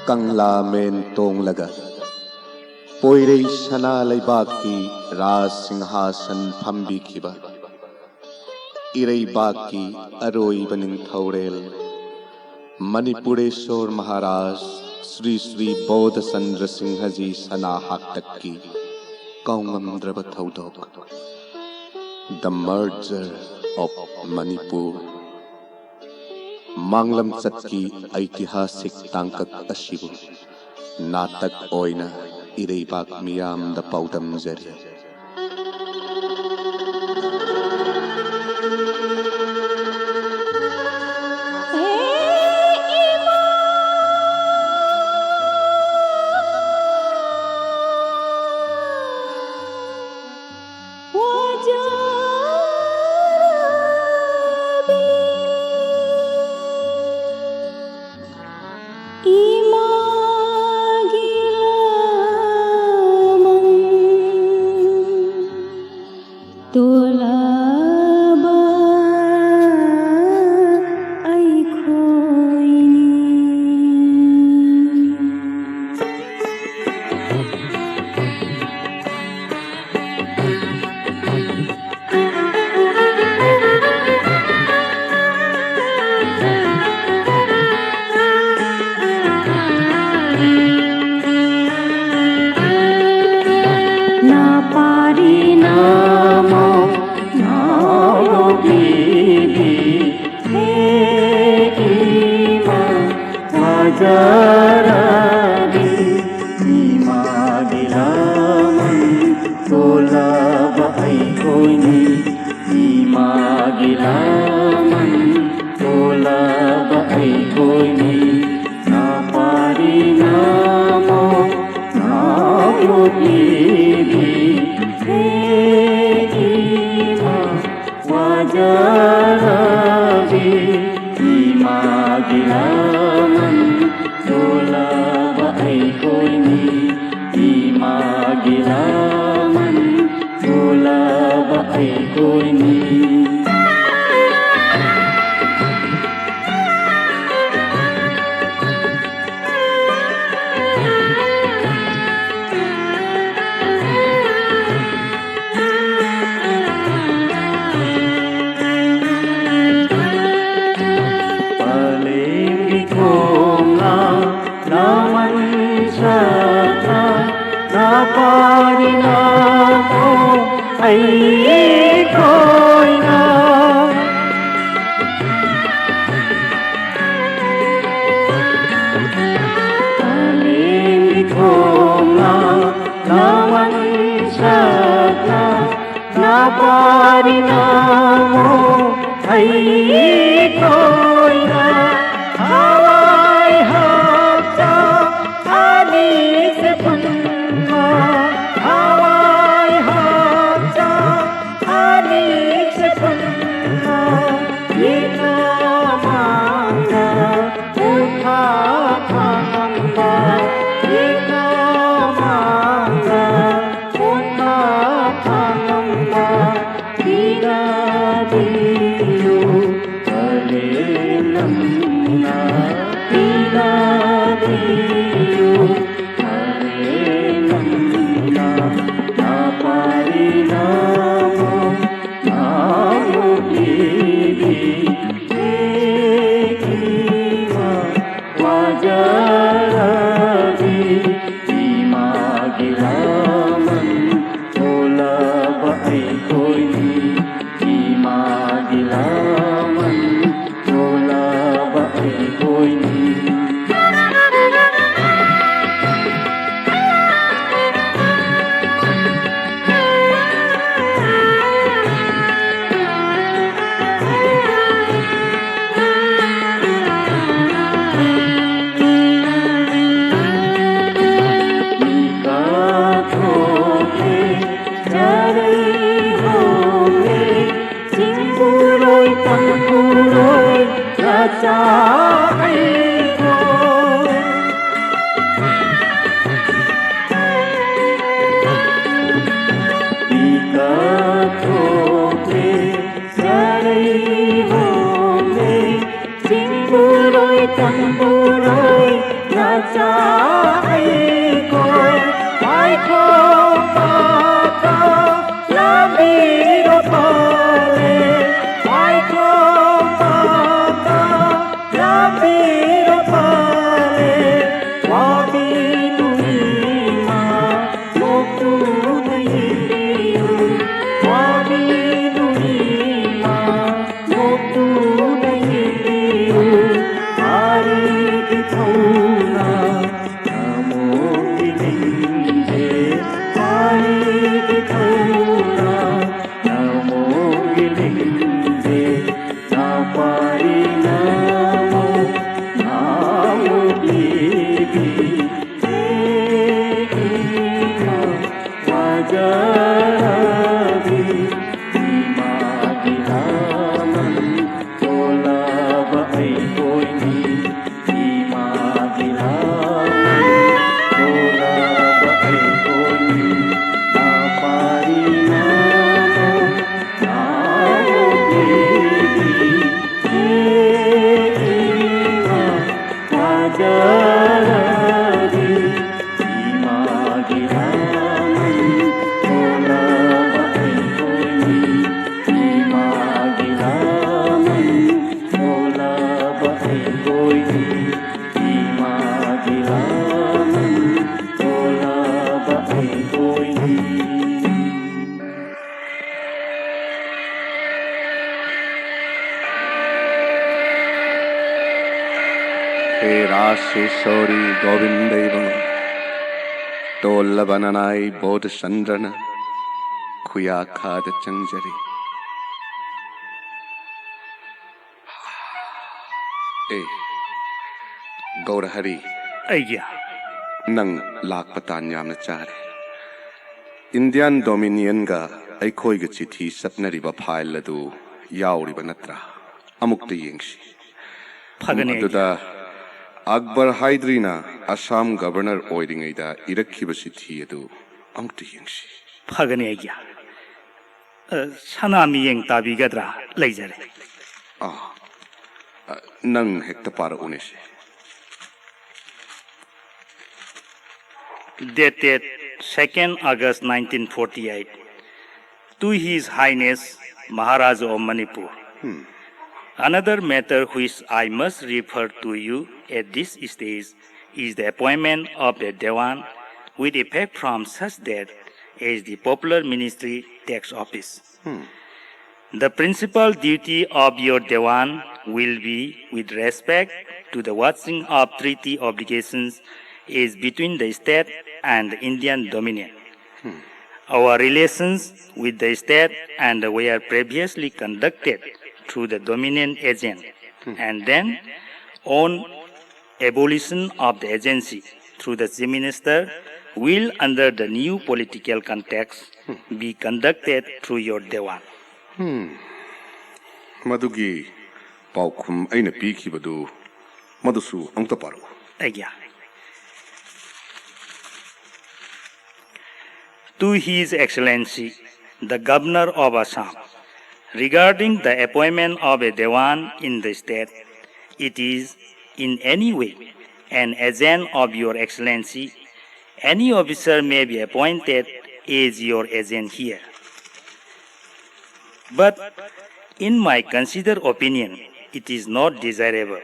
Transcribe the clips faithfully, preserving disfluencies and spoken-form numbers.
ꯀꯪꯂꯥ ꯃꯦꯟ ꯇꯣꯡꯂꯒ ꯄꯣꯏꯔꯩ ꯁꯅꯥ ꯂꯩꯕꯥꯛꯀꯤ ꯔꯥꯖ ꯁꯤꯡꯍꯥꯁꯟ ꯐꯝꯕꯤꯈꯤꯕ ꯏꯔꯩꯕꯥꯛꯀꯤ ꯑꯔꯣꯏꯕ ꯅꯤꯡꯊꯧꯔꯦꯜ ꯃꯅꯤꯄꯨꯔꯦꯁꯣꯔ ꯃꯍꯥꯔꯥꯖ ꯁ꯭ꯔꯤ ꯁ꯭ꯔꯤ ꯕꯣꯙꯆꯟꯗ꯭ꯔ ꯁꯤꯡꯍꯖꯤ ꯁꯅꯥ ꯍꯥꯛꯇꯛꯀꯤ ꯀꯥꯎꯉꯝꯗ꯭ꯔꯕ ꯊꯧꯗꯣꯛ, The Merger of Manipur, ꯃꯥꯡꯂꯝꯆꯠꯀꯤ ꯑꯩꯇꯤꯍꯥꯁꯤꯛ ꯇꯥꯡꯀꯛ ꯑꯁꯤꯕꯨ ꯅꯥꯇꯛ ꯑꯣꯏꯅ ꯏꯔꯩꯕꯥꯛ ꯃꯤꯌꯥꯝꯗ ꯄꯥꯎꯗꯝꯖꯔꯤ꯫ ꯄꯥꯔꯤꯅꯥꯃꯣ ꯑꯩꯈꯣꯏꯅ ꯊꯋꯥꯏ ꯍꯛꯆꯥꯡ ꯑꯅꯤꯁꯦ ꯄꯨꯟꯅ, ꯊꯋꯥꯏ ꯍꯛꯆꯥꯡ ꯑꯅꯤꯁꯦ ꯄꯨꯟꯅ, ꯏꯅꯥ ꯃꯥꯡꯗ ꯎꯊꯥ ꯐꯪꯕ, ꯏꯅꯥ ꯃꯥꯡꯗ ꯎꯊꯥ ꯐꯪꯕ ꯄꯤꯅꯕꯤꯌꯨ, ꯄꯔꯦꯝ ꯅꯪꯅ ꯄꯤꯅꯕꯤꯌꯨ, ꯄꯔꯦꯝ ꯅꯪꯅ ꯅꯥꯄꯥꯔꯤ ꯅꯥꯃꯣ, ꯅꯥꯃꯣ ꯄꯤꯕꯤ, ꯏꯃꯥ ꯋꯥꯖꯔꯕꯤ, ꯏꯃꯥꯒꯤ ꯂꯃꯟ ꯊꯣꯂꯕ ꯑꯩꯈꯣꯏꯅꯤ, ꯏꯃꯥꯒꯤ ꯂꯃꯟ ꯊꯣꯂꯕ ꯑꯩꯈꯣꯏꯅꯤ꯫ ꯃꯤꯀꯞ ꯊꯣꯛꯂꯦ, ꯆꯔꯩ ꯍꯣꯡꯂꯦ, ꯆꯤꯡꯕꯨꯔꯣꯏ ꯇꯝꯕꯨꯔꯣꯏ ꯅꯆꯥ ꯑꯩꯈꯣꯏ꯫ ꯃꯤꯀꯞ ꯊꯣꯛꯂꯦ, ꯆꯔꯩ ꯍꯣꯡꯂꯦ, ꯆꯤꯡꯕꯨꯔꯣꯏ ꯇꯝꯕꯨꯔꯣꯏ ꯅꯆꯥ ꯑꯩꯈꯣꯏ꯫ ꯄꯥꯏꯈꯣꯝꯕꯇ ꯂꯥꯝꯕꯤꯔꯣ ꯄꯥꯜꯂꯦ, ꯄꯥꯏꯈꯣꯝꯕꯇ ꯂꯥꯝꯕꯤꯔꯣ ꯄꯥꯜꯂꯦ꯫ ꯋꯥꯕꯤꯅꯨ ꯏꯃꯥ, ꯅꯣꯛꯇꯨꯅ ꯌꯦꯡꯕꯤꯌꯨ, ꯋꯥꯕꯤꯅꯨ ꯏꯃꯥ, ꯅꯣꯛꯇꯨꯅ ꯌꯦꯡꯕꯤꯌꯨ꯫ ꯋꯥꯔꯤꯒꯤ ꯊꯧꯅꯥ, ꯅꯥꯃꯣꯒꯤ ꯃꯤꯡꯁꯦ, ꯋꯥꯔꯤꯒꯤ ꯊꯧꯅꯥ, ꯆꯥꯔꯕꯤ ꯏꯃꯥꯒꯤ ꯂꯥꯃꯟ ꯊꯣꯂꯕ ꯑꯩꯈꯣꯏꯅꯤ꯫ ꯏꯃꯥꯒꯤ ꯂꯥꯃꯟ ꯊꯣꯂꯕ ꯑꯩꯈꯣꯏꯅꯤ꯫ ꯏꯃꯥꯒꯤ ꯂꯥꯃꯟ ꯊꯣꯂꯕ ꯑꯩꯈꯣꯏꯅꯤ꯫ ꯍꯦ ꯔꯥꯁꯦꯁꯣꯔꯤ ꯒꯣꯕꯤꯟꯗ ꯏꯕꯨꯡꯉꯣ, ꯇꯣꯜꯂꯕ ꯅꯅꯥꯏ ꯕꯣꯙꯆꯟꯗ꯭ꯔꯅ ꯈꯨꯌꯥꯈꯥꯗ ꯆꯪꯖꯔꯤ꯫ ꯑꯦ, ꯒꯧꯔꯍꯔꯤ꯫ ꯑꯩꯒꯤ꯫ ꯅꯪ ꯂꯥꯛꯄ ꯇꯥꯟ ꯌꯥꯝꯅ ꯆꯥꯔꯦ꯫ ꯏꯟꯗꯤꯌꯥꯟ ꯗꯣꯃꯤꯅꯤꯌꯟꯒ ꯑꯩꯈꯣꯏꯒ ꯆꯤꯊꯤ ꯆꯠꯅꯔꯤꯕ ꯐꯥꯏꯜ ꯑꯗꯨ ꯌꯥꯎꯔꯤꯕ ꯅꯠꯇ꯭ꯔꯥ? ꯑꯃꯨꯛꯇ ꯌꯦꯡꯁꯤ꯫ ꯐꯒꯅꯤ, ꯑꯩꯒꯤ꯫ ꯑꯗꯨꯗ ꯑꯛꯕꯔ ꯍꯥꯏꯗ꯭ꯔꯤꯅ ꯑꯁꯥꯝ ꯒꯕꯔꯅꯔ ꯑꯣꯏꯔꯤꯉꯩꯗ ꯏꯔꯛꯈꯤꯕ ꯆꯤꯊꯤ ꯑꯗꯨ ꯑꯃꯨꯛꯇ ꯌꯦꯡꯁꯤ꯫ ꯐꯒꯅꯤ, ꯑꯩꯒꯤ꯫ ꯑ, ꯁꯅꯥ ꯃꯤꯌꯦꯡ ꯇꯥꯕꯤꯒꯗ꯭ꯔꯥ? ꯂꯩꯖꯔꯦ꯫ ꯑꯥ, ꯑ, ꯅꯪ ꯍꯦꯛꯇ ꯄꯥꯔꯛꯎꯅꯦ ꯁꯦ꯫ Dated second August nineteen forty-eight, to His Highness Maharaja of Manipur. Hmm. Another matter which I must refer to you at this stage is the appointment of the Dewan with effect from such date as the popular ministry takes office. Hmm. The principal duty of your Dewan will be with respect to the watching of treaty obligations is between the state and the Indian Dominion. Hmm. Our relations with the state and were previously conducted through the Dominion agent, Hmm. and then on abolition of the agency through the Chief Minister will, under the new political context, Hmm. be conducted through your Dewan. Hmm. ꯃꯗꯨꯒꯤ ꯄꯥꯎꯈꯨꯝ ꯑꯩꯅ ꯄꯤꯈꯤꯕꯗꯨ ꯃꯗꯨꯁꯨ ꯑꯃꯨꯛꯇ ꯄꯥꯔꯛꯎ꯫ ꯑꯩꯒꯤ꯫ To His Excellency, the Governor of Assam, regarding the appointment of a Dewan in the state, it is in any way an agent of Your Excellency. Any officer may be appointed as your agent here. But in my considered opinion, it is not desirable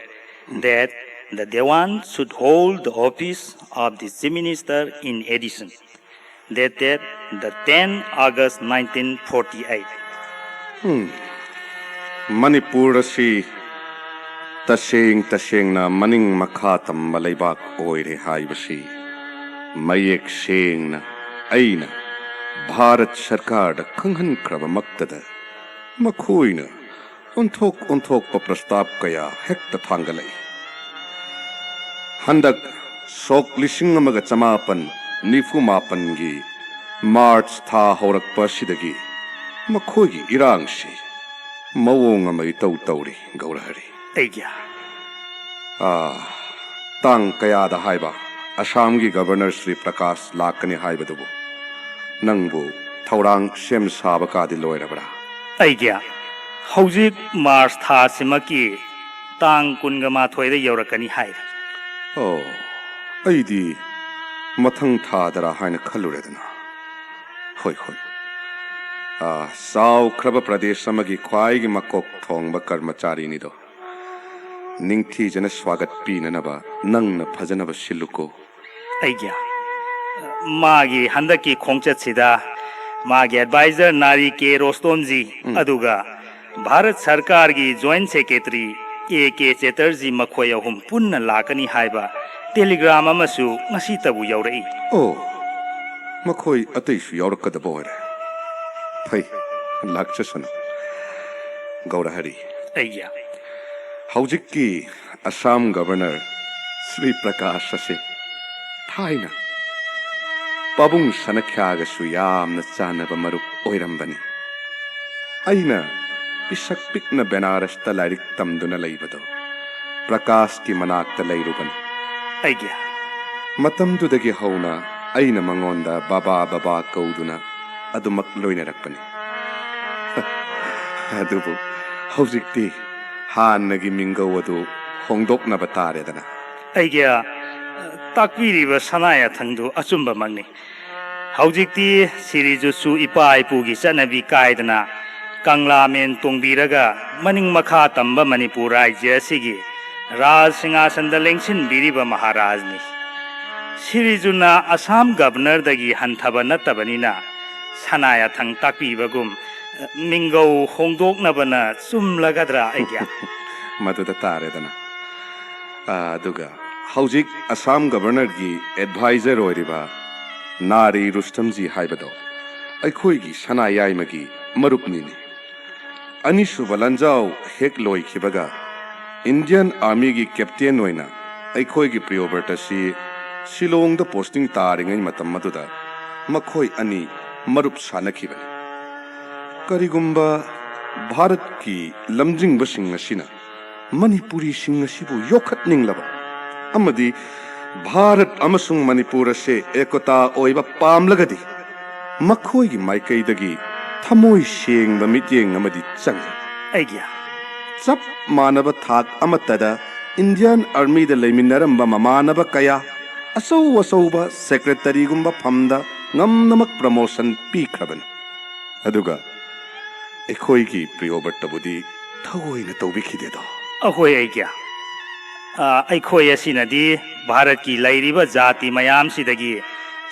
that the Dewan should hold the office of the Chief Minister in addition. Dated the tenth August nineteen forty-eight. Manipur ꯑꯁꯤ ꯇꯁꯦꯡ ꯇꯁꯦꯡꯅ ꯃꯅꯤꯡ ꯃꯈꯥ ꯇꯝꯕ ꯂꯩꯕꯥꯛ ꯑꯣꯏꯔꯦ ꯍꯥꯏꯕꯁꯤ ꯃꯌꯦꯛ ꯁꯦꯡꯅ ꯑꯩꯅ ꯚꯥꯔꯠ ꯁꯔꯀꯥꯔꯗ ꯈꯪꯍꯟꯈ꯭ꯔꯕꯃꯛꯇꯗ, ꯃꯈꯣꯏꯅ ꯑꯣꯟꯊꯣꯛ ꯑꯣꯟꯊꯣꯛꯄ ꯄ꯭ꯔꯁꯇꯥꯞ ꯀꯌꯥ ꯍꯦꯛꯇ ꯊꯥꯡꯒꯠꯂꯛꯏ꯫ ꯍꯟꯗꯛ ꯁꯣꯛ ꯂꯤꯁꯤꯡ ꯑꯃꯒ ꯆꯃꯥꯄꯟ ꯅꯤꯐꯨ ꯃꯥꯄꯟꯒꯤ ꯃꯥꯔꯆ ꯊꯥ ꯍꯧꯔꯛꯄ ꯑꯁꯤꯗꯒꯤ ꯃꯈꯣꯏꯒꯤ ꯏꯔꯥꯡꯁꯤ ꯃꯑꯣꯡ ꯑꯃ ꯏꯇꯧ ꯇꯧꯔꯤ, ꯒꯧꯔꯍꯔꯤ꯫ ꯑꯩꯒꯤ ꯑꯥ, ꯇꯥꯡ ꯀꯌꯥꯗ ꯍꯥꯏꯕ ꯑꯁꯥꯝꯒꯤ ꯒꯕꯔꯅꯔ ꯁ꯭ꯔꯤ ꯄ꯭ꯔꯀꯥꯁ ꯂꯥꯛꯀꯅꯤ ꯍꯥꯏꯕꯗꯨꯕꯨ? ꯅꯪꯕꯨ ꯊꯧꯔꯥꯡ ꯁꯦꯝ ꯁꯥꯕ ꯀꯥꯗꯤ ꯂꯣꯏꯔꯕ꯭ꯔꯥ? ꯑꯩꯒꯤ ꯍꯧꯖꯤꯛ ꯃꯥꯔꯆ ꯊꯥꯁꯤꯃꯛꯀꯤ ꯇꯥꯡ ꯀꯨꯟꯒ ꯃꯥꯊꯣꯏꯗ ꯌꯧꯔꯛꯀꯅꯤ ꯍꯥꯏꯔꯤ꯫ ꯑꯣ, ꯑꯩꯗꯤ ꯃꯊꯪ ꯊꯥꯗꯔꯥ ꯍꯥꯏꯅ ꯈꯜꯂꯨꯔꯦꯗꯅ꯫ ꯍꯣꯏ, ꯍꯣꯏ꯫ ꯑꯥ, ꯆꯥꯎꯈ꯭ꯔꯕ ꯄ꯭ꯔꯗꯦꯁ ꯑꯃꯒꯤ ꯈ꯭ꯋꯥꯏꯒꯤ ꯃꯀꯣꯛ ꯊꯣꯡꯕ ꯀꯔꯃꯆꯥꯔꯤꯅꯤꯗꯣ꯫ ꯅꯤꯡꯊꯤꯖꯅ ꯁ꯭ꯋꯥꯒꯠ ꯄꯤꯅꯅꯕ ꯅꯪꯅ ꯐꯖꯅꯕ ꯁꯤꯜꯂꯨꯀꯣ꯫ ꯑꯩꯒꯤ ꯃꯥꯒꯤ ꯍꯟꯗꯛꯀꯤ ꯈꯣꯡꯆꯠꯁꯤꯗ ꯃꯥꯒꯤ ꯑꯦꯗꯚꯥꯏꯖꯔ ꯅꯥꯔꯤ ꯀꯦ ꯔꯣꯁꯇꯣꯝꯖꯤ, ꯑꯗꯨꯒ ꯚꯥꯔꯠ ꯁꯔꯀꯥꯔꯒꯤ ꯖꯣꯏꯟꯠ ꯁꯦꯀ꯭ꯔꯦꯇꯔꯤ ꯑꯦ ꯀꯦ ꯆꯦꯇꯔꯖꯤ, ꯃꯈꯣꯏ ꯑꯍꯨꯝ ꯄꯨꯟꯅ ꯂꯥꯛꯀꯅꯤ ꯍꯥꯏꯕ ꯇꯦꯂꯤꯒ꯭ꯔꯥꯝ ꯑꯃꯁꯨ ꯉꯁꯤꯇꯕꯨ ꯌꯧꯔꯛꯏ꯫ ꯑꯣ, ꯃꯈꯣꯏ ꯑꯇꯩꯁꯨ ꯌꯥꯎꯔꯛꯀꯗꯕ ꯑꯣꯏꯔꯦ꯫ ꯐꯩ, ꯂꯥꯛꯆꯁꯅꯨ꯫ ꯒꯧꯔꯍꯔꯤ, ꯑꯩꯒꯤ ꯍꯧꯖꯤꯛꯀꯤ ꯑꯁꯥꯝ ꯒꯕꯔꯅꯔ ꯁ꯭ꯔꯤ ꯄ꯭ꯔꯀꯥꯁ ꯑꯁꯤ ꯊꯥꯏꯅ ꯄꯥꯕꯨꯡ ꯁꯅꯈ꯭ꯌꯥꯒꯁꯨ ꯌꯥꯝꯅ ꯆꯥꯟꯅꯕ ꯃꯔꯨꯞ ꯑꯣꯏꯔꯝꯕꯅꯤ꯫ ꯑꯩꯅ ꯄꯤꯁꯛ ꯄꯤꯛꯅ ꯕꯦꯅꯥꯔꯁꯇ ꯂꯥꯏꯔꯤꯛ ꯇꯝꯗꯨꯅ ꯂꯩꯕꯗꯣ ꯄ꯭ꯔꯀꯥꯁꯀꯤ ꯃꯅꯥꯛꯇ ꯂꯩꯔꯨꯕꯅꯤ꯫ ꯑꯩꯒꯤ ꯃꯇꯝꯗꯨꯗꯒꯤ ꯍꯧꯅ ꯑꯩꯅ ꯃꯉꯣꯟꯗ ꯕꯥꯕꯥ, ꯕꯥꯕꯥ ꯀꯧꯗꯨꯅ ꯑꯗꯨꯃꯛ ꯂꯣꯏꯅꯔꯛꯄꯅꯤ꯫ ꯑꯗꯨꯕꯨ ꯍꯧꯖꯤꯛꯇꯤ ꯍꯥꯟꯅꯒꯤ ꯃꯤꯡꯒꯧ ꯑꯗꯨ ꯍꯣꯡꯗꯣꯛꯅꯕ ꯇꯥꯔꯦꯗꯅ꯫ ꯑꯩꯒꯤ, ꯑ, ꯇꯥꯛꯄꯤꯔꯤꯕ ꯁꯅꯥ ꯌꯥꯊꯪꯗꯨ ꯑꯆꯨꯝꯕꯃꯛꯅꯤ꯫ ꯍꯧꯖꯤꯛꯇꯤ ꯁꯤꯔꯤꯖꯨꯠꯁꯨ ꯏꯄꯥ ꯏꯄꯨꯒꯤ ꯆꯠꯅꯕꯤ ꯀꯥꯏꯗꯅ ꯀꯪꯂꯥ ꯃꯦꯟ ꯇꯣꯡꯕꯤꯔꯒ ꯃꯅꯤꯡ ꯃꯈꯥ ꯇꯝꯕ ꯃꯅꯤꯄꯨꯔ ꯔꯥꯖ꯭ꯌ ꯑꯁꯤꯒꯤ ꯔꯥꯖ ꯁꯤꯡꯍꯥꯁꯟꯗ ꯂꯦꯡꯁꯤꯟꯕꯤꯔꯤꯕ ꯃꯍꯥꯔꯥꯖꯅꯤ꯫ ꯁꯤꯔꯤꯖꯨꯠꯅ ꯑꯁꯥꯝ ꯒꯕꯔꯅꯔꯗꯒꯤ ꯍꯟꯊꯕ ꯅꯠꯇꯕꯅꯤꯅ ꯁꯅꯥ ꯌꯥꯊꯪ ꯇꯥꯛꯄꯤꯕꯒꯨꯝ ꯃꯤꯡꯒꯧ ꯍꯣꯡꯗꯣꯛꯅꯕꯅ ꯆꯨꯝꯂꯒꯗ꯭ꯔꯥ, ꯑꯩꯒꯤ? ꯃꯗꯨꯗ ꯇꯥꯔꯦꯗꯅ꯫ ꯑꯥ, ꯑꯗꯨꯒ ꯍꯧꯖꯤꯛ ꯑꯁꯥꯝ ꯒꯕꯔꯅꯔꯒꯤ ꯑꯦꯗꯚꯥꯏꯖꯔ ꯑꯣꯏꯔꯤꯕ ꯅꯥꯔꯤ ꯔꯨꯁꯇꯝꯖꯤ ꯍꯥꯏꯕꯗꯣ ꯑꯩꯈꯣꯏꯒꯤ ꯁꯅꯥ ꯌꯥꯏꯃꯒꯤ ꯃꯔꯨꯞꯅꯤꯅꯦ꯫ ꯑꯅꯤꯁꯨꯕ ꯂꯥꯟꯖꯥꯎ ꯍꯦꯛ ꯂꯣꯏꯈꯤꯕꯒ ꯏꯟꯗꯤꯌꯟ ꯑꯥꯔꯃꯤꯒꯤ ꯀꯦꯞꯇꯦꯟ ꯑꯣꯏꯅ ꯑꯩꯈꯣꯏꯒꯤ ꯄ꯭ꯔꯤꯌꯣꯕ꯭ꯔꯇꯁꯤ ꯁꯤꯂꯣꯡꯗ ꯄꯣꯁꯇꯤꯡ ꯇꯥꯔꯤꯉꯩ ꯃꯇꯝ ꯑꯗꯨꯗ ꯃꯈꯣꯏ ꯑꯅꯤ ꯃꯔꯨꯞ ꯁꯥꯟꯅꯈꯤꯕꯅꯤ꯫ ꯀꯔꯤꯒꯨꯝꯕ ꯚꯥꯔꯠꯀꯤ ꯂꯝꯖꯤꯡꯕꯁꯤꯡ ꯑꯁꯤꯅ ꯃꯅꯤꯄꯨꯔꯤꯁꯤꯡ ꯑꯁꯤꯕꯨ ꯌꯣꯛꯈꯠꯅꯤꯡꯂꯕ ꯑꯃꯗꯤ ꯚꯥꯔꯠ ꯑꯃꯁꯨꯡ ꯃꯅꯤꯄꯨꯔ ꯑꯁꯦ ꯑꯦꯀꯣꯇꯥ ꯑꯣꯏꯕ ꯄꯥꯝꯂꯒꯗꯤ ꯃꯈꯣꯏꯒꯤ ꯃꯥꯏꯀꯩꯗꯒꯤ ꯊꯃꯣꯏ ꯁꯦꯡꯕ ꯃꯤꯠꯌꯦꯡ ꯑꯃꯗꯤ ꯆꯪꯏ꯫ ꯑꯩꯒꯤ ꯆꯞ ꯃꯥꯟꯅꯕ ꯊꯥꯛ ꯑꯃꯠꯇꯗ ꯏꯟꯗꯤꯌꯟ ꯑꯥꯔꯃꯤꯗ ꯂꯩꯃꯤꯟꯅꯔꯝꯕ ꯃꯃꯥꯟꯅꯕ ꯀꯌꯥ ꯑꯆꯧ ꯑꯆꯧꯕ ꯁꯦꯀ꯭ꯔꯦꯇꯔꯤꯒꯨꯝꯕ ꯐꯝꯗ ꯉꯝꯅꯃꯛ ꯄ꯭ꯔꯃꯣꯁꯟ ꯄꯤꯈ꯭ꯔꯕꯅꯤ꯫ ꯑꯗꯨꯒ ꯑꯩꯈꯣꯏꯒꯤ ꯄ꯭ꯔꯤꯌꯣꯕ꯭ꯔꯇꯕꯨꯗꯤ ꯊꯑꯣꯏꯅ ꯇꯧꯕꯤꯈꯤꯗꯦꯗꯣ꯫ ꯑꯍꯣꯏ, ꯑꯩꯒꯤ꯫ ꯑ, ꯑꯩꯈꯣꯏ ꯑꯁꯤꯅꯗꯤ ꯚꯥꯔꯠꯀꯤ ꯂꯩꯔꯤꯕ ꯖꯥꯇꯤ ꯃꯌꯥꯝꯁꯤꯗꯒꯤ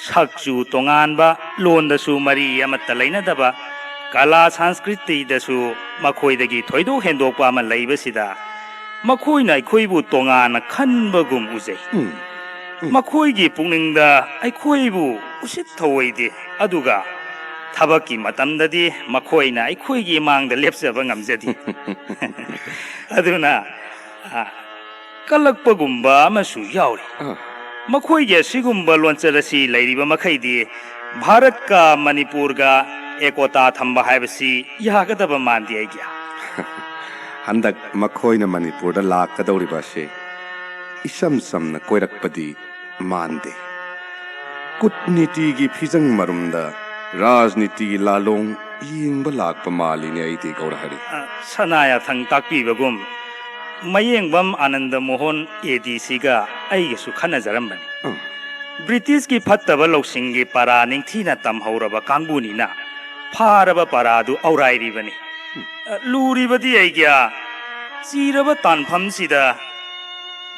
ꯁꯛꯆꯨ ꯇꯣꯉꯥꯟꯕ, ꯂꯣꯟꯗꯁꯨ ꯃꯔꯤ ꯑꯃꯠꯇ ꯂꯩꯅꯗꯕ, ꯀꯂꯥ ꯁꯪꯁꯀ꯭ꯔꯤꯇꯤꯗꯁꯨ ꯃꯈꯣꯏꯗꯒꯤ ꯊꯣꯏꯗꯣꯛ ꯍꯦꯟꯗꯣꯛꯄ ꯑꯃ ꯂꯩꯕꯁꯤꯗ ꯃꯈꯣꯏꯅ ꯑꯩꯈꯣꯏꯕꯨ ꯇꯣꯉꯥꯟꯅ ꯈꯟꯕꯒꯨꯝ ꯎꯖꯩ꯫ ꯎꯝ, ꯎꯝ꯫ ꯃꯈꯣꯏꯒꯤ ꯄꯨꯛꯅꯤꯡꯗ ꯑꯩꯈꯣꯏꯕꯨ ꯎꯁꯤꯠ ꯊꯑꯣꯏꯗꯦ, ꯑꯗꯨꯒ ꯊꯕꯛꯀꯤ ꯃꯇꯝꯗꯗꯤ ꯃꯈꯣꯏꯅ ꯑꯩꯈꯣꯏꯒꯤ ꯃꯥꯡꯗ ꯂꯦꯞꯆꯕ ꯉꯝꯖꯗꯦ꯫ ꯑꯗꯨꯅ, ꯑ, ꯀꯜꯂꯛꯄꯒꯨꯝꯕ ꯑꯃꯁꯨ ꯌꯥꯎꯔꯤ꯫ ꯑ꯫ ꯃꯈꯣꯏꯒꯤ ꯑꯁꯤꯒꯨꯝꯕ ꯂꯣꯟꯆꯠ ꯑꯁꯤ ꯂꯩꯔꯤꯕ ꯃꯈꯩꯗꯤ ꯚꯥꯔꯠꯀ ꯃꯅꯤꯄꯨꯔꯒ ꯑꯦꯀꯣꯇꯥ ꯊꯝꯕ ꯍꯥꯏꯕꯁꯤ ꯌꯥꯒꯗꯕ ꯃꯥꯟꯗꯦ, ꯑꯩꯒꯤ꯫ ꯍꯟꯗꯛ ꯃꯈꯣꯏꯅ ꯃꯅꯤꯄꯨꯔꯗ ꯂꯥꯛꯀꯗꯧꯔꯤꯕ ꯑꯁꯤ ꯏꯁꯝ ꯁꯝꯅ ꯀꯣꯏꯔꯛꯄꯗꯤ ꯃꯥꯟꯗꯦ꯫ ꯀꯨꯠꯅꯤꯇꯤꯒꯤ ꯐꯤꯖꯪ ꯃꯔꯨꯝꯗ ꯔꯥꯖꯅꯤꯇꯤꯒꯤ ꯂꯥꯂꯣꯡ ꯌꯦꯡꯕ ꯂꯥꯛꯄ ꯃꯥꯜꯂꯤꯅꯦ ꯑꯩꯗꯤ, ꯒꯧꯔꯍꯔꯤ꯫ ꯑ, ꯁꯅꯥ ꯌꯥꯊꯪ ꯇꯥꯛꯄꯤꯕꯒꯨꯝ ꯃꯌꯦꯡꯕꯝ ꯑꯥꯅꯟꯗ ꯃꯣꯍꯟ ꯑꯦ ꯗꯤ ꯁꯤꯒ ꯑꯩꯒꯁꯨ ꯈꯟꯅꯖꯔꯝꯕꯅꯤ꯫ ꯎꯝ꯫ ꯕ꯭ꯔꯤꯇꯤꯁꯀꯤ ꯐꯠꯇꯕ ꯂꯧꯁꯤꯡꯒꯤ ꯄꯔꯥ ꯅꯤꯡꯊꯤꯅ ꯇꯝꯍꯧꯔꯕ ꯀꯥꯡꯕꯨꯅꯤꯅ ꯐꯥꯔꯕ ꯄꯔꯥꯗꯨ ꯑꯧꯔꯥꯏꯔꯤꯕꯅꯤ꯫ ꯂꯨꯔꯤꯕꯗꯤ ꯑꯩꯒ꯭ꯌꯥ, ꯆꯤꯔꯕ ꯇꯥꯟꯐꯝꯁꯤꯗ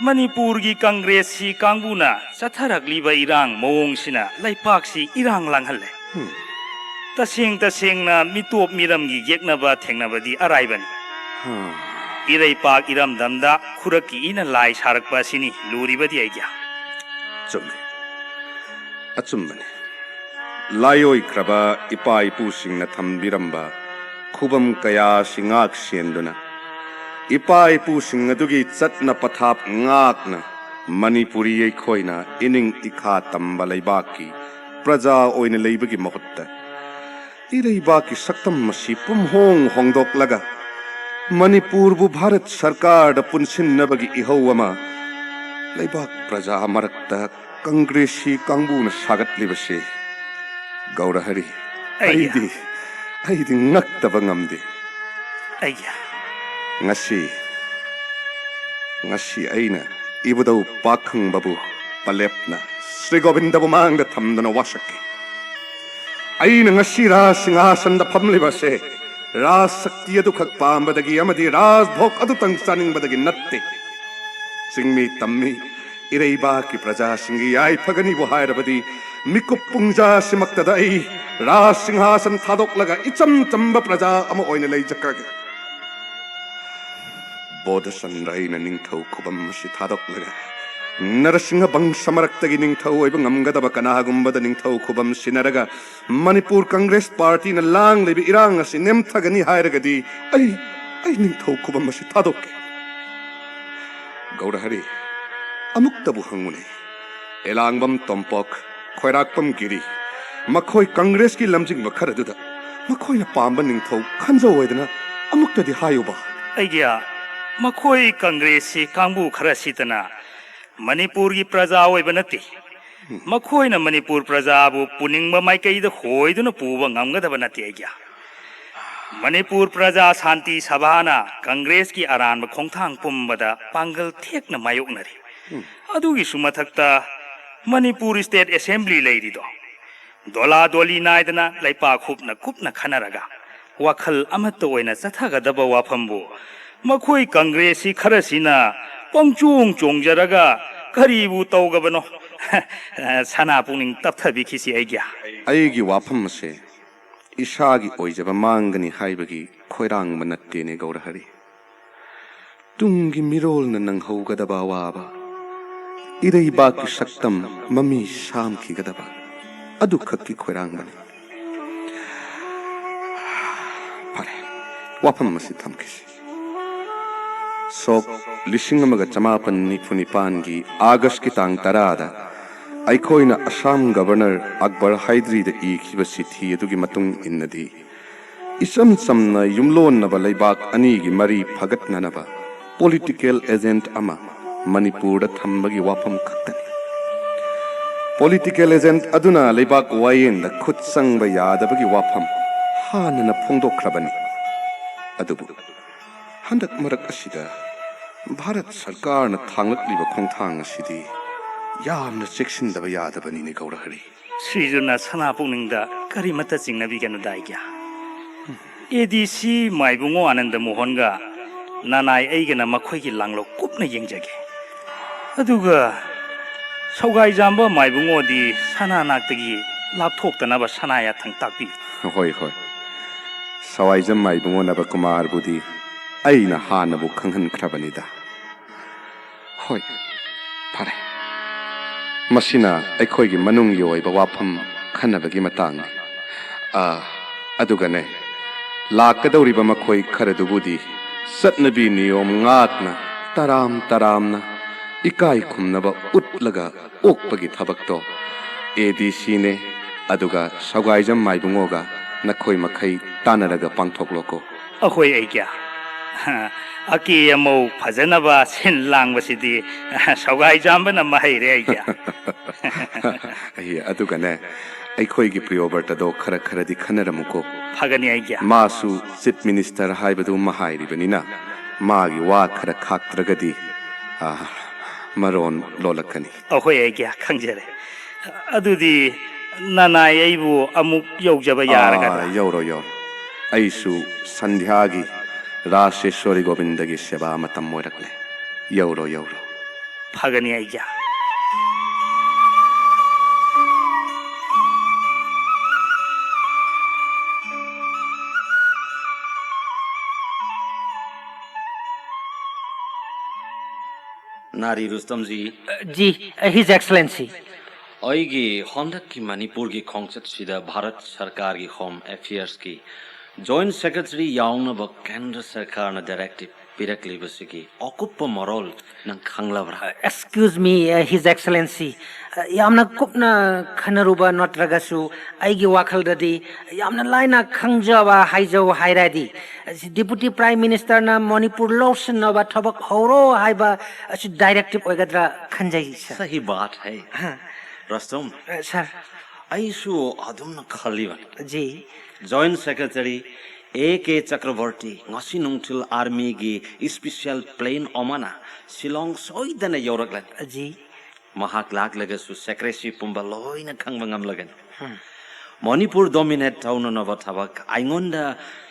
ꯃꯅꯤꯄꯨꯔꯒꯤ ꯀꯪꯒ꯭ꯔꯦꯁꯁꯤ ꯀꯥꯡꯕꯨꯅ ꯆꯠꯊꯔꯛꯂꯤꯕ ꯏꯔꯥꯡ ꯃꯑꯣꯡꯁꯤꯅ ꯂꯩꯄꯥꯛꯁꯤ ꯏꯔꯥꯡ ꯂꯥꯡꯍꯜꯂꯦ꯫ ꯎꯝ꯫ ꯇꯁꯦꯡ ꯇꯁꯦꯡꯅ ꯃꯤꯇꯣꯞ ꯃꯤꯔꯝꯒꯤ ꯌꯦꯛꯅꯕ ꯊꯦꯡꯅꯕꯗꯤ ꯑꯔꯥꯏꯕꯅꯤ꯫ ꯍꯥ꯫ ꯏꯔꯩꯄꯥꯛ ꯏꯔꯝꯗꯝꯗ ꯈꯨꯔꯛꯀꯤ ꯏꯅ ꯂꯥꯏ ꯁꯥꯔꯛꯄ ꯑꯁꯤꯅꯤ ꯂꯨꯔꯤꯕꯗꯤ ꯑꯩꯒ꯭ꯌꯥ꯫ ꯆꯨꯝꯃꯤ꯫ ꯑꯆꯨꯝꯕꯅꯤ꯫ ꯂꯥꯏꯑꯣꯏꯈ꯭ꯔꯕ ꯏꯄꯥ ꯏꯄꯨꯁꯤꯡꯅ ꯊꯝꯕꯤꯔꯝꯕ ꯈꯨꯕꯝ ꯀꯌꯥ ꯑꯁꯤ ꯉꯥꯛ ꯁꯦꯟꯗꯨꯅ, ꯏꯄꯥ ꯏꯄꯨꯁꯤꯡ ꯑꯗꯨꯒꯤ ꯆꯠꯅ ꯄꯊꯥꯞ ꯉꯥꯛꯅ ꯃꯅꯤꯄꯨꯔꯤ ꯑꯩꯈꯣꯏꯅ ꯏꯅꯤꯡ ꯏꯈꯥ ꯇꯝꯕ ꯂꯩꯕꯥꯛꯀꯤ ꯄ꯭ꯔꯖꯥ ꯑꯣꯏꯅ ꯂꯩꯕꯒꯤ ꯃꯍꯨꯠꯇ, ꯏꯔꯩꯕꯥꯛꯀꯤ ꯁꯛꯇꯝ ꯑꯁꯤ ꯄꯨꯝꯍꯣꯡ ꯍꯣꯡꯗꯣꯛꯂꯒ ꯃꯅꯤꯄꯨꯔꯕꯨ ꯚꯥꯔꯠ ꯁꯔꯀꯥꯔꯗ ꯄꯨꯟꯁꯤꯟꯅꯕꯒꯤ ꯏꯍꯧ ꯑꯃ ꯂꯩꯕꯥꯛ ꯄ꯭ꯔꯖꯥ ꯃꯔꯛꯇ ꯀꯪꯒ꯭ꯔꯦꯁꯤ ꯀꯥꯡꯕꯨꯅ ꯁꯥꯒꯠꯂꯤꯕꯁꯤ, ꯒꯧꯔꯍꯔꯤ, ꯑꯩ ꯑꯩꯗꯤ, ꯑꯩꯗꯤ ꯉꯛꯇꯕ ꯉꯝꯗꯦ꯫ ꯑꯩꯒ꯭ꯌꯥ꯫ ꯉꯁꯤ, ꯉꯁꯤ ꯑꯩꯅ ꯏꯕꯨꯙꯧ ꯄꯥꯈꯪꯕꯕꯨ ꯄꯂꯦꯞꯅ ꯁ꯭ꯔꯤ ꯒꯣꯕꯤꯟꯗꯕꯨ ꯃꯥꯡꯗ ꯊꯝꯗꯨꯅ ꯋꯥꯁꯛꯈꯤ꯫ ꯑꯩꯅ ꯉꯁꯤ ꯔꯥꯖ ꯁꯤꯡꯍꯥꯁꯟꯗ ꯐꯝꯂꯤꯕ ꯑꯁꯦ ꯔꯥꯖ ꯁꯛꯇꯤ ꯑꯗꯨꯈꯛ ꯄꯥꯝꯕꯗꯒꯤ ꯑꯃꯗꯤ ꯔꯥꯖ ꯚꯣꯛ ꯑꯗꯨꯇꯪ ꯆꯥꯅꯤꯡꯕꯗꯒꯤ ꯅꯠꯇꯦ꯫ ꯆꯤꯡꯃꯤ ꯇꯝꯃꯤ ꯏꯔꯩꯕꯥꯛꯀꯤ ꯄ꯭ꯔꯖꯥꯁꯤꯡꯒꯤ ꯌꯥꯏꯐꯒꯅꯤꯕꯨ ꯍꯥꯏꯔꯕꯗꯤ, ꯃꯤꯀꯨꯞ ꯄꯨꯡꯖꯥ ꯑꯁꯤꯃꯛꯇꯗ ꯑꯩ ꯔꯥꯖ ꯁꯤꯡꯍꯥꯁꯟ ꯊꯥꯗꯣꯛꯂꯒ ꯏꯆꯝ ꯆꯝꯕ ꯄ꯭ꯔꯖꯥ ꯑꯃ ꯑꯣꯏꯅ ꯂꯩꯖꯈ꯭ꯔꯒꯦ꯫ ꯕꯣꯙꯆꯟꯗ꯭ꯔ ꯑꯩꯅ ꯅꯤꯡꯊꯧ ꯈꯨꯕꯝ ꯑꯁꯤ ꯊꯥꯗꯣꯛꯂꯒ, ꯅꯔꯁꯤꯡꯍ ꯕꯪꯁ ꯃꯔꯛꯇꯒꯤ ꯅꯤꯡꯊꯧ ꯑꯣꯏꯕ ꯉꯝꯒꯗꯕ ꯀꯅꯥꯒꯨꯝꯕꯗ ꯅꯤꯡꯊꯧ ꯈꯨꯕꯝ ꯁꯤꯟꯅꯔꯒ, ꯃꯅꯤꯄꯨꯔ ꯀꯪꯒ꯭ꯔꯦꯁ ꯄꯥꯔꯇꯤꯅ ꯂꯥꯡꯂꯤꯕ ꯏꯔꯥꯡ ꯑꯁꯤ ꯅꯦꯝꯊꯒꯅꯤ ꯍꯥꯏꯔꯒꯗꯤ, ꯑꯩ, ꯑꯩ ꯅꯤꯡꯊꯧ ꯈꯨꯕꯝ ꯑꯁꯤ ꯊꯥꯗꯣꯛꯀꯦ꯫ ꯒꯧꯔꯍꯔꯤ, ꯑꯃꯨꯛꯇꯕꯨ ꯍꯪꯉꯨꯅꯦ꯫ ꯑꯦꯂꯥꯡꯕꯝ ꯇꯣꯝꯄꯣꯛ, ꯈꯣꯏꯔꯥꯛꯄꯝ ꯒꯤꯔꯤ, ꯃꯈꯣꯏ ꯀꯪꯒ꯭ꯔꯦꯁꯀꯤ ꯂꯝꯖꯤꯡꯕ ꯈꯔꯗꯨꯗ ꯃꯈꯣꯏꯅ ꯄꯥꯝꯕ ꯅꯤꯡꯊꯧ ꯈꯟꯖꯧ ꯍꯥꯏꯗꯅ ꯑꯃꯨꯛꯇꯗꯤ ꯍꯥꯏꯌꯨꯕ꯫ ꯑꯩꯒꯤ ꯃꯈꯣꯏ ꯀꯪꯒ꯭ꯔꯦꯁꯁꯤ ꯀꯥꯡꯕꯨ ꯈꯔ ꯁꯤꯇꯅ ꯃꯅꯤꯄꯨꯔꯒꯤ ꯄ꯭ꯔꯖꯥ ꯑꯣꯏꯕ ꯅꯠꯇꯦ꯫ ꯃꯈꯣꯏꯅ ꯃꯅꯤꯄꯨꯔ ꯄ꯭ꯔꯖꯥꯕꯨ ꯄꯨꯅꯤꯡꯕ ꯃꯥꯏꯀꯩꯗ ꯍꯣꯏꯗꯨꯅ ꯄꯨꯕ ꯉꯝꯒꯗꯕ ꯅꯠꯇꯦ ꯑꯩꯒꯤ꯫ ꯃꯅꯤꯄꯨꯔ ꯄ꯭ꯔꯖꯥ ꯁꯥꯟꯇꯤ ꯁꯚꯥꯅ ꯀꯪꯒ꯭ꯔꯦꯁꯀꯤ ꯑꯔꯥꯟꯕ ꯈꯣꯡꯊꯥꯡ ꯄꯨꯝꯕꯗ ꯄꯥꯡꯒꯜ ꯊꯦꯛꯅ ꯃꯥꯌꯣꯛꯅꯔꯤ꯫ ꯑꯗꯨꯒꯤꯁꯨ ꯃꯊꯛꯇ ꯃꯅꯤꯄꯨꯔ ꯁ꯭ꯇꯦꯠ ꯑꯦꯁꯦꯝꯕ꯭ꯂꯤ ꯂꯩꯔꯤꯗꯣ, ꯗꯣꯂꯥ ꯗꯣꯂꯤ ꯅꯥꯏꯗꯅ ꯂꯩꯄꯥꯛ ꯍꯨꯞꯅ ꯀꯨꯞꯅ ꯈꯟꯅꯔꯒ ꯋꯥꯈꯜ ꯑꯃꯠꯇ ꯑꯣꯏꯅ ꯆꯠꯊꯒꯗꯕ ꯋꯥꯐꯝꯕꯨ ꯃꯈꯣꯏ ꯀꯪꯒ꯭ꯔꯦꯁꯁꯤ ꯈꯔꯁꯤꯅ ꯄꯪꯆꯣꯡ ꯆꯣꯡꯖꯔꯒ ꯀꯔꯤꯕꯨ ꯇꯧꯒꯕꯅꯣ? ꯁꯅꯥ ꯄꯨꯛꯅꯤꯡ ꯇꯞꯊꯕꯤꯈꯤꯁꯤ ꯑꯩꯒꯤ꯫ ꯑꯩꯒꯤ ꯋꯥꯐꯝ ꯑꯁꯦ ꯏꯁꯥꯒꯤ ꯑꯣꯏꯖꯕ ꯃꯥꯡꯒꯅꯤ ꯍꯥꯏꯕꯒꯤ ꯈꯣꯏꯔꯥꯡꯕ ꯅꯠꯇꯦꯅꯦ ꯒꯧꯔꯍꯔꯤ꯫ ꯇꯨꯡꯒꯤ ꯃꯤꯔꯣꯜꯅ ꯅꯪꯍꯧꯒꯗꯕ ꯑꯋꯥꯕ, ꯏꯔꯩꯕꯥꯛꯀꯤ ꯁꯛꯇꯝ ꯃꯃꯤ ꯁꯥꯝꯈꯤꯒꯗꯕ ꯑꯗꯨꯈꯛꯀꯤ ꯈꯣꯏꯔꯥꯡꯕꯅꯤ꯫ ꯐꯔꯦ, ꯋꯥꯐꯝ ꯑꯁꯤ ꯊꯝꯈꯤꯁꯤ꯫ ꯁꯣꯛ ꯂꯤꯁꯤꯡ ꯑꯃꯒ ꯆꯃꯥꯄꯟ ꯅꯤꯐꯨ ꯅꯤꯄꯥꯟꯒꯤ ꯑꯥꯒꯁꯀꯤ ꯇꯥꯡ ꯇꯔꯥꯗ ꯑꯩꯈꯣꯏꯅ ꯑꯁꯥꯝ ꯒꯕꯔꯅꯔ ꯑꯛꯕꯔ ꯍꯥꯏꯗ꯭ꯔꯤꯗ ꯏꯈꯤꯕ ꯆꯤꯊꯤ ꯑꯗꯨꯒꯤ ꯃꯇꯨꯡ ꯏꯟꯅꯗꯤ, ꯏꯆꯝ ꯆꯝꯅ ꯌꯨꯝꯂꯣꯟꯅꯕ ꯂꯩꯕꯥꯛ ꯑꯅꯤꯒꯤ ꯃꯔꯤ ꯐꯒꯠꯅꯅꯕ ꯄꯣꯂꯤꯇꯤꯀꯦꯜ ꯑꯦꯖꯦꯟꯠ ꯑꯃ ꯃꯅꯤꯄꯨꯔꯗ ꯊꯝꯕꯒꯤ ꯋꯥꯐꯝ ꯈꯛꯇꯅꯤ꯫ ꯄꯣꯂꯤꯇꯤꯀꯦꯜ ꯑꯦꯖꯦꯟꯠ ꯑꯗꯨꯅ ꯂꯩꯕꯥꯛ ꯋꯥꯌꯦꯟꯗ ꯈꯨꯠ ꯆꯪꯕ ꯌꯥꯗꯕꯒꯤ ꯋꯥꯐꯝ ꯍꯥꯟꯅꯅ ꯐꯣꯡꯗꯣꯛꯈ꯭ꯔꯕꯅꯤ꯫ ꯑꯗꯨꯕꯨ ꯍꯟꯗꯛ ꯃꯔꯛ ꯑꯁꯤꯗ ꯚꯥꯔꯠ ꯁꯔꯀꯥꯔꯅ ꯊꯥꯡꯂꯛꯂꯤꯕ ꯈꯣꯡꯊꯥꯡ ꯑꯁꯤꯗꯤ ꯌꯥꯝꯅ ꯆꯦꯛꯁꯤꯟꯗꯕ ꯌꯥꯗꯕꯅꯤꯅꯦ ꯒꯧꯔꯍꯔꯤ꯫ ꯁ꯭ꯔꯤꯖꯨꯅ ꯁꯅꯥ ꯄꯨꯛꯅꯤꯡꯗ ꯀꯔꯤꯃꯠꯇ ꯆꯤꯡꯅꯕꯤꯒꯅꯨꯗ ꯑꯩꯒꯤ꯫ ꯑꯦ ꯗꯤ ꯁꯤ ꯃꯥꯏꯕꯨꯡꯉꯣ ꯑꯥꯅꯟꯗ ꯃꯣꯍꯟꯒ ꯅꯅꯥꯏ ꯑꯩꯒꯅ ꯃꯈꯣꯏꯒꯤ ꯂꯥꯡꯂꯧ ꯀꯨꯞꯅ ꯌꯦꯡꯖꯒꯦ꯫ ꯑꯗꯨꯒ ꯁꯧꯒꯥꯏꯖꯥꯝꯕ ꯃꯥꯏꯕꯨꯡꯉꯣꯗꯤ ꯁꯅꯥ ꯅꯥꯛꯇꯒꯤ ꯂꯥꯞꯊꯣꯛꯇꯅꯕ ꯁꯅꯥ ꯌꯥꯊꯪ ꯇꯥꯛꯄꯤꯌꯨ꯫ ꯍꯣꯏ, ꯍꯣꯏ꯫ ꯁꯋꯥꯏꯖꯝ ꯃꯥꯏꯕꯨꯡꯉꯣ ꯅꯕꯀꯨꯃꯥꯔꯕꯨꯗꯤ ꯑꯩꯅ ꯍꯥꯟꯅꯕꯨ ꯈꯪꯍꯟꯈ꯭ꯔꯕꯅꯤꯗ꯫ ꯍꯣꯏ, ꯐꯔꯦ꯫ ꯃꯁꯤꯅ ꯑꯩꯈꯣꯏꯒꯤ ꯃꯅꯨꯡꯒꯤ ꯑꯣꯏꯕ ꯋꯥꯐꯝ ꯈꯟꯅꯕꯒꯤ ꯃꯇꯥꯡꯅꯤ꯫ ꯑꯥ, ꯑꯗꯨꯒꯅꯦ, ꯂꯥꯛꯀꯗꯧꯔꯤꯕ ꯃꯈꯣꯏ ꯈꯔꯗꯨꯕꯨꯗꯤ ꯆꯠꯅꯕꯤ ꯅꯤꯌꯣꯝ ꯉꯥꯛꯅ ꯇꯔꯥꯝ ꯇꯔꯥꯝꯅ ꯏꯀꯥꯏ ꯈꯨꯝꯅꯕ ꯎꯠꯂꯒ ꯑꯣꯛꯄꯒꯤ ꯊꯕꯛꯇꯣ ꯑꯦ ꯗꯤ ꯁꯤꯅꯦ, ꯑꯗꯨꯒ ꯁꯧꯒꯥꯏꯖꯝ ꯃꯥꯏꯕꯨꯡꯉꯣꯒ ꯅꯈꯣꯏ ꯃꯈꯩ ꯇꯥꯟꯅꯔꯒ ꯄꯥꯡꯊꯣꯛꯂꯣꯀꯣ꯫ ꯑꯍꯣꯏ ꯑꯩꯒꯤ꯫ ꯑꯀꯦ ꯑꯃꯧ ꯐꯖꯅꯕ ꯁꯤꯟ ꯂꯥꯡꯕꯁꯤꯗꯤ ꯁꯧꯒꯥꯏꯖꯥꯝꯕꯅ ꯃꯍꯩꯔꯦ ꯑꯩꯒꯤ꯫ ꯑꯩ ꯑꯗꯨꯒꯅꯦ, ꯑꯩꯈꯣꯏꯒꯤ ꯄ꯭ꯔꯤꯌꯣꯕ꯭ꯔꯇꯗꯣ ꯈꯔ ꯈꯔꯗꯤ ꯈꯟꯅꯔꯝꯃꯨꯀꯣ꯫ ꯐꯒꯅꯤ ꯑꯩꯒꯤ꯫ ꯃꯥꯁꯨ ꯆꯤꯐ ꯃꯤꯅꯤꯁꯇꯔ ꯍꯥꯏꯕꯗꯨ ꯑꯃ ꯍꯥꯏꯔꯤꯕꯅꯤꯅ, ꯃꯥꯒꯤ ꯋꯥ ꯈꯔ ꯈꯥꯛꯇ꯭ꯔꯒꯗꯤ, ꯑ, ꯃꯔꯣꯟ ꯂꯣꯜꯂꯛꯀꯅꯤ꯫ ꯑꯍꯣꯏ ꯑꯩꯒꯤ, ꯈꯪꯖꯔꯦ꯫ ꯑꯗꯨꯗꯤ ꯅꯅꯥꯏ ꯑꯩꯕꯨ ꯑꯃꯨꯛ ꯌꯧꯖꯕ ꯌꯥꯔꯒꯗ꯭ꯔꯥ? ꯑꯥ, ꯌꯧꯔꯣ, ꯌꯧꯔꯣ꯫ ꯑꯩꯁꯨ ꯁꯟꯙ꯭ꯌꯥꯒꯤ ꯔꯥꯁꯦꯁ꯭ꯋꯔꯤ ꯒꯣꯕꯤꯟꯗꯒꯤ ꯁꯦꯕꯥ ꯃꯇꯝ ꯑꯣꯏꯔꯛꯂꯦ꯫ ꯌꯧꯔꯣ, ꯌꯧꯔꯣ꯫ ꯐꯒꯅꯤ ꯑꯩꯒꯤ꯫ ꯅꯥꯔꯤ ꯔꯨꯁꯇꯝꯖꯤ꯫ ꯖꯤ, His Excellency꯫ ꯑꯩꯒꯤ ꯍꯟꯗꯛꯀꯤ ꯃꯅꯤꯄꯨꯔꯒꯤ ꯈꯣꯡꯆꯠꯁꯤꯗ ꯚꯥꯔꯠ ꯁꯔꯀꯥꯔꯒꯤ ꯍꯣꯝ ꯑꯦꯐꯤꯌꯔꯁꯀꯤ ꯖꯣꯏꯟ ꯁꯦꯀ꯭ꯔꯦꯇꯔꯤ ꯌꯥꯎꯅꯕ ꯀꯦꯟꯗ꯭ꯔ ꯁꯔꯀꯥꯔꯅ ꯗꯥꯏꯔꯦꯛꯇꯤꯚ ꯄꯤꯔꯛꯂꯤꯕꯁꯤꯒꯤ ꯑꯀꯨꯞꯄ ꯃꯔꯣꯜ ꯅꯪ ꯈꯪꯂꯕ꯭ꯔꯥ? Excuse me, His Excellency꯫ ꯌꯥꯝꯅ ꯀꯨꯞꯅ ꯈꯟꯅꯔꯨꯕ ꯅꯠꯇ꯭ꯔꯒꯁꯨ ꯑꯩꯒꯤ ꯋꯥꯈꯜꯗꯗꯤ ꯌꯥꯝꯅ ꯂꯥꯏꯅ ꯈꯪꯖꯕ ꯍꯥꯏꯖꯧ ꯍꯥꯏꯔꯗꯤ, ꯗꯤꯄꯨꯇꯤ ꯄ꯭ꯔꯥꯏꯝ ꯃꯤꯅꯤꯁꯇꯔꯅ ꯃꯅꯤꯄꯨꯔ ꯂꯧꯁꯤꯟꯅꯕ ꯊꯕꯛ ꯍꯧꯔꯣ ꯍꯥꯏꯕ ꯑꯁꯤ ꯗꯥꯏꯔꯦꯛꯇꯤꯚ ꯑꯣꯏꯒꯗ꯭ꯔꯥ ꯈꯟꯖꯩ, ꯁꯥꯔ꯫ ꯁꯍꯤ ꯕꯥꯠ ꯍꯩ꯫ ꯔꯨꯁꯇꯝ, ꯑ, ꯁꯥꯔ꯫ ꯑꯩꯁꯨ ꯑꯗꯨꯝꯅ ꯈꯜꯂꯤꯕꯅꯤ꯫ ꯖꯤ꯫ Joint secretary A K Chakraborty ꯉꯁꯤ ꯅꯨꯡꯊꯤꯜ ꯑꯥꯔꯃꯤꯒꯤ ꯏꯁꯄꯤꯁꯦꯜ ꯄ꯭ꯂꯦꯟ ꯑꯃꯅ ꯁꯤꯂꯣꯡ ꯁꯣꯏꯗꯅ ꯌꯧꯔꯛꯂꯅꯤ꯫ ꯖꯤ꯫ ꯃꯍꯥꯛ ꯂꯥꯛꯂꯒꯁꯨ ꯁꯦꯀ꯭ꯔꯦꯁꯤ ꯄꯨꯝꯕ ꯂꯣꯏꯅ ꯈꯪꯕ ꯉꯝꯂꯒꯅꯤ꯫ ꯃꯅꯤꯄꯨꯔ ꯗꯣꯃꯤꯅꯦꯠ ꯇꯧꯅꯅꯕ ꯊꯕꯛ ꯑꯩꯉꯣꯟꯗ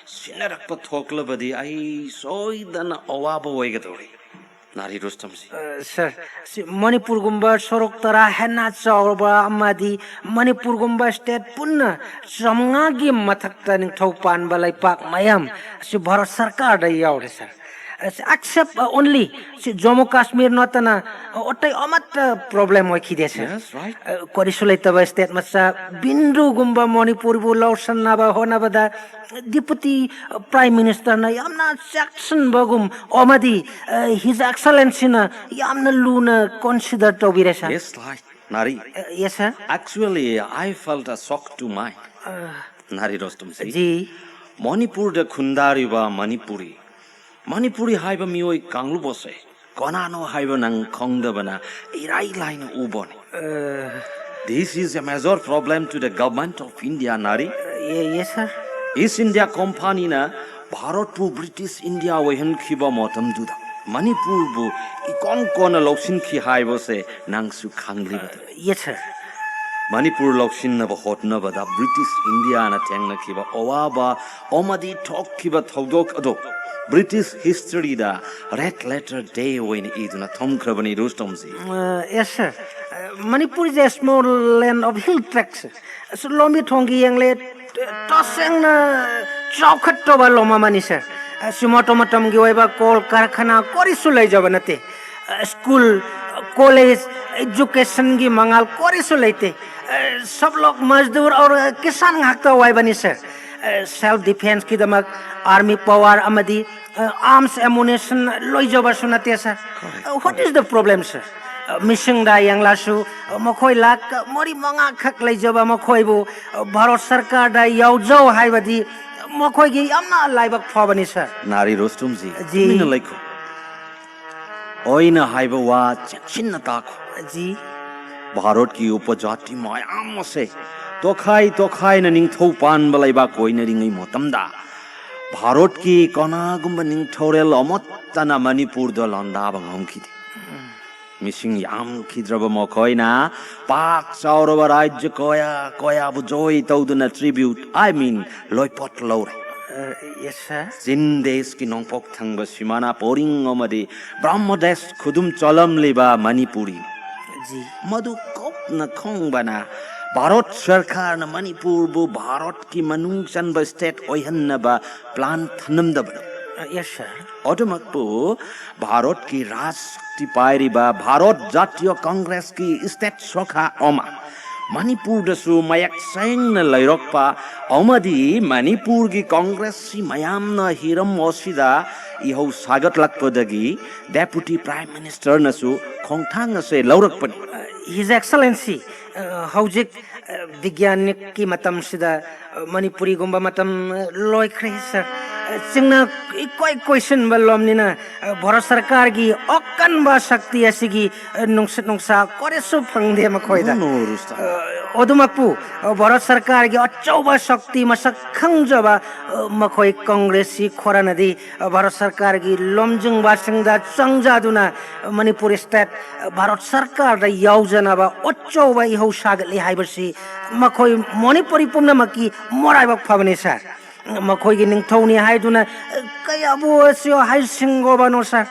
ꯁꯤꯟꯅꯔꯛꯄ ꯊꯣꯛꯂꯕꯗꯤ ꯑꯩ ꯁꯣꯏꯗꯅ ꯑꯋꯥꯕ ꯑꯣꯏꯒꯗꯧꯔꯤ꯫ ꯅꯥꯔꯤ ꯔꯨꯁꯇꯝꯁꯤ꯫ ꯑ, ꯁꯥꯔ, ꯁꯤ ꯃꯅꯤꯄꯨꯔꯒꯨꯝꯕ ꯁꯣꯔꯣꯛ ꯇꯔꯥ ꯍꯦꯟꯅ ꯆꯥꯎꯔꯕ ꯑꯃꯗꯤ ꯃꯅꯤꯄꯨꯔꯒꯨꯝꯕ ꯁ꯭ꯇꯦꯠ ꯄꯨꯟꯅ ꯆꯥꯃꯉꯥꯒꯤ ꯃꯊꯛꯇ ꯅꯤꯡꯊꯧ ꯄꯥꯟꯕ ꯂꯩꯄꯥꯛ ꯃꯌꯥꯝ ꯑꯁꯤ ꯚꯥꯔꯠ ꯁꯔꯀꯥꯔꯗ ꯌꯥꯎꯔꯦ, ꯁꯥꯔ꯫ ꯑ, except, ꯑ, only ꯁꯤ ꯖꯝꯃꯨ ꯀꯥꯁꯃꯤꯔ ꯅꯠꯇꯅ, ꯑ, ꯑꯇꯩ ꯑꯃꯠꯇ ꯄ꯭ꯔꯣꯕ꯭ꯂꯦꯝ ꯑꯣꯏꯈꯤꯗꯦ, ꯁꯥꯔ꯫ Yes, right. ꯑ, ꯀꯔꯤꯁꯨ ꯂꯩꯇꯕ ꯁ꯭ꯇꯦꯠ ꯃꯆꯥ ꯕꯤꯟꯗꯨꯒꯨꯝꯕ ꯃꯅꯤꯄꯨꯔꯕꯨ ꯂꯧꯁꯤꯟꯅꯕ ꯍꯣꯠꯅꯕꯗ ꯗꯤꯄꯨꯇꯤ ꯄ꯭ꯔꯥꯏꯝ ꯃꯤꯅꯤꯁꯇꯔꯅ ꯌꯥꯝꯅ ꯆꯦꯛꯁꯤꯟꯕꯒꯨꯝ ꯑꯃꯗꯤ, ꯑ, His Excellencyꯅ ꯌꯥꯝꯅ ꯂꯨꯅ ꯀꯣꯟꯁꯤꯗꯔ ꯇꯧꯕꯤꯔꯦ, ꯁꯥꯔ꯫ Yes, right. ꯅꯥꯔꯤ꯫ ꯑ, yes, sir. Actually, I felt a shock to my. Nari ꯔꯨꯁꯇꯝꯁꯤ꯫ ꯖꯤ꯫ ꯃꯅꯤꯄꯨꯔꯗ ꯈꯨꯟꯗꯥꯔꯤꯕ ꯃꯅꯤꯄꯨꯔꯤ, ꯃꯅꯤꯄꯨꯔꯤ ꯍꯥꯏꯕ ꯃꯤꯑꯣꯏ ꯀꯥꯡꯂꯨꯞ ꯑꯁꯦ ꯀꯅꯥꯅꯣ ꯍꯥꯏꯕ ꯅꯪ ꯈꯪꯗꯕꯅ ꯏꯔꯥꯏ ꯂꯥꯏꯅ ꯎꯕꯅꯤ꯫ ꯑ, This is a major problem to the government of India, Nari. Ye- yes, sir. East India Company ꯅ ꯚꯥꯔꯠꯄꯨ ꯕ꯭ꯔꯤꯇꯤꯁ ꯏꯟꯗꯤꯌꯥ ꯑꯣꯏꯍꯟꯈꯤꯕ ꯃꯇꯝꯗꯨꯗ ꯃꯅꯤꯄꯨꯔꯕꯨ ꯏꯀꯣꯟ ꯀꯣꯟꯅ ꯂꯧꯁꯤꯟꯈꯤ ꯍꯥꯏꯕꯁꯦ ꯅꯪꯁꯨ ꯈꯪꯂꯤꯕꯗꯨꯅꯤ꯫ Yes, sir. ꯃꯅꯤꯄꯨꯔ ꯂꯧꯁꯤꯟꯅꯕ ꯍꯣꯠꯅꯕꯗ ꯕ꯭ꯔꯤꯇꯤꯁ ꯏꯟꯗꯤꯌꯥꯅ ꯊꯦꯡꯅꯈꯤꯕ ꯑꯋꯥꯕ ꯑꯃꯗꯤ ꯊꯣꯛꯈꯤꯕ ꯊꯧꯗꯣꯛ ꯑꯗꯨ ꯕ꯭ꯔꯤꯇꯤꯁ ꯍꯤꯁꯇꯔꯤꯗ ꯔꯦꯗ ꯂꯦꯇꯔ ꯗꯦ ꯑꯣꯏꯅ ꯏꯗꯨꯅ ꯊꯝꯈ꯭ꯔꯕꯅꯤ, ꯔꯨꯁꯇꯣꯝꯖꯤ꯫ Uh, yes, sir. Uh, Manipur is a small land of hill tracts. ꯑꯁ, ꯂꯝꯕꯤ ꯊꯣꯡꯒꯤ ꯌꯦꯡꯂꯦ, ꯇꯁꯦꯡꯅ ꯆꯥꯎꯈꯠꯇꯕ ꯂꯝ ꯑꯃꯅꯤ, ꯁꯥꯔ꯫ ꯑꯁ, ꯃꯇꯝ ꯃꯇꯝꯒꯤ ꯑꯣꯏꯕ ꯀꯣꯜ ꯀꯔꯈꯥꯅꯥ ꯀꯔꯤꯁꯨ ꯂꯩꯖꯕ ꯅꯠꯇꯦ꯫ ꯑ, ꯁ꯭ꯀꯨꯜ, ꯀꯣꯂꯦꯖ, ꯑꯦꯖꯨꯀꯦꯁꯟꯒꯤ ꯃꯉꯥꯜ ꯀꯔꯤꯁꯨ ꯂꯩꯇꯦ꯫ ꯑ, ꯁꯕ ꯂꯣꯛ ꯃꯖꯗꯨꯔ ꯑꯣꯔ ꯀꯤꯁꯥꯟ ꯉꯥꯛꯇ ꯑꯣꯏꯕꯅꯤ, ꯁꯥꯔ꯫ ꯑ, ꯁꯦꯜꯐ ꯗꯤꯐꯦꯟꯁꯀꯤꯗꯃꯛ ꯑꯥꯔꯃꯤ ꯄꯥꯋꯔ ꯑꯃꯗꯤ, ꯑ, ꯑꯥꯔꯝꯁ ꯑꯦꯃꯨꯅꯤꯁꯟ ꯂꯩꯖꯕꯁꯨ ꯅꯠꯇꯦ, ꯁꯥꯔ꯫ What is the problem, sir? ꯑ, ꯃꯤꯁꯤꯡꯗ ꯌꯦꯡꯂꯁꯨ, ꯑ, ꯃꯈꯣꯏ ꯂꯥꯈ ꯃꯔꯤ ꯃꯉꯥ ꯈꯛ ꯂꯩꯖꯕ ꯃꯈꯣꯏꯕꯨ, ꯑ, ꯚꯥꯔꯠ ꯁꯔꯀꯥꯔꯗ ꯌꯥꯎꯖꯧ ꯍꯥꯏꯕꯗꯤ ꯃꯈꯣꯏꯒꯤ ꯌꯥꯝꯅ ꯂꯥꯏꯕꯛ ꯐꯕꯅꯤ, ꯁꯥꯔ꯫ ꯅꯥꯔꯤ ꯔꯨꯁꯇꯨꯝꯖꯤ, ꯖꯤ꯫ ꯇꯨꯃꯤꯟꯅ ꯂꯩꯈꯣ꯫ ꯑꯩꯅ ꯍꯥꯏꯕ ꯋꯥ ꯆꯦꯛꯁꯤꯟꯅ ꯇꯥꯈꯣ꯫ ꯖꯤ꯫ ꯚꯥꯔꯠꯀꯤ ꯎꯄꯖꯥꯇꯤ ꯃꯌꯥꯝ ꯑꯁꯦ ꯇꯣꯈꯥꯏ ꯇꯣꯈꯥꯏꯅ ꯅꯤꯡꯊꯧ ꯄꯥꯟꯕ ꯂꯩꯕꯥꯛ ꯑꯣꯏꯅꯔꯤꯉꯩ ꯃꯇꯝꯗ ꯚꯥꯔꯠꯀꯤ ꯀꯅꯥꯒꯨꯝꯕ ꯅꯤꯡꯊꯧꯔꯦꯜ ꯑꯃꯠꯇꯅ ꯃꯅꯤꯄꯨꯔꯗ ꯂꯥꯟꯗꯥꯕ ꯉꯝꯈꯤꯗꯦ꯫ ꯃꯤꯁꯤꯡ ꯌꯥꯝꯈꯤꯗ꯭ꯔꯕ ꯃꯈꯣꯏꯅ ꯄꯥꯛ ꯆꯥꯎꯔꯕ ꯔꯥꯖ꯭ꯌ ꯀꯌꯥ ꯀꯌꯥꯕꯨ ꯖꯣꯏ ꯇꯧꯗꯨꯅ ꯇ꯭ꯔꯤꯕ꯭ꯌꯨꯠ, I mean, ꯂꯣꯏꯄꯣꯠ ꯂꯧꯔꯦ꯫ ꯑ, ꯌꯦꯁ, ꯁꯥꯔ꯫ ꯆꯤꯟ ꯗꯦꯁꯀꯤ ꯅꯣꯡꯄꯣꯛ ꯊꯪꯕ ꯁꯤꯃꯥꯅꯥ ꯄꯣꯔꯤꯡ ꯑꯃꯗꯤ ꯕ꯭ꯔꯍꯃꯗꯦꯁ ꯈꯨꯗꯨꯝ ꯆꯣꯜꯂꯝꯂꯤꯕ ꯃꯅꯤꯄꯨꯔꯤ꯫ ꯖꯤ꯫ ꯃꯗꯨ ꯀꯨꯞꯅ ꯈꯪꯕꯅ ꯚꯥꯔꯠ ꯁꯔꯀꯥꯔꯅ ꯃꯅꯤꯄꯨꯔꯕꯨ ꯚꯥꯔꯠꯀꯤ ꯃꯅꯨꯡ ꯆꯟꯕ ꯁ꯭ꯇꯦꯠ ꯑꯣꯏꯍꯟꯅꯕ ꯄ꯭ꯂꯥꯟ ꯊꯅꯝꯗꯕꯅꯤ꯫ ꯑ, ꯌꯦꯁ, ꯁꯥꯔ꯫ ꯑꯗꯨꯃꯛꯄꯨ ꯚꯥꯔꯠꯀꯤ ꯔꯥꯖ ꯁꯛꯇꯤ ꯄꯥꯏꯔꯤꯕ ꯚꯥꯔꯠ ꯖꯥꯇꯤꯌ ꯀꯪꯒ꯭ꯔꯦꯁꯀꯤ ꯁ꯭ꯇꯦꯠ ꯁꯥꯈꯥ ꯑꯃ ꯃꯅꯤꯄꯨꯔꯗꯁꯨ ꯃꯌꯦꯛ ꯁꯦꯡꯅ ꯂꯩꯔꯛꯄ ꯑꯃꯗꯤ ꯃꯅꯤꯄꯨꯔꯒꯤ ꯀꯪꯒ꯭ꯔꯦꯁꯁꯤ ꯃꯌꯥꯝꯅ ꯍꯤꯔꯝ ꯑꯁꯤꯗ ꯏꯍꯧ ꯁꯥꯒꯠꯂꯛꯄꯗꯒꯤ ꯗꯦꯄꯨꯇꯤ ꯄ꯭ꯔꯥꯏꯝ ꯃꯤꯅꯤꯁꯇꯔꯅꯁꯨ ꯈꯣꯡꯊꯥꯡ ꯑꯁꯦ ꯂꯧꯔꯛꯄꯅꯤ꯫ His Excellency, ꯑ, ꯍꯧꯖꯤꯛ, ꯑ, ꯕꯤꯒ꯭ꯌꯥꯅꯤꯛꯀꯤ ꯃꯇꯝꯁꯤꯗ, ꯑ, ꯃꯅꯤꯄꯨꯔꯤꯒꯨꯝꯕ ꯃꯇꯝ, ꯑ, ꯂꯣꯏꯈ꯭ꯔꯦ, ꯁꯥꯔ꯫ ꯆꯤꯡꯅ ꯏꯀꯣꯏ ꯀꯣꯏꯁꯤꯟꯕ ꯂꯝꯅꯤꯅ, ꯚꯥꯔꯠ ꯁꯔꯀꯥꯔꯒꯤ ꯑꯀꯟꯕ ꯁꯛꯇꯤ ꯑꯁꯤꯒꯤ ꯅꯨꯡꯁꯤꯠ ꯅꯨꯡꯁꯥ ꯀꯔꯤꯁꯨ ꯐꯪꯗꯦ ꯃꯈꯣꯏꯗ꯫ No, no, ꯔꯨꯁꯇꯝ꯫ ꯑꯗꯨꯃꯛꯄꯨ, ꯚꯥꯔꯠ ꯁꯔꯀꯥꯔꯒꯤ ꯑꯆꯧꯕ ꯁꯛꯇꯤ ꯃꯁꯛ ꯈꯪꯖꯕ ꯃꯈꯣꯏ ꯀꯪꯒ꯭ꯔꯦꯁꯁꯤ ꯈꯔꯅꯗꯤ ꯚꯥꯔꯠ ꯁꯔꯀꯥꯔꯒꯤ ꯂꯝꯖꯤꯡꯕꯁꯤꯡꯗ ꯆꯪꯖꯗꯨꯅ ꯃꯅꯤꯄꯨꯔ ꯁ꯭ꯇꯦꯠ ꯚꯥꯔꯠ ꯁꯔꯀꯥꯔꯗ ꯌꯥꯎꯖꯅꯕ ꯑꯆꯧꯕ ꯏꯍꯧ ꯁꯥꯒꯠꯂꯤ ꯍꯥꯏꯕꯁꯤ ꯃꯈꯣꯏ ꯃꯅꯤꯄꯨꯔꯤ ꯄꯨꯝꯅꯃꯛꯀꯤ ꯃꯔꯥꯏꯕꯛ ꯐꯕꯅꯤ ꯁꯥꯔ꯫ ꯃꯈꯣꯏꯒꯤ ꯅꯤꯡꯊꯧꯅꯤ ꯍꯥꯏꯗꯨꯅ ꯀꯌꯥꯕꯨ ꯑꯁꯤ ꯍꯥꯏꯁꯤꯡꯒꯣꯕꯅꯣ ꯁꯥꯔ꯫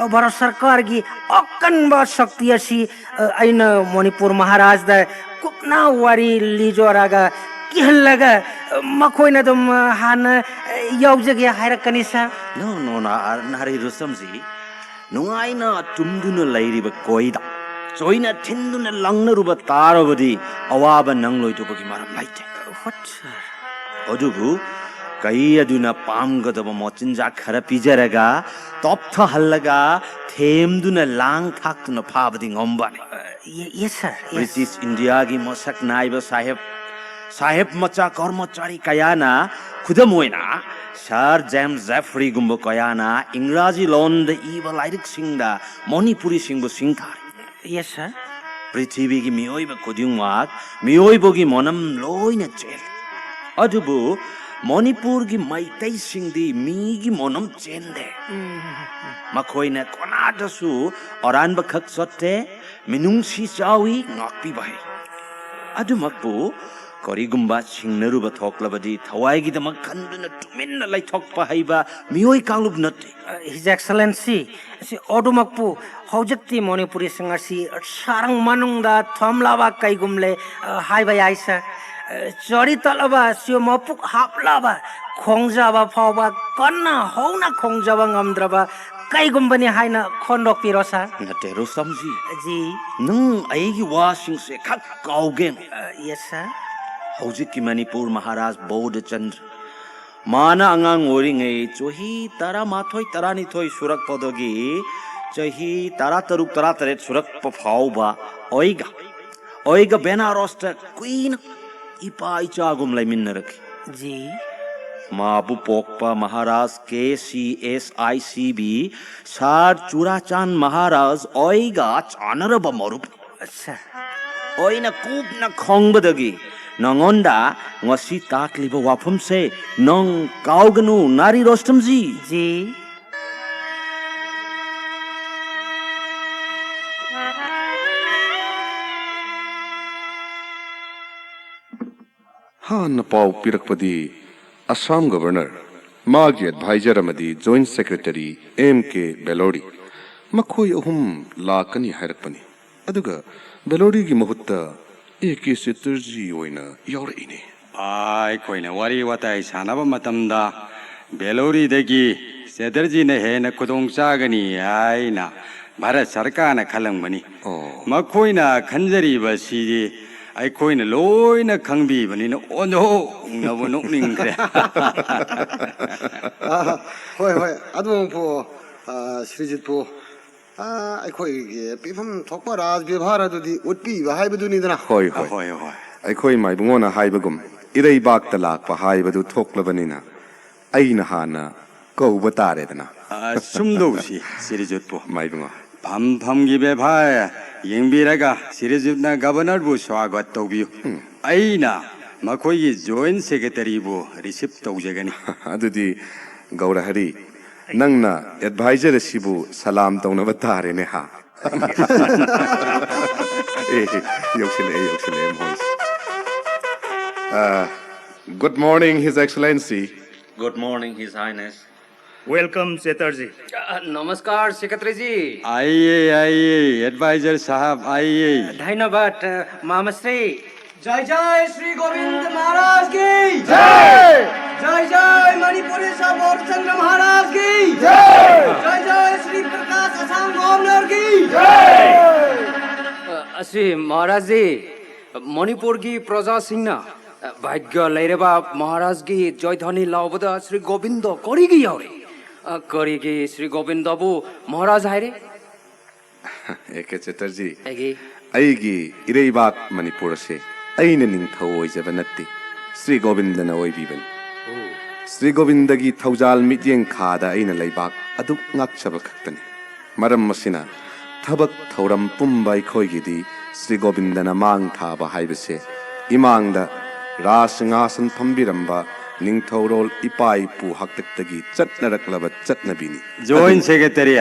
ꯚꯥꯔꯠ ꯁꯔꯀꯥꯔꯒꯤ ꯑꯀꯟꯕ ꯁꯛꯇꯤ ꯑꯁꯤ ꯑꯩꯅ ꯃꯅꯤꯄꯨꯔ ꯃꯍꯥꯔꯥꯖꯗ ꯀꯨꯞꯅ ꯋꯥꯔꯤ ꯂꯤꯖꯔꯒ ꯀꯤꯍꯜꯂꯒ ꯃꯈꯣꯏꯅ ꯑꯗꯨꯝ ꯍꯥꯟꯅ ꯌꯥꯎꯖꯒꯦ ꯍꯥꯏꯔꯛꯀꯅꯤ ꯁꯥꯔ꯫ No, no, ꯅꯥ-, ꯅꯥꯔꯩ ꯔꯨꯁꯇꯝꯖꯤ, ꯅꯨꯡꯉꯥꯏꯅ ꯇꯨꯝꯗꯨꯅ ꯂꯩꯔꯤꯕ ꯀꯣꯏꯗ ꯆꯣꯏꯅ ꯊꯤꯟꯗꯨꯅ ꯂꯪꯅꯔꯨꯕ ꯇꯥꯔꯕꯗꯤ ꯑꯋꯥꯕ ꯅꯪꯂꯣꯏꯗꯕꯒꯤ ꯃꯔꯝ ꯂꯩꯇꯦ꯫ What, sir? ꯑꯗꯨꯕꯨ ꯀꯩ ꯑꯗꯨꯅ ꯄꯥꯝꯒꯗꯕ ꯃꯆꯤꯟꯖꯥꯛ ꯈꯔ ꯄꯤꯖꯔꯒ, ꯇꯣꯞꯊꯍꯜꯂꯒ, ꯊꯦꯝꯗꯨꯅ ꯂꯥꯡ ꯊꯥꯛꯇꯨꯅ ꯐꯥꯕꯗꯤ ꯉꯝꯕꯅꯤ꯫ Ye-, yes, sir. Yes. British ꯏꯟꯗꯤꯌꯥꯒꯤ ꯃꯁꯛ ꯅꯥꯏꯕ ꯁꯥꯍꯦꯕ, ꯁꯥꯍꯦꯕ ꯃꯆꯥ ꯀꯔꯃꯆꯥꯔꯤ ꯀꯌꯥꯅ, ꯈꯨꯗꯝ ꯑꯣꯏꯅ ꯁꯥꯔ ꯖꯦꯝꯁ ꯖꯦꯐ꯭ꯔꯤꯒꯨꯝꯕ ꯀꯌꯥꯅ ꯏꯪꯒ꯭ꯔꯥꯖꯤ ꯂꯣꯟꯗ ꯏꯕ ꯂꯥꯏꯔꯤꯛꯁꯤꯡꯗ ꯃꯅꯤꯄꯨꯔꯤꯁꯤꯡꯕꯨ ꯁꯤꯡꯊꯥꯔꯤ꯫ Yes, sir. ꯄ꯭ꯔꯤꯊꯤꯕꯤꯒꯤ ꯃꯤꯑꯣꯏꯕ ꯈꯨꯗꯤꯡꯃꯛ ꯃꯤꯑꯣꯏꯕꯒꯤ ꯃꯅꯝ ꯂꯣꯏꯅ ꯆꯦꯜꯂꯤ꯫ ꯑꯗꯨꯕꯨ ꯃꯅꯤꯄꯨꯔꯒꯤ ꯃꯩꯇꯩꯁꯤꯡꯗꯤ ꯃꯤꯒꯤ ꯃꯅꯝ ꯆꯦꯟꯗꯦ꯫ ꯎꯝ꯫ ꯃꯈꯣꯏꯅ ꯀꯅꯥꯗꯁꯨ ꯑꯔꯥꯟꯕ ꯈꯛ ꯆꯠꯇꯦ, ꯃꯤꯅꯨꯡꯁꯤ ꯆꯥꯎꯏ, ꯉꯥꯛꯄꯤꯕ ꯍꯩ꯫ ꯑꯗꯨꯃꯛꯄꯨ ꯀꯔꯤꯒꯨꯝꯕ ꯁꯤꯡꯅꯔꯨꯕ ꯊꯣꯛꯂꯕꯗꯤ ꯊꯋꯥꯏꯒꯤꯗꯃꯛ ꯈꯟꯗꯨꯅ ꯇꯨꯃꯤꯟꯅ ꯂꯩꯊꯣꯛꯄ ꯍꯩꯕ ꯃꯤꯑꯣꯏ ꯀꯥꯡꯂꯨꯞ ꯅꯠꯇꯦ꯫ His Excellency, ꯁꯤ ꯑꯗꯨꯃꯛꯄꯨ ꯍꯧꯖꯤꯛꯇꯤ ꯃꯅꯤꯄꯨꯔꯤꯁꯤꯡ ꯑꯁꯤ ꯁꯔꯪ ꯃꯅꯨꯡꯗ ꯊꯝꯂꯕ ꯀꯩꯒꯨꯝꯂꯦ, ꯑ, ꯍꯥꯏꯕ ꯌꯥꯏ, ꯁꯥꯔ꯫ ꯑ, ꯆꯔꯤ ꯇꯠꯂꯕ, ꯁꯤ ꯃꯄꯨꯛ ꯍꯥꯞꯂꯕ, ꯈꯣꯡꯖꯕ ꯐꯥꯎꯕ ꯀꯟꯅ ꯍꯧꯅ ꯈꯣꯡꯖꯕ ꯉꯝꯗ꯭ꯔꯕ ꯀꯩꯒꯨꯝꯕꯅꯤ ꯍꯥꯏꯅ ꯈꯟꯗꯣꯛꯄꯤꯔꯣ, ꯁꯥꯔ꯫ ꯅꯠꯇꯦ, ꯔꯨꯁꯇꯝꯖꯤ꯫ ꯖꯤ꯫ ꯅꯪ ꯑꯩꯒꯤ ꯋꯥꯁꯤꯡꯁꯦ ꯈꯛ ꯀꯥꯎꯒꯦꯅ꯫ ꯑ, yes, sir. ꯍꯧꯖꯤꯛꯀꯤ ꯃꯅꯤꯄꯨꯔ ꯃꯍꯥꯔꯥꯖ ꯕꯣꯙꯆꯟꯗ꯭ꯔ, ꯃꯥꯅ ꯑꯉꯥꯡ ꯑꯣꯏꯔꯤꯉꯩ ꯆꯍꯤ ꯇꯔꯥꯃꯥꯊꯣꯏ, ꯇꯔꯥꯅꯤꯊꯣꯏ ꯁꯨꯔꯛꯄꯗꯒꯤ ꯆꯍꯤ ꯇꯔꯥꯇꯔꯨꯛ, ꯇꯔꯥꯇꯔꯦꯠ ꯁꯨꯔꯛꯄ ꯐꯥꯎꯕ ꯑꯩꯒ, ꯑꯩꯒ ꯕꯦꯅꯥꯔꯁꯇ ꯀꯨꯏꯅ ꯏꯄꯥ ꯏꯆꯥꯒꯨꯝ ꯂꯩꯃꯤꯟꯅꯔꯛꯈꯤ꯫ ꯖꯤ꯫ ꯃꯥꯕꯨ ꯄꯣꯛꯄ Maharaj K C S I C B ꯁꯥꯔ ꯆꯨꯔꯥꯆꯥꯟ ꯃꯍꯥꯔꯥꯖ ꯑꯩꯒ ꯆꯥꯟꯅꯔꯕ ꯃꯔꯨꯞ ꯑꯠꯁꯥ꯫ ꯑꯩꯅ ꯀꯨꯞꯅ ꯈꯪꯕꯗꯒꯤ ꯅꯉꯣꯟꯗ ꯉꯁꯤ ꯇꯥꯛꯂꯤꯕ ꯋꯥꯐꯝꯁꯦ ꯅꯪ ꯀꯥꯎꯒꯅꯨ, ꯅꯥꯔꯤ ꯔꯣꯁꯇꯝꯖꯤ꯫ ꯖꯤ꯫ ꯍꯥꯟꯅ ꯄꯥꯎ ꯄꯤꯔꯛꯄꯗꯤ ꯑꯁꯥꯝ ꯒꯕꯔꯅꯔ, ꯃꯥꯒꯤ ꯑꯦꯗꯚꯥꯏꯖꯔ ꯑꯃꯗꯤ ꯖꯣꯏꯟꯠ ꯁꯦꯀ꯭ꯔꯦꯇꯔꯤ ꯑꯦꯝ ꯀꯦ ꯕꯦꯂꯣꯔꯤ, ꯃꯈꯣꯏ ꯑꯍꯨꯝ ꯂꯥꯛꯀꯅꯤ ꯍꯥꯏꯔꯛꯄꯅꯤ꯫ ꯑꯗꯨꯒ ꯕꯦꯂꯣꯔꯤꯒꯤ ꯃꯍꯨꯠꯇ ꯑꯦ ꯀꯦ ꯆꯦꯇꯔꯖꯤ ꯑꯣꯏꯅ ꯌꯥꯎꯔꯛꯏꯅꯦ꯫ ꯑꯩꯈꯣꯏꯅ ꯋꯥꯔꯤ ꯋꯥꯇꯥꯏ ꯁꯥꯟꯅꯕ ꯃꯇꯝꯗ ꯕꯦꯂꯣꯔꯤꯗꯒꯤ ꯆꯦꯇꯔꯖꯤꯅ ꯍꯦꯟꯅ ꯈꯨꯗꯣꯡ ꯆꯥꯒꯅꯤ ꯍꯥꯏꯅ ꯚꯥꯔꯠ ꯁꯔꯀꯥꯔꯅ ꯈꯜꯂꯝꯒꯅꯤ꯫ ꯑꯣ꯫ ꯃꯈꯣꯏꯅ ꯈꯟꯖꯔꯤꯕꯁꯤꯗꯤ ꯑꯩꯈꯣꯏꯅ ꯂꯣꯏꯅ ꯈꯪꯕꯤꯕꯅꯤꯅ ꯑꯣꯟꯊꯣꯛꯅꯕꯨ ꯅꯣꯛꯅꯤꯡꯈ꯭ꯔꯦ꯫ ꯑꯥ, ꯍꯣꯏ, ꯍꯣꯏ, ꯑꯗꯨꯃꯛꯄꯨ, ꯑꯥ, ꯁ꯭ꯔꯤꯖꯤꯠꯄꯨ, ꯑꯥ, ꯑꯩꯈꯣꯏꯒꯤ ꯄꯤꯐꯝ ꯊꯣꯛꯄ ꯔꯥꯖ ꯕꯦꯕꯥꯔ ꯑꯗꯨꯗꯤ ꯎꯠꯄꯤꯕ ꯍꯥꯏꯕꯗꯨꯅꯤꯗꯅ꯫ ꯍꯣꯏ, ꯍꯣꯏ꯫ ꯍꯣꯏ, ꯍꯣꯏ꯫ ꯑꯩꯈꯣꯏ ꯃꯥꯏꯕꯨꯡꯉꯣꯅ ꯍꯥꯏꯕꯒꯨꯝ ꯏꯔꯩꯕꯥꯛꯇ ꯂꯥꯛꯄ ꯍꯥꯏꯕꯗꯨ ꯊꯣꯛꯂꯕꯅꯤꯅ ꯑꯩꯅ ꯍꯥꯟꯅ ꯀꯧꯕ ꯇꯥꯔꯦꯗꯅ꯫ ꯑ, ꯁꯨꯝ ꯇꯧꯁꯤ, ꯁ꯭ꯔꯤꯖꯨꯠꯄꯨ꯫ ꯃꯥꯏꯕꯨꯡꯉꯣ꯫ ꯐꯝ ꯐꯝꯒꯤ ꯕꯦꯕꯥꯔ ꯌꯦꯡꯕꯤꯔꯒ ꯁ꯭ꯔꯤꯖꯨꯠꯅ ꯒꯕꯔꯅꯔꯕꯨ ꯁ꯭ꯋꯥꯒꯠ ꯇꯧꯕꯤꯌꯨ꯫ ꯎꯝ꯫ ꯑꯩꯅ ꯃꯈꯣꯏꯒꯤ ꯖꯣꯏꯟꯠ ꯁꯦꯀ꯭ꯔꯦꯇꯔꯤꯕꯨ ꯔꯤꯁꯤꯞ ꯇꯧꯖꯒꯅꯤ꯫ ꯑꯗꯨꯗꯤ ꯒꯧꯔꯍꯔꯤ, ꯅꯪꯅ ꯑꯦꯗꯚꯥꯏꯖꯔ ꯑꯁꯤꯕꯨ ꯁꯂꯥꯝ ꯇꯧꯅꯕ ꯇꯥꯔꯦꯅꯦ ꯍꯥ? ꯑꯦ, ꯌꯧꯁꯤꯜꯂꯛꯑꯦ, ꯌꯧꯁꯤꯜꯂꯛꯑꯦ ꯃꯣꯏꯁꯦ꯫ ꯑ, Good morning, His Excellency. Good morning, His Highness. Welcome, Chatterjee. ꯑ, ꯅꯃꯁꯀꯥꯔ, ꯁꯦꯀ꯭ꯔꯦꯇꯔꯤꯖꯤ꯫ आइए, आइए, एडवाइजर साहब, आइए। धन्यवाद, अ, मामाश्री। जय जय श्री गोविंद महाराज की। जय। जय जय मणिपुरी गौरचंद्र महाराज की। जय। जय जय श्री प्रकाश असम गवर्नर की। जय। ꯑ, ꯑꯁꯤ ꯃꯍꯥꯔꯥꯖꯖꯤ, ꯃꯅꯤꯄꯨꯔꯒꯤ ꯄ꯭ꯔꯖꯥꯁꯤꯡꯅ, ꯑ, ꯚꯥꯒ꯭ꯌ ꯂꯩꯔꯕ ꯃꯍꯥꯔꯥꯖꯒꯤ ꯖꯣꯏꯙ꯭ꯋꯅꯤ ꯂꯥꯎꯕꯗ ꯁ꯭ꯔꯤ ꯒꯣꯕꯤꯟꯗ ꯀꯔꯤꯒꯤ ꯌꯥꯎꯔꯤ? ꯑ, ꯀꯔꯤꯒꯤ ꯁ꯭ꯔꯤ ꯒꯣꯕꯤꯟꯗꯕꯨ ꯃꯍꯥꯔꯥꯖ ꯍꯥꯏꯔꯤ? ꯑꯦ ꯀꯦ ꯆꯦꯇꯔꯖꯤ, ꯑꯩꯒꯤ ꯑꯩꯒꯤ ꯏꯔꯩꯕꯥꯛ ꯃꯅꯤꯄꯨꯔ ꯑꯁꯦ ꯑꯩꯅ ꯅꯤꯡꯊꯧ ꯑꯣꯏꯖꯕ ꯅꯠꯇꯦ, ꯁ꯭ꯔꯤ ꯒꯣꯕꯤꯟꯗꯅ ꯑꯣꯏꯕꯤꯕꯅꯤ꯫ ꯑꯣ꯫ ꯁ꯭ꯔꯤ ꯒꯣꯕꯤꯟꯗꯒꯤ ꯊꯧꯖꯥꯜ ꯃꯤꯠꯌꯦꯡ ꯈꯥꯗ ꯑꯩꯅ ꯂꯩꯕꯥꯛ ꯑꯗꯨꯛ ꯉꯥꯛꯆꯕ ꯈꯛꯇꯅꯤ꯫ ꯃꯔꯝ ꯑꯁꯤꯅ, ꯊꯕꯛ ꯊꯧꯔꯝ ꯄꯨꯝꯕ ꯑꯩꯈꯣꯏꯒꯤꯗꯤ ꯁ꯭ꯔꯤ ꯒꯣꯕꯤꯟꯗꯅ ꯃꯥꯡ ꯊꯥꯕ ꯍꯥꯏꯕꯁꯦ ꯏꯃꯥꯡꯗ ꯔꯥꯖ ꯁꯤꯡꯍꯥꯁꯟ ꯐꯝꯕꯤꯔꯝꯕ ꯅꯤꯡꯊꯧꯔꯣꯜ ꯏꯄꯥ ꯏꯄꯨ ꯍꯥꯛꯇꯛꯇꯒꯤ ꯆꯠꯅꯔꯛꯂꯕ ꯆꯠꯅꯕꯤꯅꯤ꯫ Joint Secretary,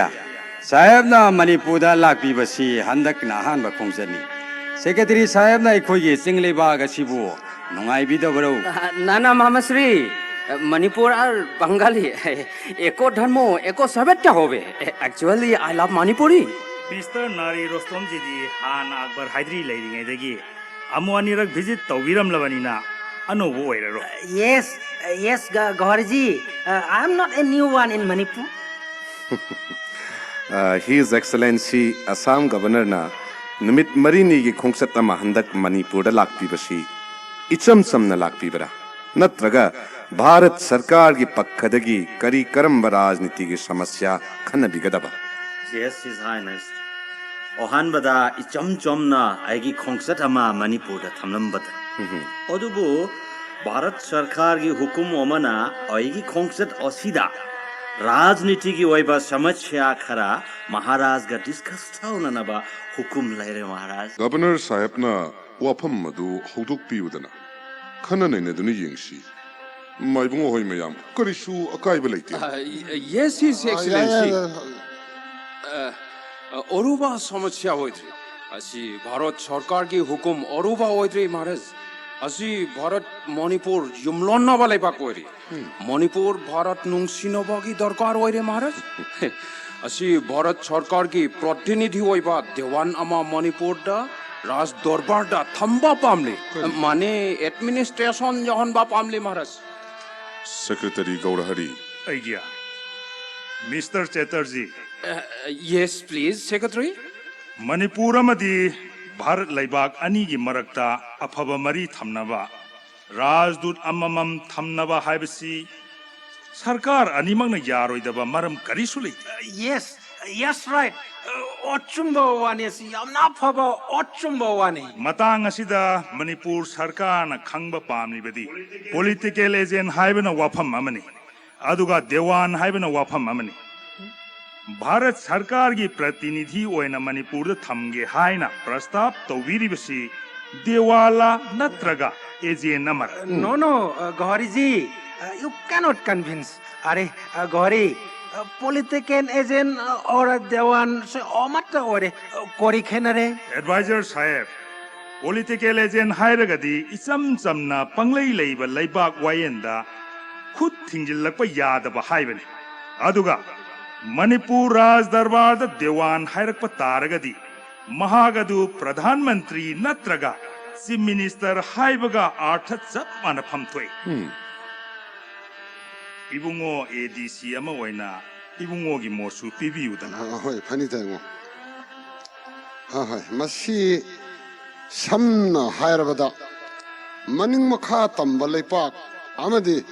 ꯁꯥꯍꯦꯕꯅ ꯃꯅꯤꯄꯨꯔꯗ ꯂꯥꯛꯄꯤꯕꯁꯤ ꯍꯟꯗꯛꯅ ꯑꯍꯥꯟꯕ ꯈꯣꯡꯆꯠꯅꯤ꯫ ꯁꯦꯀ꯭ꯔꯦꯇꯔꯤ ꯁꯥꯍꯦꯕꯅ ꯑꯩꯈꯣꯏꯒꯤ ꯆꯤꯡ ꯂꯩꯕꯥꯛ ꯑꯁꯤꯕꯨ ꯅꯨꯡꯉꯥꯏꯕꯤꯗꯕꯔꯣ? ना ना मामा श्री, मणिपुर और बंगाली एको धर्म एको सभ्यता होवे। Actually, I love Manipuri. Mister Nari ꯔꯣꯁꯇꯣꯝꯖꯤꯗꯤ ꯍꯥꯟꯅ ꯑꯛꯕꯔ ꯍꯥꯏꯗ꯭ꯔꯤ ꯂꯩꯔꯤꯉꯩꯗꯒꯤ ꯑꯃꯨꯛ ꯑꯅꯤꯔꯛ ꯚꯤꯖꯤꯠ ꯇꯧꯕꯤꯔꯝꯂꯕꯅꯤꯅ ꯑꯅꯧꯕ ꯑꯣꯏꯔꯔꯣꯏ꯫ Yes, yes, Ga- Gaurji. Uh, I am not a new one in Manipur. His Excellency Assam Governorꯅ ꯅꯨꯃꯤꯠ ꯃꯔꯤꯅꯤꯒꯤ ꯈꯣꯡꯆꯠ ꯑꯃ ꯍꯟꯗꯛ ꯃꯅꯤꯄꯨꯔꯗ ꯂꯥꯛꯄꯤꯕꯁꯤ ꯏꯆꯝ ꯆꯝꯅ ꯂꯥꯛꯄꯤꯕ꯭ꯔꯥ? ꯅꯠꯇ꯭ꯔꯒ ꯚꯥꯔꯠ ꯁꯔꯀꯥꯔꯒꯤ ꯄꯛꯈꯗꯒꯤ ꯀꯔꯤ ꯀꯔꯝꯕ ꯔꯥꯖꯅꯤꯇꯤꯒꯤ ꯁꯃꯁ꯭ꯌꯥ ꯈꯟꯅꯕꯤꯒꯗꯕ? Yes, His Highness. ꯑꯍꯥꯟꯕꯗ ꯏꯆꯝ ꯆꯝꯅ ꯑꯩꯒꯤ ꯈꯣꯡꯆꯠ ꯑꯃ ꯃꯅꯤꯄꯨꯔꯗ ꯊꯝꯂꯝꯕꯗ ꯑꯗꯨꯕꯨ ꯚꯥꯔꯠ ꯁꯔꯀꯥꯔꯒꯤ ꯍꯨꯀꯨꯝ ꯑꯃꯅ ꯑꯩꯒꯤ ꯈꯣꯡꯆꯠ ꯑꯁꯤꯗ ꯔꯥꯖꯅꯤꯇꯤꯒꯤ ꯑꯣꯏꯕ ꯁꯃꯁ꯭ꯌꯥ ꯈꯔ ꯃꯍꯥꯔꯥꯖꯒ ꯗꯤꯁꯀꯁ ꯇꯧꯅꯅꯕ ꯍꯨꯀꯨꯝ ꯂꯩꯔꯦ ꯃꯍꯥꯔꯥꯖ꯫ ꯒꯕꯔꯅꯔ ꯁꯥꯍꯦꯕꯅ ꯋꯥꯐꯝ ꯑꯗꯨ ꯍꯧꯗꯣꯛꯄꯤꯌꯨꯗꯅ ꯈꯟꯅ ꯅꯩꯅꯗꯨꯅ ꯌꯦꯡꯁꯤ꯫ ꯃꯥꯏꯕꯨꯡ ꯍꯣꯏ ꯃꯌꯥꯝ ꯀꯔꯤꯁꯨ ꯑꯀꯥꯏꯕ ꯂꯩꯇꯦ꯫ Yes, His Excellency. ꯑꯔꯨꯕ ꯁꯃꯁ꯭ꯌꯥ ꯑꯣꯏꯗ꯭ꯔꯤ꯫ ꯑꯁꯤ ꯚꯥꯔꯠ ꯁꯔꯀꯥꯔꯒꯤ ꯍꯨꯀꯨꯝ ꯑꯔꯨꯕ ꯑꯣꯏꯗ꯭ꯔꯤ ꯃꯍꯥꯔꯥꯖ꯫ ꯑꯁꯤ ꯚꯥꯔꯠ ꯃꯅꯤꯄꯨꯔ ꯌꯨꯝꯂꯣꯟꯅꯕ ꯂꯩꯕꯥꯛ ꯑꯣꯏꯔꯤ꯫ ꯃꯅꯤꯄꯨꯔ ꯚꯥꯔꯠ ꯅꯨꯡꯁꯤꯅꯕꯒꯤ ꯗꯔꯀꯥꯔ ꯑꯣꯏꯔꯦ ꯃꯍꯥꯔꯥꯖ꯫ ꯑꯁꯤ ꯚꯥꯔꯠ ꯁꯔꯀꯥꯔꯒꯤ ꯄ꯭ꯔꯇꯤꯅꯤꯙꯤ ꯑꯣꯏꯕ ꯗꯦꯋꯥꯟ ꯑꯃ ꯃꯅꯤꯄꯨꯔꯗ ꯔꯥꯖ ꯗꯔꯕꯥꯔꯗ ꯊꯝꯕ ꯄꯥꯝꯂꯤ꯫ ꯃꯥꯅꯦ, ꯑꯦꯗꯃꯤꯅꯤꯁꯇ꯭ꯔꯦꯁꯟ ꯌꯥꯎꯍꯟꯕ ꯄꯥꯝꯂꯤ ꯃꯍꯥꯔꯥꯖ꯫ ꯁꯦꯀ꯭ꯔꯦꯇꯔꯤ ꯒꯧꯔꯍꯔꯤ꯫ ꯑꯩꯒꯤ mister Chatterjee, Yes, please, Secretary. Manipur ꯑꯃꯗꯤ ꯚꯥꯔꯠ ꯂꯩꯕꯥꯛ ꯑꯅꯤꯒꯤ ꯃꯔꯛꯇ ꯑꯐꯕ ꯃꯔꯤ ꯊꯝꯅꯕ ꯔꯥꯖꯗꯨꯠ ꯑꯃꯃꯝ ꯊꯝꯅꯕ ꯍꯥꯏꯕꯁꯤ ꯁꯔꯀꯥꯔ ꯑꯅꯤꯃꯛꯅ ꯌꯥꯔꯣꯏꯗꯕ ꯃꯔꯝ ꯀꯔꯤꯁꯨ ꯂꯩꯇꯦ꯫ Yes, yes, right. Uh, ꯑꯆꯨꯝꯕ ꯋꯥꯅꯤ, ꯑꯁꯤ ꯌꯥꯝꯅ ꯐꯕ ꯑꯆꯨꯝꯕ ꯋꯥꯅꯤ꯫ ꯃꯇꯥꯡ ꯑꯁꯤꯗ ꯃꯅꯤꯄꯨꯔ ꯁꯔꯀꯥꯔꯅ ꯈꯪꯕ ꯄꯥꯝꯂꯤꯕꯗꯤ, political agent ꯍꯥꯏꯕꯅ ꯋꯥꯐꯝ ꯑꯃꯅꯤ, ꯑꯗꯨꯒ ꯗꯦꯋꯥꯟ ꯍꯥꯏꯕꯅ ꯋꯥꯐꯝ ꯑꯃꯅꯤ꯫ ꯚꯥꯔꯠ ꯁꯔꯀꯥꯔꯒꯤ ꯄ꯭ꯔꯇꯤꯅꯤꯙꯤ ꯑꯣꯏꯅ ꯃꯅꯤꯄꯨꯔꯗ ꯊꯝꯒꯦ ꯍꯥꯏꯅ ꯄ꯭ꯔꯁꯇꯥꯞ ꯇꯧꯕꯤꯔꯤꯕꯁꯤ ꯗꯦꯋꯥꯂꯥ ꯅꯠꯇ꯭ꯔꯒ agent Amar? No, no, uh, Ghori ji, uh, you cannot convince. Are, uh, Ghori, uh, political agent, uh, or a dewan, se amatta ore, uh, kori khenare. Advisor Sahib, political agent ꯍꯥꯏꯔꯒꯗꯤ ꯏꯆꯝ ꯆꯝꯅ ꯄꯪꯂꯩ ꯂꯩꯕ ꯂꯩꯕꯥꯛ ꯋꯥꯌꯦꯟꯗ ꯈꯨꯠ ꯊꯤꯡꯖꯤꯜꯂꯛꯄ ꯌꯥꯗꯕ ꯍꯥꯏꯕꯅꯤ꯫ ꯑꯗꯨꯒ ꯃꯅꯤꯄꯨꯔ ꯔꯥꯖ ꯗꯔꯕꯥꯔꯗ ꯗꯦꯋꯥꯟ ꯍꯥꯏꯔꯛꯄ ꯇꯥꯔꯒꯗꯤ ꯃꯍꯥꯛ ꯑꯗꯨ ꯄ꯭ꯔꯙꯥꯟ ꯃꯟꯇ꯭ꯔꯤ ꯅꯠꯇ꯭ꯔꯒ ꯆꯤꯐ ꯃꯤꯅꯤꯁꯇꯔ ꯍꯥꯏꯕꯒ ꯑꯥꯔꯊ ꯆꯞ ꯃꯥꯟꯅꯐꯝ ꯊꯣꯛꯏ꯫ ꯎꯝ꯫ ꯏꯕꯨꯡꯉꯣ ꯑꯦ ꯗꯤ ꯁꯤ ꯑꯃ ꯑꯣꯏꯅ ꯏꯕꯨꯡꯉꯣꯒꯤ ꯃꯣꯠꯁꯨ ꯄꯤꯕꯤꯌꯨꯗꯅ꯫ ꯑ, ꯍꯣꯏ, ꯐꯅꯤ ꯇꯥꯏꯉꯣ꯫ ꯍꯣꯏ, ꯍꯣꯏ, ꯃꯁꯤ ꯁꯝꯅ ꯍꯥꯏꯔꯕꯗ ꯃꯅꯤꯡ ꯃꯈꯥ ꯇꯝꯕ ꯂꯩꯄꯥꯛ ꯑꯃꯗꯤ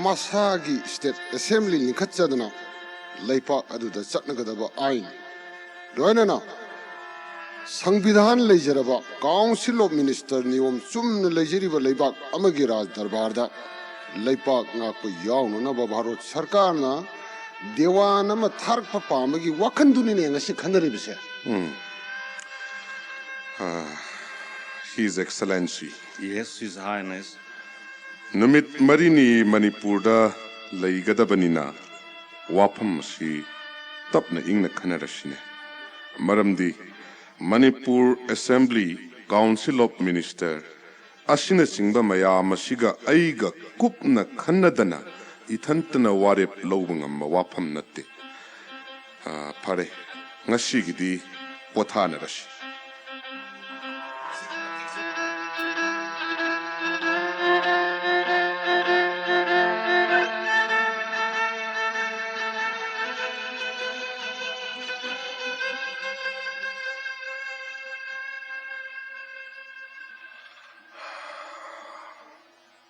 ꯃꯁꯥꯒꯤ state assembly ꯂꯤꯡꯈꯠꯆꯗꯨꯅ ꯂꯩꯄꯥꯛ ꯑꯗꯨꯗ ꯆꯠꯅꯒꯗꯕ ꯑꯥꯏꯟ, ꯂꯣꯏꯅꯅ ꯁꯪꯕꯤꯙꯥꯟ ꯂꯩꯖꯔꯕ Council of Minister ꯅꯤꯌꯣꯝ ꯆꯨꯝꯅ ꯂꯩꯖꯔꯤꯕ ꯂꯩꯕꯥꯛ ꯑꯃꯒꯤ ꯔꯥꯖ ꯗꯔꯕꯥꯔꯗ ꯂꯩꯄꯥꯛ ꯉꯥꯛꯄ ꯌꯥꯎꯅꯅꯕ ꯚꯥꯔꯠ ꯁꯔꯀꯥꯔꯅ ꯗꯦꯋꯥꯟ ꯑꯃ ꯊꯥꯔꯛꯄ ꯄꯥꯝꯕꯒꯤ ꯋꯥꯈꯜꯗꯨꯅꯤꯅꯦ ꯉꯁꯤ ꯈꯟꯅꯔꯤꯕꯁꯦ꯫ ꯎꯝ꯫ ꯑ, His Excellency꯫ Yes, His Highness꯫ ꯅꯨꯃꯤꯠ ꯃꯔꯤꯅꯤ ꯃꯅꯤꯄꯨꯔꯗ ꯂꯩꯒꯗꯕꯅꯤꯅ ꯋꯥꯐꯝ ꯑꯁꯤ ꯇꯞꯅ ꯏꯪꯅ ꯈꯟꯅꯔꯁꯤꯅꯦ꯫ ꯃꯔꯝꯗꯤ Manipur Assembly, Council of Minister ꯑꯁꯤꯅꯆꯤꯡꯕ ꯃꯌꯥꯝ ꯑꯁꯤꯒ ꯑꯩꯒ ꯀꯨꯞꯅ ꯈꯟꯅꯗꯅ ꯏꯊꯟꯇꯅ ꯋꯥꯔꯦꯞ ꯂꯧꯕ ꯉꯝꯕ ꯋꯥꯐꯝ ꯅꯠꯇꯦ꯫ ꯑ, ꯐꯔꯦ, ꯉꯁꯤꯒꯤꯗꯤ ꯄꯣꯊꯥꯅꯔꯁꯤ꯫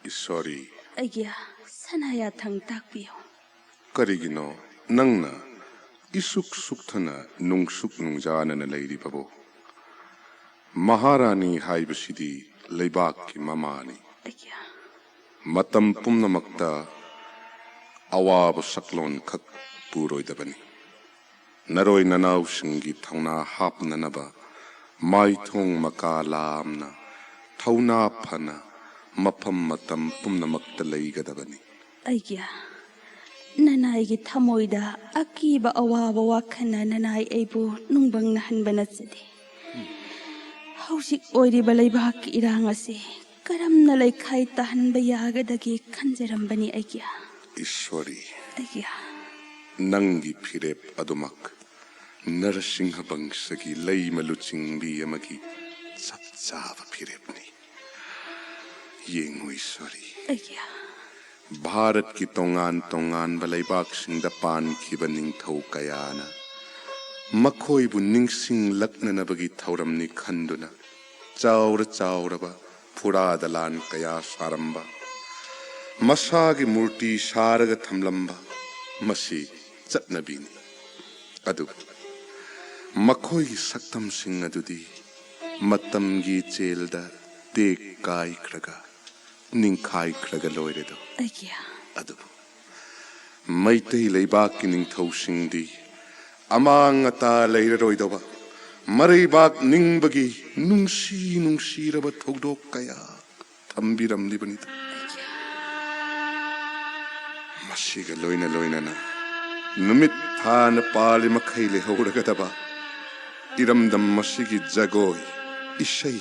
ꯏꯁꯣꯔꯤ꯫ ꯑꯩꯒꯤ ꯁꯅꯥ ꯌꯥꯊꯪ ꯇꯥꯛꯄꯤꯌꯨ꯫ ꯀꯔꯤꯒꯤꯅꯣ ꯅꯪꯅ ꯏꯁꯨꯛ ꯁꯨꯛꯊꯅ ꯅꯨꯡꯁꯨꯛ ꯅꯨꯡꯖꯥꯅꯅ ꯂꯩꯔꯤꯕꯕꯨ꯫ ꯃꯍꯥꯔꯥꯅꯤ ꯍꯥꯏꯕꯁꯤꯗꯤ ꯂꯩꯕꯥꯛꯀꯤ ꯃꯃꯥꯅꯤ꯫ ꯑꯩꯒꯤ ꯃꯇꯝ ꯄꯨꯝꯅꯃꯛꯇ ꯑꯋꯥꯕ ꯁꯛꯂꯣꯟꯈꯛ ꯄꯨꯔꯣꯏꯗꯕꯅꯤ꯫ ꯅꯔꯣꯏ ꯅꯅꯥꯎꯁꯤꯡꯒꯤ ꯊꯧꯅꯥ ꯍꯥꯞꯅꯅꯕ ꯃꯥꯏꯊꯣꯡ ꯃꯀꯥ ꯂꯥꯝꯅ ꯊꯧꯅꯥ ꯐꯅ ꯃꯐꯝ ꯃꯇꯝ ꯄꯨꯝꯅꯃꯛꯇ ꯂꯩꯒꯗꯕꯅꯤ꯫ ꯑꯩꯒꯤ ꯅꯅꯥꯏꯒꯤ ꯊꯃꯣꯏꯗ ꯑꯀꯤꯕ ꯑꯋꯥꯕ ꯋꯥꯈꯜꯅ ꯅꯅꯥꯏ ꯑꯩꯕꯨ ꯅꯨꯡꯕꯪꯅꯍꯟꯕ ꯅꯠꯆꯗꯦ꯫ ꯍꯧꯖꯤꯛ ꯑꯣꯏꯔꯤꯕ ꯂꯩꯕꯥꯛꯀꯤ ꯏꯔꯥꯡ ꯑꯁꯤ ꯀꯔꯝꯅ ꯂꯩꯈꯥꯏ ꯇꯥꯍꯟꯕ ꯌꯥꯒꯗꯒꯦ ꯈꯟꯖꯔꯝꯕꯅꯤ ꯑꯩꯒꯤ꯫ ꯏꯁ꯭ꯋꯔꯤ, ꯑꯩꯒꯤ ꯅꯪꯒꯤ ꯐꯤꯔꯦꯞ ꯑꯗꯨꯃꯛ ꯅꯔꯁꯤꯡꯍ ꯕꯪꯁꯒꯤ ꯂꯩꯃ ꯂꯨꯆꯤꯡꯕꯤ ꯑꯃꯒꯤ ꯆꯞ ꯆꯥꯕ ꯐꯤꯔꯦꯞꯅꯤ꯫ ꯌꯦꯡꯉꯨ ꯏꯁ꯭ꯋꯔꯤ, ꯑꯩꯒꯤ ꯚꯥꯔꯠꯀꯤ ꯇꯣꯉꯥꯟ ꯇꯣꯉꯥꯟꯕ ꯂꯩꯕꯥꯛꯁꯤꯡꯗ ꯄꯥꯟꯈꯤꯕ ꯅꯤꯡꯊꯧ ꯀꯌꯥꯅ ꯃꯈꯣꯏꯕꯨ ꯅꯤꯡꯁꯤꯡꯂꯛꯅꯅꯕꯒꯤ ꯊꯧꯔꯝꯅꯤ ꯈꯟꯗꯨꯅ ꯆꯥꯎꯔ ꯆꯥꯎꯔꯕ ꯐꯨꯔꯥ ꯗꯂꯥꯟ ꯀꯌꯥ ꯁꯥꯔꯝꯕ, ꯃꯁꯥꯒꯤ ꯃꯨꯔꯇꯤ ꯁꯥꯔꯒ ꯊꯝꯂꯝꯕ, ꯃꯁꯤ ꯆꯠꯅꯕꯤꯅꯤ꯫ ꯑꯗꯨꯕꯨ ꯃꯈꯣꯏꯒꯤ ꯁꯛꯇꯝꯁꯤꯡ ꯑꯗꯨꯗꯤ ꯃꯇꯝꯒꯤ ꯆꯦꯜꯗ ꯇꯦꯛ ꯀꯥꯏꯈ꯭ꯔꯒ ꯅꯤꯡꯈꯥꯏꯈ꯭ꯔꯒ ꯂꯣꯏꯔꯦꯗꯣ꯫ ꯑꯩꯒꯤ ꯑꯗꯨꯕꯨ ꯃꯩꯇꯩ ꯂꯩꯕꯥꯛꯀꯤ ꯅꯤꯡꯊꯧꯁꯤꯡꯗꯤ ꯑꯃꯥꯡ ꯑꯇꯥ ꯂꯩꯔꯔꯣꯏꯗꯕ ꯃꯔꯩꯕꯥꯛ ꯅꯤꯡꯕꯒꯤ ꯅꯨꯡꯁꯤ ꯅꯨꯡꯁꯤꯔꯕ ꯊꯧꯗꯣꯛ ꯀꯌꯥ ꯊꯝꯕꯤꯔꯝꯂꯤꯕꯅꯤꯗ꯫ ꯃꯁꯤꯒ ꯂꯣꯏꯅ ꯂꯣꯏꯅꯅ ꯅꯨꯃꯤꯠ ꯊꯥꯅ ꯄꯥꯜꯂꯤ ꯃꯈꯩ ꯂꯩꯍꯧꯔꯒꯗꯕ ꯏꯔꯝꯗꯝ ꯑꯁꯤꯒꯤ ꯖꯒꯣꯏ, ꯏꯁꯩ,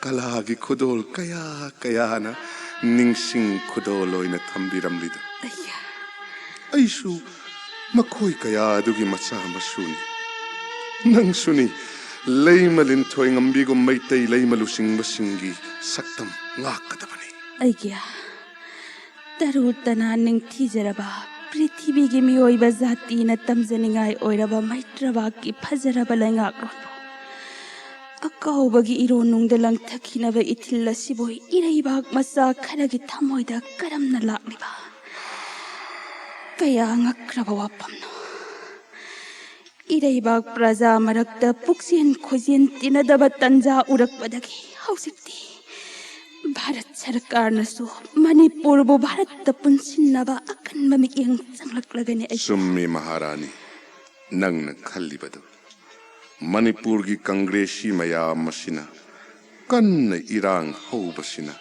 ꯀꯂꯥꯒꯤ ꯈꯨꯗꯣꯜ ꯀꯌꯥ ꯀꯌꯥꯅ ꯅꯤꯡꯁꯤꯡ ꯈꯨꯗꯣꯜ ꯑꯣꯏꯅ ꯊꯝꯕꯤꯔꯝꯂꯤꯗ꯫ ꯑꯩꯒꯤ ꯑꯩꯁꯨ ꯃꯈꯣꯏ ꯀꯌꯥ ꯑꯗꯨꯒꯤ ꯃꯆꯥ ꯃꯁꯨꯅꯤ꯫ ꯅꯪꯁꯨꯅꯤ ꯂꯩꯃ ꯂꯤꯟꯊꯣꯏ ꯉꯝꯕꯤꯒꯨꯝ ꯃꯩꯇꯩ ꯂꯩꯃ ꯂꯨꯆꯤꯡꯕꯁꯤꯡꯒꯤ ꯁꯛꯇꯝ ꯉꯥꯛꯀꯗꯕꯅꯤ꯫ ꯑꯩꯒꯤ ꯇꯔꯨ ꯇꯅꯥꯟ ꯅꯤꯡꯊꯤꯖꯔꯕ ꯄ꯭ꯔꯤꯊꯤꯕꯤꯒꯤ ꯃꯤꯑꯣꯏꯕ ꯖꯥꯇꯤꯅ ꯇꯝꯖꯅꯤꯡꯉꯥꯏ ꯑꯣꯏꯔꯕ ꯃꯩꯇ꯭ꯔꯕꯥꯛꯀꯤ ꯐꯖꯔꯕ ꯂꯩꯉꯥꯛꯂꯣꯟꯕꯨ ꯑꯀꯥꯎꯕꯒꯤ ꯏꯔꯣꯟꯅꯨꯡꯗ ꯂꯪꯊꯈꯤꯅꯕ ꯏꯊꯤꯜ ꯑꯁꯤꯕꯨ ꯏꯔꯩꯕꯥꯛ ꯃꯆꯥ ꯈꯔꯒꯤ ꯊꯃꯣꯏꯗ ꯀꯔꯝꯅ ꯂꯥꯛꯂꯤꯕ? ꯀꯌꯥ ꯉꯛꯈ꯭ꯔꯕ ꯋꯥꯐꯝꯅꯣ꯫ ꯏꯔꯩꯕꯥꯛ ꯄ꯭ꯔꯖꯥ ꯃꯔꯛꯇ ꯄꯨꯛꯆꯦꯟ ꯈꯣꯏꯖꯦꯟ ꯇꯤꯟꯅꯗꯕ ꯇꯟꯖꯥ ꯎꯔꯛꯄꯗꯒꯤ ꯍꯧꯖꯤꯛꯇꯤ ꯚꯥꯔꯠ ꯁꯔꯀꯥꯔꯅꯁꯨ ꯃꯅꯤꯄꯨꯔꯕꯨ ꯚꯥꯔꯠꯇ ꯄꯨꯟꯁꯤꯟꯅꯕ ꯑꯀꯟꯕ ꯃꯤꯠꯌꯦꯡ ꯆꯪꯂꯛꯂꯒꯅꯤ ꯑꯩ꯫ ꯆꯨꯝꯃꯤ ꯃꯍꯥꯔꯥꯅꯤ, ꯅꯪꯅ ꯈꯜꯂꯤꯕꯗꯨ꯫ ꯃꯅꯤꯄꯨꯔꯒꯤ ꯀꯪꯒ꯭ꯔꯦꯁꯤ ꯃꯌꯥꯝ ꯑꯁꯤꯅ ꯀꯟꯅ ꯏꯔꯥꯡ ꯍꯧꯕꯁꯤꯅ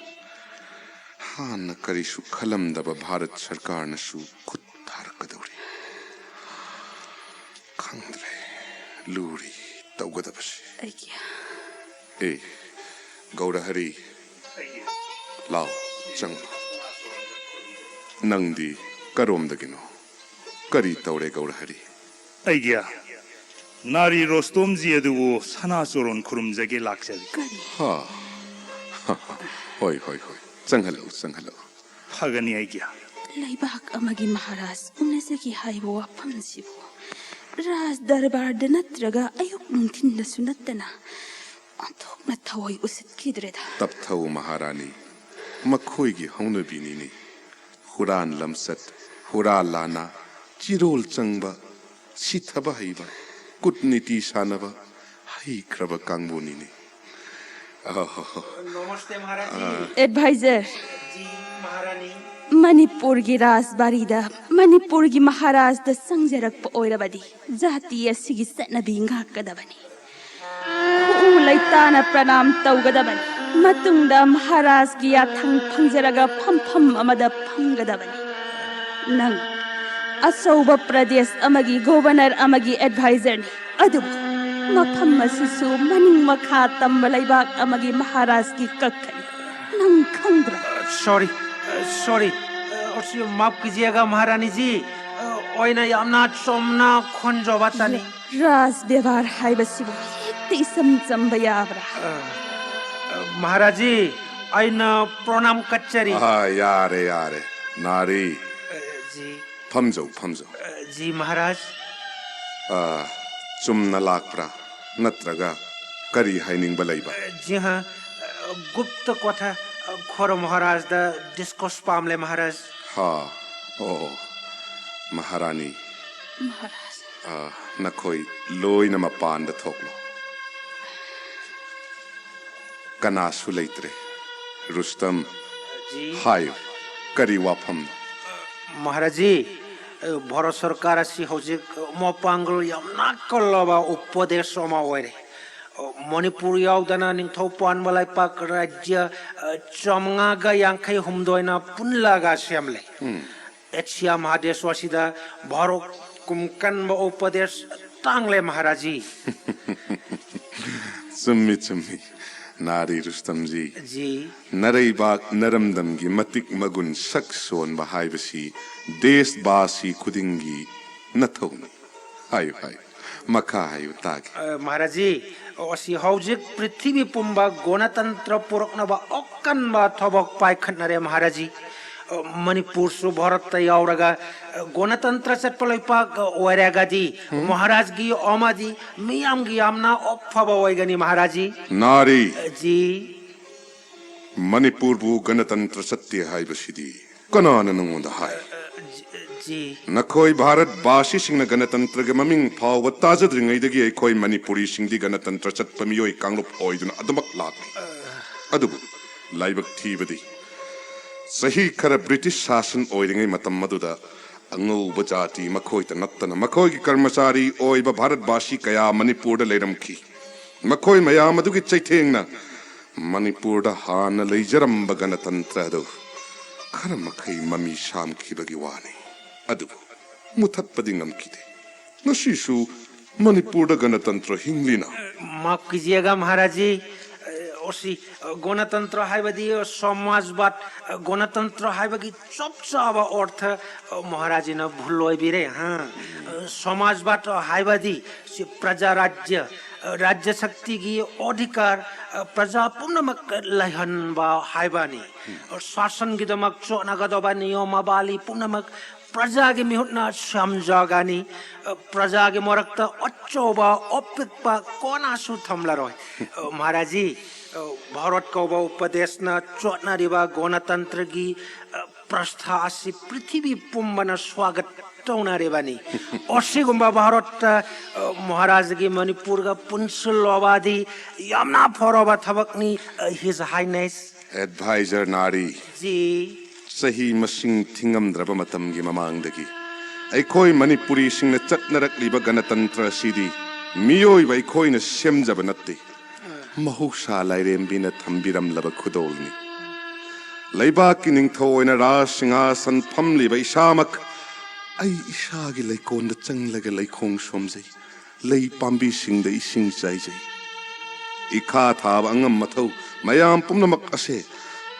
ꯍꯥꯟꯅ ꯀꯔꯤꯁꯨ ꯈꯜꯂꯝꯗꯕ ꯚꯥꯔꯠ ꯁꯔꯀꯥꯔꯅꯁꯨ ꯈꯨꯠ ꯊꯥꯔꯛꯀꯗꯧꯔꯤ꯫ ꯈꯪꯗ꯭ꯔꯦ, ꯂꯨꯔꯤ ꯇꯧꯒꯗꯕꯁꯦ꯫ ꯑꯩꯒꯤ ꯑꯦ, ꯒꯧꯔꯍꯔꯤ, ꯂꯥꯎ, ꯆꯪꯉꯨ꯫ ꯅꯪꯗꯤ ꯀꯔꯣꯝꯗꯒꯤꯅꯣ? ꯀꯔꯤ ꯇꯧꯔꯦ, ꯒꯧꯔꯍꯔꯤ? ꯑꯩꯒꯤ ꯅꯥꯔꯤ ꯔꯣꯁꯇꯣꯝꯖꯤ ꯑꯗꯨꯕꯨ ꯁꯅꯥ ꯆꯣꯔꯣꯟ ꯈꯨꯔꯨꯝꯖꯒꯦ ꯂꯥꯛꯆꯔꯤ꯫ ꯀꯔꯤ? ꯍꯥ, ꯍꯣꯏ, ꯍꯣꯏ, ꯍꯣꯏ, ꯆꯪꯍꯜꯂꯛꯎ, ꯆꯪꯍꯜꯂꯛꯎ꯫ ꯐꯒꯅꯤ ꯑꯩꯒꯤ꯫ ꯂꯩꯕꯥꯛ ꯑꯃꯒꯤ ꯃꯍꯥꯔꯥꯖ ꯎꯅꯖꯒꯦ ꯍꯥꯏꯕ ꯋꯥꯐꯝꯁꯤꯕꯨ ꯔꯥꯖ ꯗꯔꯕꯥꯔꯗ ꯅꯠꯇ꯭ꯔꯒ ꯑꯌꯨꯛ ꯅꯨꯡꯊꯤꯟꯗꯁꯨ ꯅꯠꯇꯅ ꯑꯣꯟꯊꯣꯛꯅ ꯊꯑꯣꯏ ꯎꯁꯤꯠꯈꯤꯗ꯭ꯔꯦꯗ꯫ ꯇꯞꯊꯧ ꯃꯍꯥꯔꯥꯅꯤ, ꯃꯈꯣꯏꯒꯤ ꯍꯧꯅꯕꯤꯅꯤꯅꯦ꯫ ꯍꯨꯔꯥꯟ ꯂꯝꯆꯠ, ꯍꯨꯔꯥ ꯂꯥꯟꯅ, ꯆꯤꯔꯣꯜ ꯆꯪꯕ, ꯁꯤꯊꯕ ꯍꯩꯕ, ꯀꯨꯠꯅꯤꯇꯤ ꯁꯥꯟꯅꯕ ꯍꯩꯈ꯭ꯔꯕ ꯀꯥꯡꯕꯨꯅꯤꯅꯦ꯫ ꯑꯣꯍꯣ꯫ नमस्ते महाराज जी। ꯑꯦꯗꯚꯥꯏꯖꯔ, जी महारानी। ꯃꯅꯤꯄꯨꯔꯒꯤ ꯔꯥꯖꯕꯥꯔꯤꯗ ꯃꯅꯤꯄꯨꯔꯒꯤ ꯃꯍꯥꯔꯥꯖꯗ ꯆꯪꯖꯔꯛꯄ ꯑꯣꯏꯔꯕꯗꯤ ꯖꯥꯇꯤ ꯑꯁꯤꯒꯤ ꯆꯠꯅꯕꯤ ꯉꯥꯛꯀꯗꯕꯅꯤ꯫ ꯈꯨꯎ ꯂꯩꯇꯥꯅ ꯄ꯭ꯔꯅꯥꯝ ꯇꯧꯒꯗꯕꯅꯤ꯫ ꯃꯇꯨꯡꯗ ꯃꯍꯥꯔꯥꯖꯀꯤ ꯌꯥꯊꯪ ꯐꯪꯖꯔꯒ ꯐꯝꯐꯝ ꯑꯃꯗ ꯐꯝꯒꯗꯕꯅꯤ꯫ ꯅꯪ ꯑꯆꯧꯕ ꯄ꯭ꯔꯗꯦꯁ ꯑꯃꯒꯤ ꯒꯣꯚꯔꯅꯔ ꯑꯃꯒꯤ ꯑꯦꯗꯚꯥꯏꯖꯔꯅꯤ, ꯑꯗꯨꯕꯨ ꯃꯐꯝ ꯑꯁꯤꯁꯨ ꯃꯅꯤꯡ ꯃꯈꯥ ꯇꯝꯕ ꯂꯩꯕꯥꯛ ꯑꯃꯒꯤ ꯃꯍꯥꯔꯥꯖꯀꯤ ꯀꯛꯈꯅꯤ꯫ ꯅꯪ ꯈꯪꯗ꯭ꯔꯥ? सॉरी, सॉरी, और माफ कीजिएगा महारानी जी। ꯑꯩꯅ ꯌꯥꯝꯅ ꯆꯝꯅ ꯈꯣꯟꯖꯕ ꯇꯥꯅꯤ꯫ ꯔꯥꯖ ꯕꯦꯕꯥꯔ ꯍꯥꯏꯕꯁꯤꯕꯨ ꯍꯦꯛꯇ ꯏꯆꯝ ꯆꯝꯕ ꯌꯥꯕ꯭ꯔꯥ? महाराज जी, ꯑꯩꯅ ꯄ꯭ꯔꯣꯅꯥꯝ ꯀꯠꯆꯔꯤ꯫ ꯑꯥ, ꯌꯥꯔꯦ, ꯌꯥꯔꯦ꯫ ꯅꯥꯔꯤ, जी, ꯐꯝꯖꯧ, ꯐꯝꯖꯧ꯫ जी महाराज। ꯑꯥ, ꯆꯨꯝꯅ ꯂꯥꯛꯄ꯭ꯔꯥ? ꯅꯠꯇ꯭ꯔꯒ ꯀꯔꯤ ꯍꯥꯏꯅꯤꯡꯕ ꯂꯩꯕ? जी हाँ, गुप्त कथा खोर महाराज दा डिस्कस पामले महाराज। ꯍꯥ, ꯑꯣ, ꯃꯍꯥꯔꯥꯅꯤ꯫ ꯃꯍꯥꯔꯥꯖ꯫ ꯑꯥ, ꯅꯈꯣꯏ ꯂꯣꯏꯅ ꯃꯄꯥꯟꯗ ꯊꯣꯛꯂꯣ꯫ ꯀꯅꯥꯁꯨ ꯂꯩꯇ꯭ꯔꯦ꯫ ꯔꯨꯁꯇꯝ, ꯖꯤ꯫ ꯍꯥꯏꯌꯨ, ꯀꯔꯤ ꯋꯥꯐꯝꯅꯣ? ꯃꯍꯥꯔꯥꯖꯤ, ꯚꯥꯔꯠ ꯁꯔꯀꯥꯔ ꯑꯁꯤ ꯍꯧꯖꯤꯛ ꯃꯄꯥꯡꯒꯜ ꯌꯥꯝꯅ ꯀꯜꯂꯕ ꯎꯄꯗꯦꯁ ꯑꯃ ꯑꯣꯏꯔꯦ꯫ ꯃꯅꯤꯄꯨꯔ ꯌꯥꯎꯗꯅ ꯅꯤꯡꯊꯧ ꯄꯥꯟꯕ ꯂꯩꯄꯥꯛ ꯔꯥꯖ꯭ꯌ ꯆꯥꯃꯉꯥꯒ ꯌꯥꯡꯈꯩ ꯍꯨꯝꯗꯣꯏꯅ ꯄꯨꯜꯂꯒ ꯁꯦꯝꯂꯦ꯫ ꯑꯦꯁꯤꯌꯥ ꯃꯍꯥꯗꯦꯁ ꯑꯁꯤꯗ ꯚꯥꯔꯠ ꯀꯨꯝ ꯀꯟꯕ ꯎꯄꯗꯦꯁ ꯇꯥꯡꯂꯦ ꯃꯍꯥꯔꯥꯖꯤ꯫ ꯆꯨꯝꯃꯤ, ꯆꯨꯝꯃꯤ, ꯅꯥꯔꯤ ꯔꯨꯁꯇꯝꯖꯤ꯫ ꯖꯤ꯫ ꯅꯔꯩꯕꯥꯛ ꯅꯔꯝꯗꯝꯒꯤ ꯃꯇꯤꯛ ꯃꯒꯨꯟ ꯁꯛ ꯁꯣꯟꯕ ꯍꯥꯏꯕꯁꯤ ꯗꯦꯁꯕꯥꯁꯤ ꯈꯨꯗꯤꯡꯒꯤ ꯅꯊꯧꯅꯤ꯫ ꯍꯥꯏꯌꯨ, ꯍꯥꯏꯌꯨ, ꯃꯈꯥ ꯍꯥꯏꯌꯨ, ꯇꯥꯒꯦ꯫ ꯑ, ꯃꯍꯥꯔꯥꯖꯤ, ꯑꯁꯤ ꯍꯧꯖꯤꯛ ꯄ꯭ꯔꯤꯊꯤꯕꯤ ꯄꯨꯝꯕ ꯒꯣꯅꯇꯟꯇ꯭ꯔ ꯄꯨꯔꯛꯅꯕ ꯑꯀꯟꯕ ꯊꯕꯛ ꯄꯥꯏꯈꯠꯅꯔꯦ ꯃꯍꯥꯔꯥꯖꯤ꯫ ꯑ, ꯃꯅꯤꯄꯨꯔꯁꯨ ꯚꯥꯔꯠꯇ ꯌꯥꯎꯔꯒ, ꯑ, ꯒꯣꯅꯇꯟꯇ꯭ꯔ ꯆꯠꯄ ꯂꯩꯄꯥꯛ, ꯑ, ꯑꯣꯏꯔꯒꯗꯤ ꯃꯍꯥꯔꯥꯖꯒꯤ ꯑꯃꯗꯤ ꯃꯤꯌꯥꯝꯒꯤ ꯌꯥꯝꯅ ꯑꯐꯕ ꯑꯣꯏꯒꯅꯤ ꯃꯍꯥꯔꯥꯖꯤ꯫ ꯅꯥꯔꯤ, ꯖꯤ꯫ ꯃꯅꯤꯄꯨꯔꯕꯨ ꯒꯅꯇꯟꯇ꯭ꯔ ꯆꯠꯇꯦ ꯍꯥꯏꯕꯁꯤꯗꯤ ꯀꯅꯥꯅ ꯅꯉꯣꯟꯗ ꯍꯥꯏ? ꯖꯤ꯫ ꯅꯈꯣꯏ ꯚꯥꯔꯠ ꯚꯥꯁꯤꯁꯤꯡꯅ ꯒꯅꯇꯟꯇ꯭ꯔꯒꯤ ꯃꯃꯤꯡ ꯐꯥꯎꯕ ꯇꯥꯖꯗ꯭ꯔꯤꯉꯩꯗꯒꯤ ꯑꯩꯈꯣꯏ ꯃꯅꯤꯄꯨꯔꯤꯁꯤꯡꯗꯤ ꯒꯅꯇꯟꯇ꯭ꯔ ꯆꯠꯄ ꯃꯤꯑꯣꯏ ꯀꯥꯡꯂꯨꯞ ꯑꯣꯏꯗꯨꯅ ꯑꯗꯨꯃꯛ ꯂꯥꯛꯂꯤ꯫ ꯑꯗꯨꯕꯨ ꯂꯥꯏꯕꯛ ꯊꯤꯕꯗꯤ, ꯆꯍꯤ ꯈꯔ ꯕ꯭ꯔꯤꯇꯤꯁ ꯁꯥꯁꯟ ꯑꯣꯏꯔꯤꯉꯩ ꯃꯇꯝ ꯑꯗꯨꯗ ꯑꯉꯧꯕ ꯖꯥꯇꯤ ꯃꯈꯣꯏꯇ ꯅꯠꯇꯅ ꯃꯈꯣꯏꯒꯤ ꯀꯔꯃꯆꯥꯔꯤ ꯑꯣꯏꯕ ꯚꯥꯔꯠ ꯚꯥꯁꯤ ꯀꯌꯥ ꯃꯅꯤꯄꯨꯔꯗ ꯂꯩꯔꯝꯈꯤ꯫ ꯃꯈꯣꯏ ꯃꯌꯥꯝ ꯑꯗꯨꯒꯤ ꯆꯩꯊꯦꯡꯅ ꯃꯅꯤꯄꯨꯔꯗ ꯍꯥꯟꯅ ꯂꯩꯖꯔꯝꯕ ꯒꯅꯇꯟꯇ꯭ꯔ ꯑꯗꯨ ꯈꯔ ꯃꯈꯩ ꯃꯃꯤ ꯁꯥꯝꯈꯤꯕꯒꯤ ꯋꯥꯅꯤ꯫ ꯑꯗꯨꯕꯨ ꯃꯨꯊꯠꯄꯗꯤ ꯉꯝꯈꯤꯗꯦ꯫ ꯉꯁꯤꯁꯨ ꯃꯅꯤꯄꯨꯔꯗ ꯒꯅꯇꯟꯇ꯭ꯔ ꯍꯤꯡꯂꯤꯅ꯫ माफ कीजिएगा महाराज जी, ꯑꯁꯤ ꯒꯣꯅꯇꯟꯇ꯭ꯔ ꯍꯥꯏꯕꯗꯤ ꯁꯃꯥꯖꯕꯥꯗ, ꯒꯣꯅꯇꯟꯇ꯭ꯔ ꯍꯥꯏꯕꯒꯤ ꯆꯞ ꯆꯥꯕ ꯑꯔꯊ ꯃꯍꯥꯔꯥꯖꯅ ꯚꯨꯜ ꯑꯣꯏꯕꯤꯔꯦ꯫ ꯍꯥ, ꯁꯃꯥꯖꯕꯥꯗ ꯍꯥꯏꯕꯗꯤ ꯁꯤ ꯄ꯭ꯔꯖꯥ ꯔꯥꯖ꯭ꯌ, ꯔꯥꯖ꯭ꯌ ꯁꯛꯇꯤꯒꯤ ꯑꯣꯙꯤꯀꯥꯔ ꯄ꯭ꯔꯖꯥ ꯄꯨꯝꯅꯃꯛ ꯂꯩꯍꯟꯕ ꯍꯥꯏꯕꯅꯤ꯫ ꯁꯥꯁꯟꯒꯤꯗꯃꯛ ꯆꯣꯠꯅꯒꯗꯕ ꯅꯤꯌꯣꯃꯥꯕꯥꯂꯤ ꯄꯨꯝꯅꯃꯛ ꯄ꯭ꯔꯖꯥꯒꯤ ꯃꯤꯍꯨꯠꯅ ꯁꯦꯝꯖꯒꯅꯤ꯫ ꯄ꯭ꯔꯖꯥꯒꯤ ꯃꯔꯛꯇ ꯑꯆꯧꯕ ꯑꯄꯤꯛꯄ ꯀꯣꯟꯅꯁꯨ ꯊꯝꯂꯔꯣꯏ꯫ ꯃꯍꯥꯔꯥꯖ ꯖꯤ, ꯚꯥꯔꯠ ꯀꯧꯕ ꯎꯄꯗꯦꯁꯅ ꯆꯣꯠꯅꯔꯤꯕ ꯒꯣꯅꯇꯟꯇ꯭ꯔꯒꯤ ꯄ꯭ꯔꯁꯊꯥ ꯑꯁꯤ ꯄ꯭ꯔꯤꯊꯤꯕꯤ ꯄꯨꯝꯕꯅ ꯁ꯭ꯋꯥꯒꯠ ꯇꯧꯅꯔꯤꯕꯅꯤ꯫ ꯑꯁꯤꯒꯨꯝꯕ ꯚꯥꯔꯠꯇ, ꯑ, ꯃꯍꯥꯔꯥꯖꯒꯤ ꯃꯅꯤꯄꯨꯔꯒ ꯄꯨꯟꯁꯤꯜꯂꯣꯕꯗꯤ ꯌꯥꯝꯅ ꯐꯔꯕ ꯊꯕꯛꯅꯤ, ꯑ, His Highness꯫ ꯑꯦꯗꯚꯥꯏꯖꯔ ꯅꯥꯔꯤ, ꯖꯤ꯫ ꯆꯍꯤ ꯃꯁꯤꯡ ꯊꯤꯉꯝꯗ꯭ꯔꯕ ꯃꯇꯝꯒꯤ ꯃꯃꯥꯡꯗꯒꯤ ꯑꯩꯈꯣꯏ ꯃꯅꯤꯄꯨꯔꯤꯁꯤꯡꯅ ꯆꯠꯅꯔꯛꯂꯤꯕ ꯒꯅꯇꯟꯇ꯭ꯔ ꯑꯁꯤꯗꯤ ꯃꯤꯑꯣꯏꯕ ꯑꯩꯈꯣꯏꯅ ꯁꯦꯝꯖꯕ ꯅꯠꯇꯦ꯫ ꯃꯍꯧꯁꯥ ꯂꯥꯏꯔꯦꯝꯕꯤꯅ ꯊꯝꯕꯤꯔꯝꯂꯕ ꯈꯨꯗꯣꯜꯅꯤ꯫ ꯂꯩꯕꯥꯛꯀꯤ ꯅꯤꯡꯊꯧ ꯑꯣꯏꯅ ꯔꯥꯖ ꯁꯤꯡꯍꯥꯁꯟ ꯐꯝꯂꯤꯕ ꯏꯁꯥꯃꯛ ꯑꯩ ꯏꯁꯥꯒꯤ ꯂꯩꯀꯣꯜꯗ ꯆꯪꯂꯒ ꯂꯩꯈꯣꯡ ꯁꯣꯝꯖꯩ, ꯂꯩ ꯄꯥꯝꯕꯤꯁꯤꯡꯗ ꯏꯁꯤꯡ ꯆꯥꯏꯖꯩ꯫ ꯏꯈꯥ ꯊꯥꯕ ꯑꯉꯝ ꯃꯊꯧ ꯃꯌꯥꯝ ꯄꯨꯝꯅꯃꯛ ꯑꯁꯦ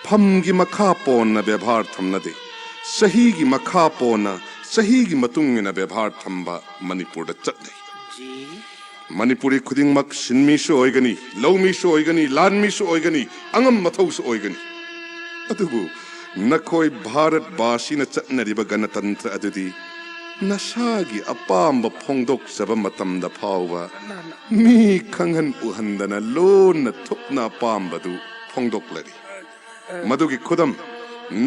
ꯐꯝꯒꯤ ꯃꯈꯥ ꯄꯣꯟꯅ ꯕꯦꯕꯥꯔ ꯊꯝꯅꯗꯦ꯫ ꯆꯍꯤꯒꯤ ꯃꯈꯥ ꯄꯣꯟꯅ, ꯆꯍꯤꯒꯤ ꯃꯇꯨꯡ ꯏꯟꯅ ꯕꯦꯕꯥꯔ ꯊꯝꯕ ꯃꯅꯤꯄꯨꯔꯗ ꯆꯠꯅꯩ꯫ ꯖꯤ꯫ ꯃꯅꯤꯄꯨꯔꯤ ꯈꯨꯗꯤꯡꯃꯛ ꯁꯤꯟꯃꯤꯁꯨ ꯑꯣꯏꯒꯅꯤ, ꯂꯧꯃꯤꯁꯨ ꯑꯣꯏꯒꯅꯤ, ꯂꯥꯟꯃꯤꯁꯨ ꯑꯣꯏꯒꯅꯤ, ꯑꯉꯝ ꯃꯊꯧꯁꯨ ꯑꯣꯏꯒꯅꯤ꯫ ꯑꯗꯨꯕꯨ ꯅꯈꯣꯏ ꯚꯥꯔꯠ ꯚꯥꯁꯤꯅ ꯆꯠꯅꯔꯤꯕ ꯒꯅꯇꯟꯇ꯭ꯔ ꯑꯗꯨꯗꯤ ꯅꯁꯥꯒꯤ ꯑꯄꯥꯝꯕ ꯐꯣꯡꯗꯣꯛꯆꯕ ꯃꯇꯝꯗ ꯐꯥꯎꯕ ꯃꯤ ꯈꯪꯍꯟ ꯎꯍꯟꯗꯅ ꯂꯣꯟꯅ ꯊꯨꯞꯅ ꯑꯄꯥꯝꯕꯗꯨ ꯐꯣꯡꯗꯣꯛꯂꯔꯤ꯫ ꯃꯗꯨꯒꯤ ꯈꯨꯗꯝ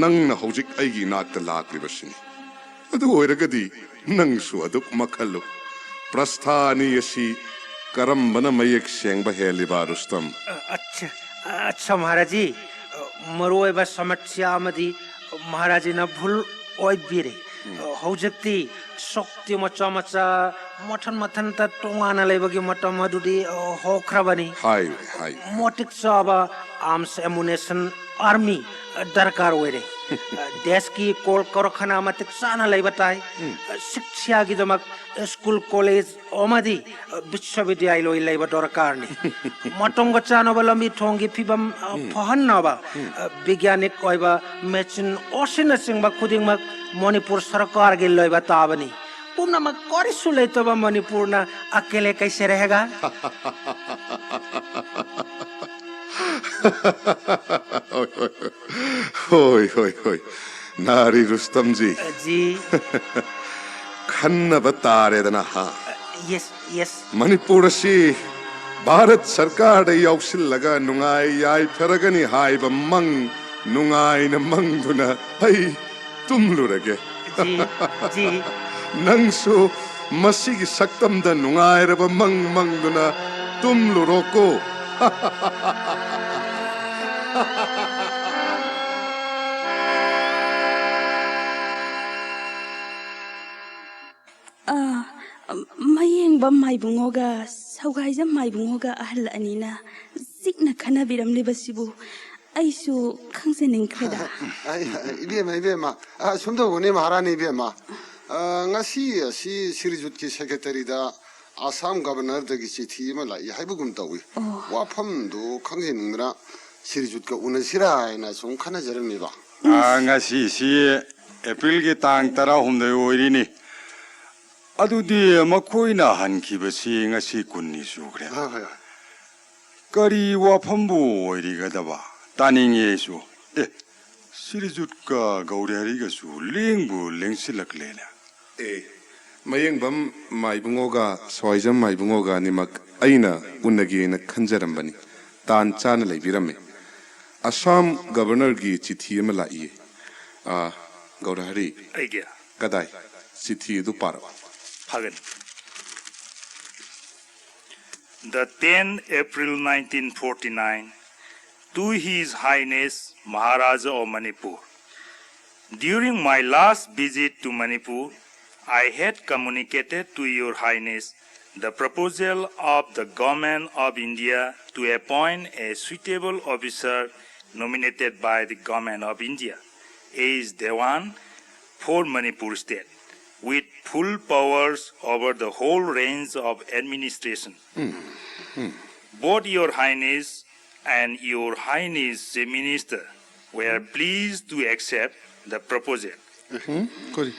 ꯅꯪꯅ ꯍꯧꯖꯤꯛ ꯑꯩꯒꯤ ꯏꯅꯥꯛꯇ ꯂꯥꯛꯂꯤꯕꯁꯤꯅꯤ꯫ ꯑꯗꯨ ꯑꯣꯏꯔꯒꯗꯤ ꯅꯪꯁꯨ ꯑꯗꯨꯛ ꯃꯈꯜꯂꯨ꯫ ꯄ꯭ꯔꯁꯊꯥ ꯑꯅꯤ ꯑꯁꯤ ꯀꯔꯝꯕꯅ ꯃꯌꯦꯛ ꯁꯦꯡꯕ ꯍꯦꯜꯂꯤꯕ, ꯔꯨꯁꯇꯝ? ꯑ, ꯑꯠꯆꯥ, ꯑꯠꯆꯥ, ꯃꯍꯥꯔꯥꯖꯤ, ꯑ, ꯃꯔꯨꯑꯣꯏꯕ ꯁꯃꯁ꯭ꯌꯥ ꯑꯃꯗꯤ ꯃꯍꯥꯔꯥꯖꯤꯅ ꯚꯨꯜ ꯑꯣꯏꯕꯤꯔꯦ꯫ ꯎꯝ꯫ ꯑ, ꯍꯧꯖꯤꯛꯇꯤ ꯁꯛꯇꯤ ꯃꯆꯥ ꯃꯆꯥ ꯃꯊꯟ ꯃꯊꯟꯇ ꯇꯣꯉꯥꯟꯅ ꯂꯩꯕꯒꯤ ꯃꯇꯝ ꯑꯗꯨꯗꯤ, ꯑ, ꯍꯧꯈ꯭ꯔꯕꯅꯤ꯫ ꯍꯥꯏ, ꯍꯥꯏ꯫ ꯃꯇꯤꯛ ꯆꯥꯕ arms ammunition, army, ꯑ, ꯗꯔꯀꯥꯔ ꯑꯣꯏꯔꯦ꯫ ꯑ, ꯗꯦꯁꯀꯤ ꯀꯣꯜ ꯀꯔꯈꯥꯅꯥ ꯃꯇꯤꯛ ꯆꯥꯅ ꯂꯩꯕ ꯇꯥꯏ꯫ ꯎꯝ꯫ ꯑ, ꯁꯤꯛꯁꯥꯒꯤꯗꯃꯛ ꯁ꯭ꯀꯨꯜ, ꯀꯣꯂꯦꯖ ꯑꯃꯗꯤ, ꯑ, ꯕꯤꯁ꯭ꯋꯕꯤꯗ꯭ꯌꯥꯂꯣꯏ ꯂꯩꯕ ꯗꯔꯀꯥꯔꯅꯤ꯫ ꯃꯇꯝꯒ ꯆꯥꯟꯅꯕ ꯂꯝꯕꯤ ꯊꯣꯡꯒꯤ ꯐꯤꯕꯝ, ꯑ, ꯎꯝ꯫ ꯐꯍꯟꯅꯕ, ꯎꯝ꯫ ꯑ, ꯕꯤꯒ꯭ꯌꯥꯅꯤꯛ ꯑꯣꯏꯕ ꯃꯦꯆꯤꯟ ꯑꯁꯤꯅꯆꯤꯡꯕ ꯈꯨꯗꯤꯡꯃꯛ ꯃꯅꯤꯄꯨꯔ ꯁꯔꯀꯥꯔꯒꯤ ꯂꯩꯕ ꯇꯥꯕꯅꯤ꯫ ꯄꯨꯝꯅꯃꯛ ꯀꯔꯤꯁꯨ ꯂꯩꯇꯕ ꯃꯅꯤꯄꯨꯔꯅ ꯑꯀꯦꯂꯦ ꯀꯩꯁꯦ ꯔꯦꯍꯦꯒꯥ? ꯍꯣꯏ, ꯍꯣꯏ, ꯍꯣꯏ꯫ ꯅꯥꯔꯤ ꯔꯨꯁꯇꯝꯖꯤ꯫ ꯖꯤ꯫ ꯈꯟꯅꯕ ꯇꯥꯔꯦꯗꯅ, ꯍꯥ? Yes, yes. ꯃꯅꯤꯄꯨꯔ ꯑꯁꯤ ꯚꯥꯔꯠ ꯁꯔꯀꯥꯔꯗ ꯌꯥꯎꯁꯤꯜꯂꯒ ꯅꯨꯡꯉꯥꯏ ꯌꯥꯏꯐꯔꯒꯅꯤ ꯍꯥꯏꯕ ꯃꯪ ꯅꯨꯡꯉꯥꯏꯅ ꯃꯪꯗꯨꯅ ꯑꯩ ꯇꯨꯝꯂꯨꯔꯒꯦ꯫ G, G. ꯅꯪꯁꯨ ꯃꯁꯤꯒꯤ ꯁꯛꯇꯝꯗ ꯅꯨꯡꯉꯥꯏꯔꯕ ꯃꯪ ꯃꯪꯗꯨꯅ ꯇꯨꯝꯂꯨꯔꯣꯀꯣ꯫ ꯑꯥ, ꯃꯌꯦꯡꯕꯝ ꯃꯥꯏꯕꯨꯡꯉꯣꯒ ꯁꯧꯒꯥꯏꯖꯝ ꯃꯥꯏꯕꯨꯡꯉꯣꯒ ꯑꯍꯜ ꯑꯅꯤꯅ ꯆꯤꯛꯅ ꯈꯟꯅꯕꯤꯔꯝꯂꯤꯕꯁꯤꯕꯨ ꯑꯩꯁꯨ ꯈꯪꯖꯅꯤꯡꯈ꯭ꯔꯦꯗ꯫ ꯑꯩ, ꯏꯕꯦꯝꯃ, ꯏꯕꯦꯝꯃ, ꯑ, ꯁꯨꯝ ꯇꯧꯕꯅꯤ ꯃꯍꯥꯔꯥꯅꯤ ꯏꯕꯦꯝꯃ꯫ ꯑ, ꯉꯁꯤ ꯑꯁꯤ ꯁꯤꯔꯤꯖꯨꯠꯀꯤ ꯁꯦꯀ꯭ꯔꯦꯇꯔꯤꯗ ꯑꯁꯥꯝ ꯒꯕꯔꯅꯔꯗꯒꯤ ꯆꯤꯊꯤ ꯑꯃ ꯂꯥꯛꯏ ꯍꯥꯏꯕꯒꯨꯝ ꯇꯧꯏ꯫ ꯑꯣ꯫ ꯋꯥꯐꯝꯗꯨ ꯈꯪꯖꯅꯤꯡꯗꯅ ꯁꯤꯔꯤꯖꯨꯠꯀ ꯎꯅꯁꯤꯔꯥ ꯍꯥꯏꯅ ꯁꯨꯝ ꯈꯟꯅꯖꯔꯝꯃꯤꯕ꯫ ꯑ, ꯉꯁꯤꯁꯤ ꯑꯦꯄ꯭ꯔꯤꯜꯒꯤ ꯇꯥꯡ ꯇꯔꯥꯍꯨꯝꯗꯣꯏ ꯑꯣꯏꯔꯤꯅꯤ꯫ ꯑꯗꯨꯗꯤ ꯃꯈꯣꯏꯅ ꯍꯟꯈꯤꯕꯁꯤ ꯉꯁꯤ ꯀꯨꯟꯅꯤ ꯁꯨꯈ꯭ꯔꯦ꯫ ꯍꯣꯏ, ꯍꯣꯏ, ꯍꯣꯏ꯫ ꯀꯔꯤ ꯋꯥꯐꯝꯕꯨ ꯑꯣꯏꯔꯤꯒꯗꯕ? ꯇꯥꯅꯤꯡꯉꯦ ꯑꯩꯁꯨ꯫ ꯑꯦ, ꯁꯤꯔꯤꯖꯨꯠꯀ ꯒꯧꯔꯤꯍꯔꯤꯒꯁꯨ ꯂꯦꯡꯕꯨ ꯂꯦꯡꯁꯤꯜꯂꯛꯂꯦꯅꯦ꯫ ꯑꯦ, ꯃꯌꯦꯡꯕꯝ ꯃꯥꯏꯕꯨꯡꯉꯣꯒ ꯁꯋꯥꯏꯖꯝ ꯃꯥꯏꯕꯨꯡꯉꯣꯒ ꯑꯅꯤꯃꯛ ꯑꯩꯅ ꯎꯅꯒꯦꯅ ꯈꯟꯖꯔꯝꯕꯅꯤ꯫ ꯇꯥꯟ ꯆꯥꯅ ꯂꯩꯕꯤꯔꯝꯃꯦ꯫ ꯑꯁꯥꯝ ꯒꯕꯔꯅꯔꯒꯤ ꯆꯤꯊꯤ ꯑꯃ ꯂꯥꯛꯏꯌꯦ꯫ ꯑꯥ, ꯒꯧꯔꯍꯔꯤ꯫ ꯑꯩꯒꯤ ꯀꯗꯥꯏ? ꯆꯤꯊꯤ ꯑꯗꯨ ꯄꯥꯔꯛꯑꯣ꯫ ꯐꯒꯅꯤ꯫ The tenth April nineteen forty-nine, to His Highness Maharaja of Manipur. During my last visit to Manipur, I had communicated to Your Highness the proposal of the Government of India to appoint a suitable officer nominated by the Government of India as Dewan for Manipur State, with full powers over the whole range of administration. Both Your Highness and Your Highness the Minister were pleased to accept the proposal. ꯎꯝ, ꯀꯔꯤ?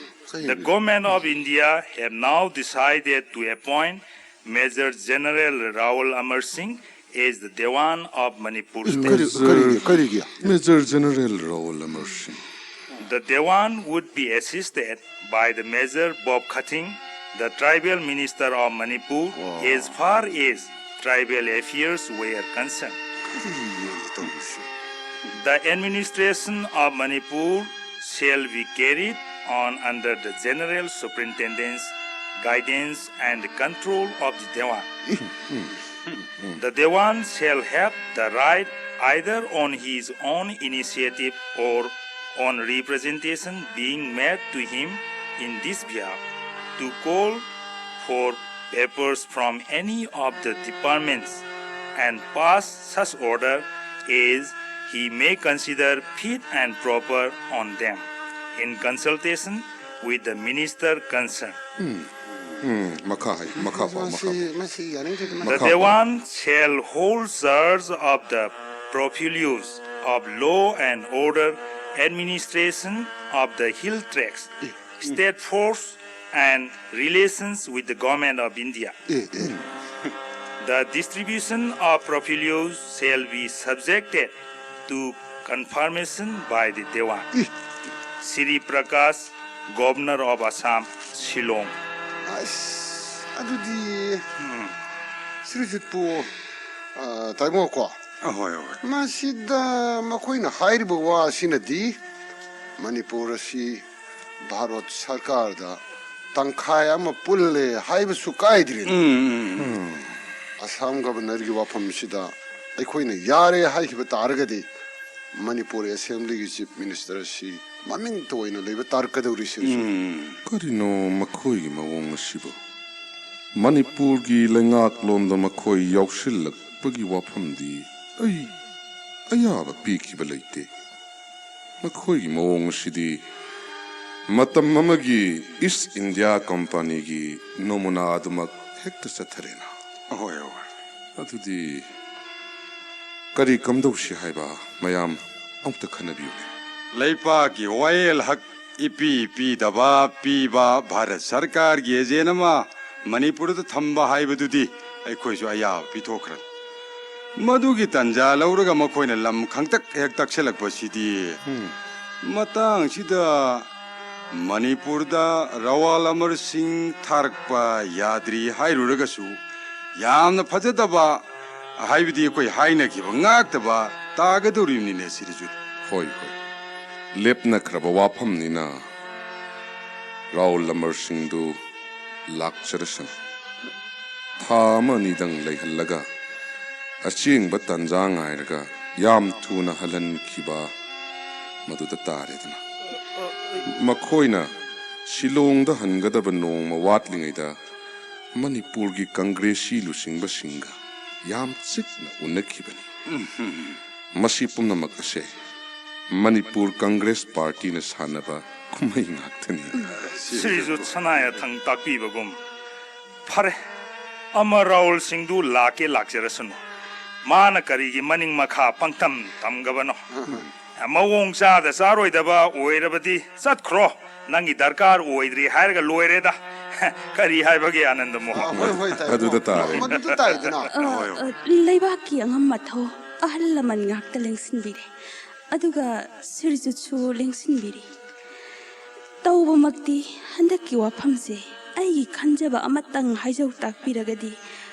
The Government of India have now decided to appoint Major General Raul Amar Singh as the Dewan of Manipur State. ꯀꯔꯤ, ꯀꯔꯤꯒꯤ, ꯀꯔꯤꯒꯤ? Major General Raul Amar Singh. The Dewan would be assisted by the Major Bob Khathing, the Tribal Minister of Manipur, as far as tribal affairs were concerned. The administration of Manipur shall be carried on under the general superintendence, guidance, and control of the Dewan. The Dewan shall have the right, either on his own initiative or on representation being made to him in this behalf, to call for papers from any of the departments and pass such order as he may consider fit and proper on them, in consultation with the minister concerned. ꯎꯝ, ꯃꯈꯥ ꯍꯥꯏ, ꯃꯈꯥ ꯄꯥꯎ, ꯃꯈꯥ ꯄꯥꯎ꯫ ꯃꯁꯤ ꯌꯥꯅꯤꯡꯗꯦꯗ꯫ The ꯃꯈꯥ ꯄꯥꯎ꯫ Dewan shall hold charge of the profilus of law and order, administration of the hill tracts, state force, and relations with the government of India. A A The distribution of profilus shall be subjected to confirmation by the Dewan. Sri Prakash, Governor of Assam, Shillong. ꯑꯁ ꯑꯗꯨꯗꯤ ꯁꯤꯔꯤꯖꯤꯠꯄꯨ ꯇꯥꯏꯕꯪꯉꯣꯀꯣ꯫ ꯑꯍꯣꯏ ꯍꯣꯏ꯫ ꯃꯁꯤꯗ ꯃꯈꯣꯏꯅ ꯍꯥꯏꯔꯤꯕ ꯋꯥ ꯑꯁꯤꯅꯗꯤ ꯃꯅꯤꯄꯨꯔ ꯑꯁꯤ ꯚꯥꯔꯠ ꯁꯔꯀꯥꯔꯗ ꯇꯪꯈꯥꯏ ꯑꯃ ꯄꯨꯜꯂꯦ ꯍꯥꯏꯕꯁꯨ ꯀꯥꯏꯗ꯭ꯔꯤꯅꯤ꯫ ꯎꯝ ꯎꯝ ꯎꯝ꯫ ꯑꯁꯥꯝ ꯒꯕꯔꯅꯔꯒꯤ ꯋꯥꯐꯝꯁꯤꯗ ꯑꯩꯈꯣꯏꯅ ꯌꯥꯔꯦ ꯍꯥꯏꯈꯤꯕ ꯇꯥꯔꯒꯗꯤ ꯃꯅꯤꯄꯨꯔ ꯑꯦꯁꯦꯝꯕ꯭ꯂꯤꯒꯤ ꯆꯤꯐ ꯃꯤꯅꯤꯁꯇꯔ ꯑꯁꯤ ꯃꯃꯤꯡꯇ ꯑꯣꯏꯅ ꯂꯩꯕ ꯇꯥꯔꯛꯀꯗꯧꯔꯤꯁꯤꯡꯁꯨ꯫ ꯎꯝ꯫ ꯀꯔꯤꯅꯣ ꯃꯈꯣꯏꯒꯤ ꯃꯑꯣꯡ ꯑꯁꯤꯕꯨ? ꯃꯅꯤꯄꯨꯔꯒꯤ ꯂꯩꯉꯥꯛꯂꯣꯟꯗ ꯃꯈꯣꯏ ꯌꯥꯎꯁꯤꯜꯂꯛꯄꯒꯤ ꯋꯥꯐꯝꯗꯤ ꯑꯩ ꯑꯌꯥꯕ ꯄꯤꯈꯤꯕ ꯂꯩꯇꯦ꯫ ꯃꯈꯣꯏꯒꯤ ꯃꯑꯣꯡ ꯑꯁꯤꯗꯤ ꯃꯇꯝ ꯑꯃꯒꯤ ꯏꯁ ꯏꯟꯗꯤꯌꯥ ꯀꯝꯄꯅꯤꯒꯤ ꯅꯃꯨꯅꯥ ꯑꯗꯨꯃꯛ ꯍꯦꯛꯇ ꯆꯠꯊꯔꯦꯅ꯫ ꯑꯍꯣꯏ ꯑꯍꯣꯏ꯫ ꯑꯗꯨꯗꯤ ꯀꯔꯤ ꯀꯝꯗꯧꯁꯤ ꯍꯥꯏꯕ ꯃꯌꯥꯝ ꯑꯃꯨꯛꯇ ꯈꯟꯅꯕꯤꯌꯨꯅꯦ꯫ ꯂꯩꯄꯥꯛꯀꯤ ꯋꯥꯌꯦꯜ ꯍꯛ ꯏꯄꯤ ꯄꯤꯗꯕ ꯄꯤꯕ ꯚꯥꯔꯠ ꯁꯔꯀꯥꯔꯒꯤ ꯑꯦꯖꯦꯟ ꯑꯃ ꯃꯅꯤꯄꯨꯔꯗ ꯊꯝꯕ ꯍꯥꯏꯕꯗꯨꯗꯤ ꯑꯩꯈꯣꯏꯁꯨ ꯑꯌꯥꯕ ꯄꯤꯊꯣꯛꯈ꯭ꯔꯦ꯫ ꯃꯗꯨꯒꯤ ꯇꯟꯖꯥ ꯂꯧꯔꯒ ꯃꯈꯣꯏꯅ ꯂꯝ ꯈꯪꯇꯛ ꯍꯦꯛ ꯇꯛꯁꯤꯜꯂꯛꯄꯁꯤꯗꯤ ꯃꯇꯥꯡꯁꯤꯗ ꯃꯅꯤꯄꯨꯔꯗ ꯔꯋꯥꯜ ꯑꯃꯔ ꯁꯤꯡ ꯊꯥꯔꯛꯄ ꯌꯥꯗ꯭ꯔꯤ ꯍꯥꯏꯔꯨꯔꯒꯁꯨ ꯌꯥꯝꯅ ꯐꯖꯗꯕ ꯍꯥꯏꯕꯗꯤ ꯑꯩꯈꯣꯏ ꯍꯥꯏꯅꯈꯤꯕ ꯉꯥꯛꯇꯕ ꯇꯥꯒꯗꯧꯔꯤꯕꯅꯤꯅꯦ ꯁꯤꯔꯤꯖꯨꯠ꯫ ꯍꯣꯏ ꯍꯣꯏ, ꯂꯦꯞꯅꯈ꯭ꯔꯕ ꯋꯥꯐꯝꯅꯤꯅ ꯔꯥꯎꯜ ꯑꯃꯔ ꯁꯤꯡꯗꯨ ꯂꯥꯛꯆꯔꯁꯅꯨ꯫ ꯊꯥ ꯑꯃ ꯑꯅꯤꯗꯪ ꯂꯩꯍꯜꯂꯒ ꯑꯆꯦꯡꯕ ꯇꯥꯟꯖꯥ ꯉꯥꯏꯔꯒ ꯌꯥꯝ ꯊꯨꯅ ꯍꯜꯍꯟꯈꯤꯕ ꯃꯗꯨꯗ ꯇꯥꯔꯦꯗꯅ꯫ ꯃꯈꯣꯏꯅ ꯁꯤꯂꯣꯡꯗ ꯍꯟꯒꯗꯕ ꯅꯣꯡꯃ ꯋꯥꯠꯂꯤꯉꯩꯗ ꯃꯅꯤꯄꯨꯔꯒꯤ ꯀꯪꯒ꯭ꯔꯦꯁꯤ ꯂꯨꯆꯤꯡꯕꯁꯤꯡꯒ ꯌꯥꯝ ꯆꯤꯛꯅ ꯎꯅꯈꯤꯕꯅꯤ꯫ ꯃꯁꯤ ꯄꯨꯝꯅꯃꯛ ꯑꯁꯦ ꯃꯅꯤꯄꯨꯔ ꯀꯪꯒ꯭ꯔꯦꯁ ꯄꯥꯔꯇꯤꯅ ꯁꯥꯟꯅꯕ ꯀꯨꯝꯍꯩ ꯉꯥꯛꯇꯅꯤ꯫ ꯁ꯭ꯔꯤꯖꯨꯠ ꯁꯅꯥꯌꯥꯊꯪ ꯇꯥꯛꯄꯤꯕꯒꯨꯝ, ꯐꯔꯦ, ꯑꯃ ꯔꯥꯍꯨꯜ ꯁꯤꯡꯗꯨ ꯂꯥꯛꯀꯦ ꯂꯥꯛꯆꯔꯁꯅꯨ꯫ ꯃꯥꯅ ꯀꯔꯤꯒꯤ ꯃꯅꯤꯡ ꯃꯈꯥ ꯄꯪꯇꯝ ꯇꯝꯒꯕꯅꯣ? ꯃꯑꯣꯡ ꯆꯥꯗ ꯆꯥꯔꯣꯏꯗꯕ ꯑꯣꯏꯔꯕꯗꯤ ꯆꯠꯈ꯭ꯔꯣ꯫ ꯅꯪꯒꯤ ꯗꯔꯀꯥꯔ ꯑꯣꯏꯗ꯭ꯔꯤ ꯍꯥꯏꯔꯒ ꯂꯣꯏꯔꯦꯗ꯫ ꯀꯔꯤ ꯍꯥꯏꯕꯒꯦ, ꯑꯅꯟꯗ ꯃꯣꯍꯟ? ꯑ, ꯍꯣꯏ, ꯍꯣꯏ, ꯇꯥꯏ꯫ ꯑꯗꯨꯗ ꯇꯥꯔꯦ꯫ ꯃꯗꯨꯗ ꯇꯥꯏꯗꯅ꯫ ꯑ, ꯑ, ꯂꯩꯕꯥꯛꯀꯤ ꯑꯉꯝ ꯑꯊꯧ ꯑꯍꯜ ꯂꯃꯟ ꯉꯥꯛꯇ ꯂꯦꯡꯁꯤꯟꯕꯤꯔꯦ, ꯑꯗꯨꯒ ꯁꯤꯔꯖꯨꯠꯁꯨ ꯂꯦꯡꯁꯤꯟꯕꯤꯔꯤ꯫ ꯇꯧꯕꯃꯛꯇꯤ ꯍꯟꯗꯛꯀꯤ ꯋꯥꯐꯝꯁꯦ ꯑꯩꯒꯤ ꯈꯟꯖꯕ ꯑꯃꯇꯪ ꯍꯥꯏꯖꯧ ꯇꯥꯛꯄꯤꯔꯒꯗꯤ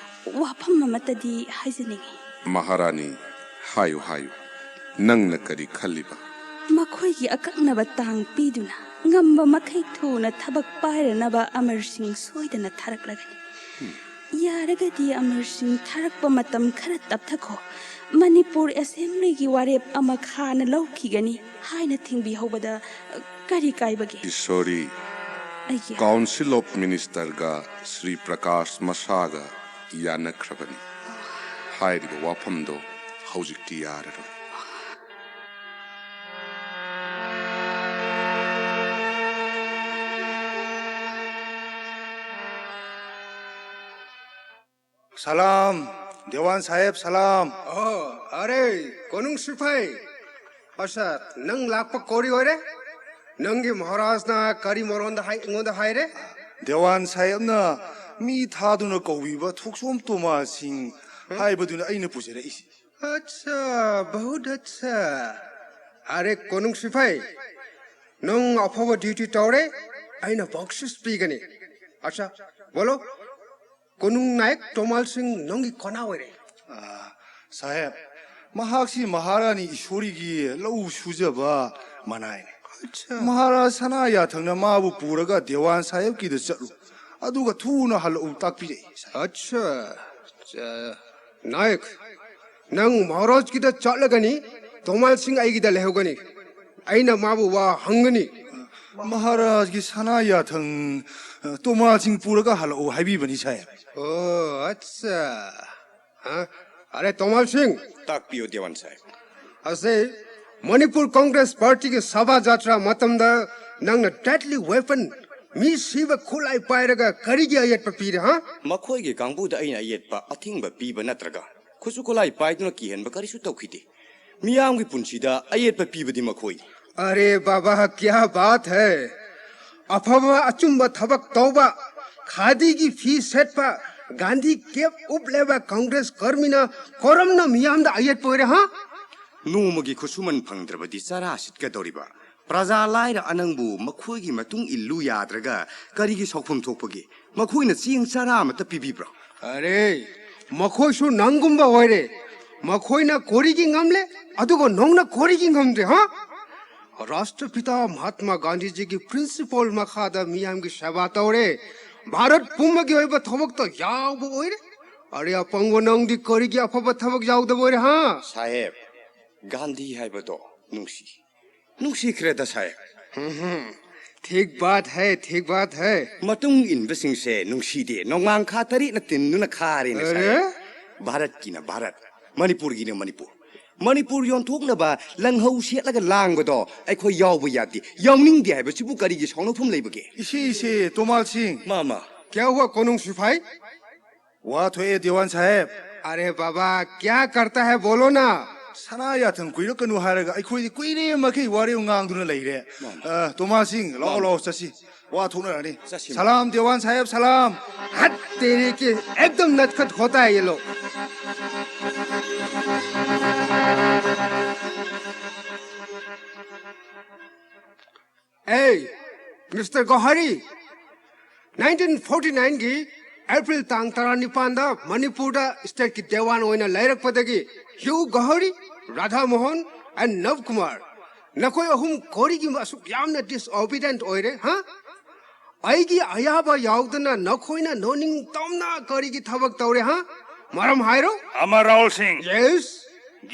ꯋꯥꯐꯝ ꯑꯃꯠꯇꯗꯤ ꯍꯥꯏꯖꯅꯤꯡꯏ꯫ ꯃꯍꯥꯔꯥꯅꯤ, ꯍꯥꯏꯌꯨ, ꯍꯥꯏꯌꯨ, ꯅꯪꯅ ꯀꯔꯤ ꯈꯜꯂꯤꯕ? ꯃꯈꯣꯏꯒꯤ ꯑꯀꯛꯅꯕ ꯇꯥꯡ ꯄꯤꯗꯨꯅ ꯉꯝꯕ ꯃꯈꯩ ꯊꯨꯅ ꯊꯕꯛ ꯄꯥꯏꯔꯅꯕ ꯑꯃꯔ ꯁꯤꯡ ꯁꯣꯏꯗꯅ ꯊꯥꯔꯛꯂꯒꯅꯤ꯫ ꯌꯥꯔꯒꯗꯤ ꯑꯃꯔ ꯁꯤꯡ ꯊꯥꯔꯛꯄ ꯃꯇꯝ ꯈꯔ ꯇꯞꯊꯈꯣ꯫ ꯃꯅꯤꯄꯨꯔ ꯑꯦꯁꯦꯝꯕ꯭ꯂꯤꯒꯤ ꯋꯥꯔꯦꯞ ꯑꯃ ꯈꯥꯅ ꯂꯧꯈꯤꯒꯅꯤ ꯍꯥꯏꯅ ꯊꯤꯡꯕꯤꯍꯧꯕꯗ ꯀꯔꯤ ꯀꯥꯏꯕꯒꯦ? ꯏꯁꯣꯔꯤ, ꯑꯩꯒꯤ Council of Minister ꯒ ꯁ꯭ꯔꯤ ꯄ꯭ꯔꯀꯥꯁ ꯃꯁꯥꯒ ꯌꯥꯅꯈ꯭ꯔꯕꯅꯤ꯫ ꯍꯥꯏꯔꯤꯕ ꯋꯥꯐꯝꯗꯣ ꯍꯧꯖꯤꯛꯇꯤ ꯌꯥꯔꯔꯣꯏ꯫ ꯁꯂꯥꯝ, ꯗꯦꯋꯥꯟ ꯁꯥꯍꯦꯕ, ꯁꯂꯥꯝ꯫ ꯑꯣ, ꯑꯔꯦ, ꯀꯣꯅꯨꯡ ꯁꯤꯐꯥꯏ꯫ ꯑꯁꯥ, ꯅꯪ ꯂꯥꯛꯄ ꯀꯣꯔꯤ ꯑꯣꯏꯔꯦ? ꯅꯪꯒꯤ ꯃꯍꯥꯔꯥꯖꯅ ꯀꯔꯤ ꯃꯔꯣꯟꯗ ꯍꯥꯏ-, ꯑꯩꯉꯣꯟꯗ ꯍꯥꯏꯔꯦ? ꯗꯦꯋꯥꯟ ꯁꯥꯍꯦꯕꯅ ꯃꯤ ꯊꯥꯗꯨꯅ ꯀꯧꯕꯤꯕ ꯊꯣꯛꯆꯣꯝ ꯇꯣꯃꯥ ꯁꯤꯡ ꯍꯥꯏꯕꯗꯨꯅ ꯑꯩꯅ ꯄꯨꯖꯔꯛꯏꯁꯤ꯫ ꯑꯠꯁꯥ, ꯕꯍꯨꯠ ꯑꯠꯁꯥ꯫ ꯑꯔꯦ, ꯀꯣꯅꯨꯡ ꯁꯤꯐꯥꯏ, ꯅꯪ ꯑꯐꯕ ꯗ꯭ꯌꯨꯇꯤ ꯇꯧꯔꯦ, ꯑꯩꯅ ꯕꯛꯁꯤꯁ ꯄꯤꯒꯅꯤ꯫ ꯑꯠꯁꯥ, ꯕꯣꯂꯣ, ꯀꯣꯅꯨꯡ ꯅꯥꯌꯛ ꯇꯣꯃꯥꯜ ꯁꯤꯡ ꯅꯪꯒꯤ ꯀꯣꯅꯥ ꯑꯣꯏꯔꯦ꯫ ꯑꯥ, ꯁꯥꯍꯦꯕ, ꯃꯍꯥꯛꯁꯤ ꯃꯍꯥꯔꯥꯅꯤ ꯏꯁꯣꯔꯤꯒꯤ ꯂꯧ ꯁꯨꯖꯕ ꯃꯅꯥꯏꯅꯤ꯫ ꯃꯍꯥꯔꯥꯖ ꯁꯅꯥ ꯌꯥꯊꯪꯅ ꯃꯥꯕꯨ ꯄꯨꯔꯒ ꯗꯦꯋꯥꯟ ꯁꯥꯍꯦꯕꯀꯤꯗ ꯆꯠꯂꯨ, ꯑꯗꯨꯒ ꯊꯨꯅ ꯍꯜꯂꯛꯎ ꯇꯥꯛꯄꯤꯔꯛꯏ, ꯁꯥꯍꯦꯕ꯫ ꯑꯠꯁꯥ, ꯆ-, ꯅꯥꯌꯛ, ꯅꯪ ꯃꯍꯥꯔꯥꯖꯀꯤꯗ ꯆꯠꯂꯒꯅꯤ, ꯇꯣꯃꯥꯜ ꯁꯤꯡ ꯑꯩꯒꯤꯗ ꯂꯩꯍꯧꯒꯅꯤ꯫ ꯑꯩꯅ ꯃꯥꯕꯨ ꯋꯥ ꯍꯪꯒꯅꯤ꯫ ꯃꯍꯥꯔꯥꯖꯀꯤ ꯁꯅꯥ ꯌꯥꯊꯪ, ꯑ, ꯇꯣꯃꯥꯜ ꯁꯤꯡ ꯄꯨꯔꯒ ꯍꯜꯂꯛꯎ ꯍꯥꯏꯕꯤꯕꯅꯤ, ꯁꯥꯍꯦꯕ꯫ ꯑꯣ, ꯑꯠꯁꯥ꯫ ꯍꯥ? ꯑꯔꯦ, ꯇꯣꯃꯥꯜ ꯁꯤꯡ꯫ ꯇꯥꯛꯄꯤꯌꯨ, ꯗꯦꯋꯥꯟ ꯁꯥꯍꯦꯕ꯫ ꯑꯁꯤ ꯃꯅꯤꯄꯨꯔ ꯀꯣꯡꯒ꯭ꯔꯦꯁ ꯄꯥꯔꯇꯤꯒꯤ ꯁꯚꯥ ꯖꯥꯇ꯭ꯔꯥ ꯃꯇꯝꯗ ꯅꯪꯅ deadly weapon, ꯃꯤ ꯁꯤꯕ ꯈꯨꯠꯂꯥꯏ ꯄꯥꯏꯔꯒ ꯀꯔꯤꯒꯤ ꯑꯌꯦꯠꯄ ꯄꯤꯔꯦ, ꯍꯥ? ꯃꯈꯣꯏꯒꯤ ꯀꯥꯡꯕꯨꯗ ꯑꯩꯅ ꯑꯌꯦꯠꯄ ꯑꯊꯤꯡꯕ ꯄꯤꯕ ꯅꯠꯇ꯭ꯔꯒ ꯈꯨꯠꯁꯨ ꯈꯨꯠꯂꯥꯏ ꯄꯥꯏꯗꯨꯅ ꯀꯤꯍꯟꯕ ꯀꯔꯤꯁꯨ ꯇꯧꯈꯤꯗꯦ꯫ ꯃꯤꯌꯥꯝꯒꯤ ꯄꯨꯟꯁꯤꯗ ꯑꯌꯦꯠꯄ ꯄꯤꯕꯗꯤ ꯃꯈꯣꯏꯅꯤ꯫ ꯑꯔꯦ ꯕꯥꯕꯥ, ꯀ꯭ꯌꯥ ꯕꯥꯠ ꯍꯦ? ꯑꯐꯕ ꯑꯆꯨꯝꯕ ꯊꯕꯛ ꯇꯧꯕ, ꯈꯥꯗꯤꯒꯤ ꯐꯤ ꯁꯦꯠꯄ, ꯒꯥꯟꯙꯤ ꯀꯦꯞ ꯎꯞꯂꯕ ꯀꯪꯒ꯭ꯔꯦꯁ ꯀꯔꯃꯤꯅ ꯀꯔꯝꯅ ꯃꯤꯌꯥꯝꯗ ꯑꯌꯦꯠꯄ ꯑꯣꯏꯔꯦ, ꯍꯥ? ꯅꯣꯡꯃꯒꯤ ꯈꯨꯠꯁꯨꯃꯟ ꯐꯪꯗ꯭ꯔꯕꯗꯤ ꯆꯔꯥ ꯁꯤꯠꯀꯗꯧꯔꯤꯕ ꯄ꯭ꯔꯖꯥ ꯂꯥꯏꯔ ꯑꯅꯪꯕꯨ ꯃꯈꯣꯏꯒꯤ ꯃꯇꯨꯡ ꯏꯜꯂꯨ ꯌꯥꯗ꯭ꯔꯒ ꯀꯔꯤꯒꯤ ꯁꯥꯎꯐꯝ ꯊꯣꯛꯄꯒꯦ? ꯃꯈꯣꯏꯅ ꯆꯦꯡ ꯆꯔꯥ ꯑꯃꯠꯇ ꯄꯤꯕꯤꯕ꯭ꯔꯣ? ꯑꯔꯦ, ꯃꯈꯣꯏꯁꯨ ꯅꯪꯒꯨꯝꯕ ꯑꯣꯏꯔꯦ꯫ ꯃꯈꯣꯏꯅ ꯀꯣꯔꯤꯒꯤ ꯉꯝꯂꯦ, ꯑꯗꯨꯒ ꯅꯪꯅ ꯀꯣꯔꯤꯒꯤ ꯉꯝꯗ꯭ꯔꯦ, ꯍꯥ? ꯔꯥꯁꯇ꯭ꯔꯄꯤꯇꯥ ꯃꯍꯥꯠꯃꯥ ꯒꯥꯟꯙꯤꯖꯤꯒꯤ ꯄ꯭ꯔꯤꯟꯁꯤꯄꯜ ꯃꯈꯥꯗ ꯃꯤꯌꯥꯝꯒꯤ ꯁꯦꯕꯥ ꯇꯧꯔꯦ꯫ ꯚꯥꯔꯠ ꯄꯨꯝꯕꯒꯤ ꯑꯣꯏꯕ ꯊꯕꯛꯇ ꯌꯥꯎꯕ ꯑꯣꯏꯔꯦ꯫ ꯑꯔꯦ ꯑꯄꯪꯕ, ꯅꯪꯗꯤ ꯀꯔꯤꯒꯤ ꯑꯐꯕ ꯊꯕꯛ ꯌꯥꯎꯗꯕ ꯑꯣꯏꯔꯦ, ꯍꯥ? ꯁꯥꯍꯦꯕ, ꯒꯥꯟꯙꯤ ꯍꯥꯏꯕꯗꯣ ꯅꯨꯡꯁꯤ꯫ ꯅꯨꯡꯁꯤꯈ꯭ꯔꯦꯗ, ꯁꯥꯍꯦꯕ꯫ ꯍꯝ, ꯍꯝ꯫ ꯊꯤꯛ ꯕꯥꯠ ꯍꯦ, ꯊꯤꯛ ꯕꯥꯠ ꯍꯦ꯫ ꯃꯇꯨꯡ ꯏꯟꯕꯁꯤꯡꯁꯦ ꯅꯨꯡꯁꯤꯗꯦ, ꯅꯣꯡꯃꯥꯡꯈꯥ ꯇꯔꯦꯠꯅ ꯇꯤꯟꯗꯨꯅ ꯈꯥꯔꯦꯅꯦ, ꯑꯔꯦ? ꯁꯥꯍꯦꯕ꯫ ꯚꯥꯔꯠꯀꯤꯅ ꯚꯥꯔꯠ, ꯃꯅꯤꯄꯨꯔꯒꯤꯅ ꯃꯅꯤꯄꯨꯔ꯫ ꯃꯅꯤꯄꯨꯔ ꯌꯣꯟꯊꯣꯛꯅꯕ ꯂꯪꯍꯧ ꯁꯦꯠꯂꯒ ꯂꯥꯡꯕꯗꯣ ꯑꯩꯈꯣꯏ ꯌꯥꯎꯕ ꯌꯥꯗꯦ꯫ ꯌꯥꯎꯅꯤꯡꯗꯦ ꯍꯥꯏꯕꯁꯤꯕꯨ ꯀꯔꯤꯒꯤ ꯁꯥꯎꯅꯐꯝ ꯂꯩꯕꯒꯦ? इसे, इसे, तोमाल सिंह। मामा। क्या हुआ, कोनुंग सिपाही? ꯋꯥ ꯊꯣꯛꯑꯦ, ꯗꯤꯋꯥꯟ ꯁꯥꯍꯦꯕ꯫ अरे बाबा, क्या करता है, बोलो ना। ꯁꯅꯥ ꯌꯥꯊꯪ ꯀꯨꯏꯔꯛꯀꯅꯨ ꯍꯥꯏꯔꯒ ꯑꯩꯈꯣꯏꯗꯤ ꯀꯨꯏꯔꯦ ꯃꯈꯩ ꯋꯥꯔꯦꯞ ꯉꯥꯡꯗꯨꯅ ꯂꯩꯔꯦ꯫ ꯃꯥꯅꯤ꯫ ꯑ, ꯇꯣꯃꯥ ꯁꯤꯡ, ꯂꯥꯛꯑꯣ, ꯃꯥꯅꯤ꯫ ꯂꯥꯛꯑꯣ, ꯆꯠꯁꯤ꯫ ꯋꯥ ꯊꯣꯛꯅꯔꯅꯤ꯫ ꯆꯠꯁꯤ꯫ सलाम, दीवान साहब, सलाम। हद तेरे के, एकदम नटखट होता है ये लोग। Hey, Mister Gohari, nineteen forty nine ꯒꯤ April ꯇꯥꯡ ꯇꯔꯥꯅꯤꯄꯥꯟꯗ ꯃꯅꯤꯄꯨꯔꯗ state ꯀꯤ ꯗꯦꯋꯥꯟ ꯑꯣꯏꯅ ꯂꯩꯔꯛꯄꯗꯒꯤ you, Gohari, Radha Mohan and Nav Kumar, ꯅꯈꯣꯏ ꯑꯍꯨꯝ ꯀꯔꯤꯒꯤ ꯑꯁꯨꯛ ꯌꯥꯝꯅ disobedient ꯑꯣꯏꯔꯦ, ꯍꯥ? ꯑꯩꯒꯤ ꯑꯌꯥꯕ ꯌꯥꯎꯗꯅ ꯅꯈꯣꯏꯅ ꯅꯣꯅꯤꯡꯇꯝꯅ ꯀꯔꯤꯒꯤ ꯊꯕꯛ ꯇꯧꯔꯦ, ꯍꯥ? ꯃꯔꯝ ꯍꯥꯏꯔꯣ꯫ ꯑꯃꯔ ꯔꯥꯍꯨꯜ ꯁꯤꯡ, Yes.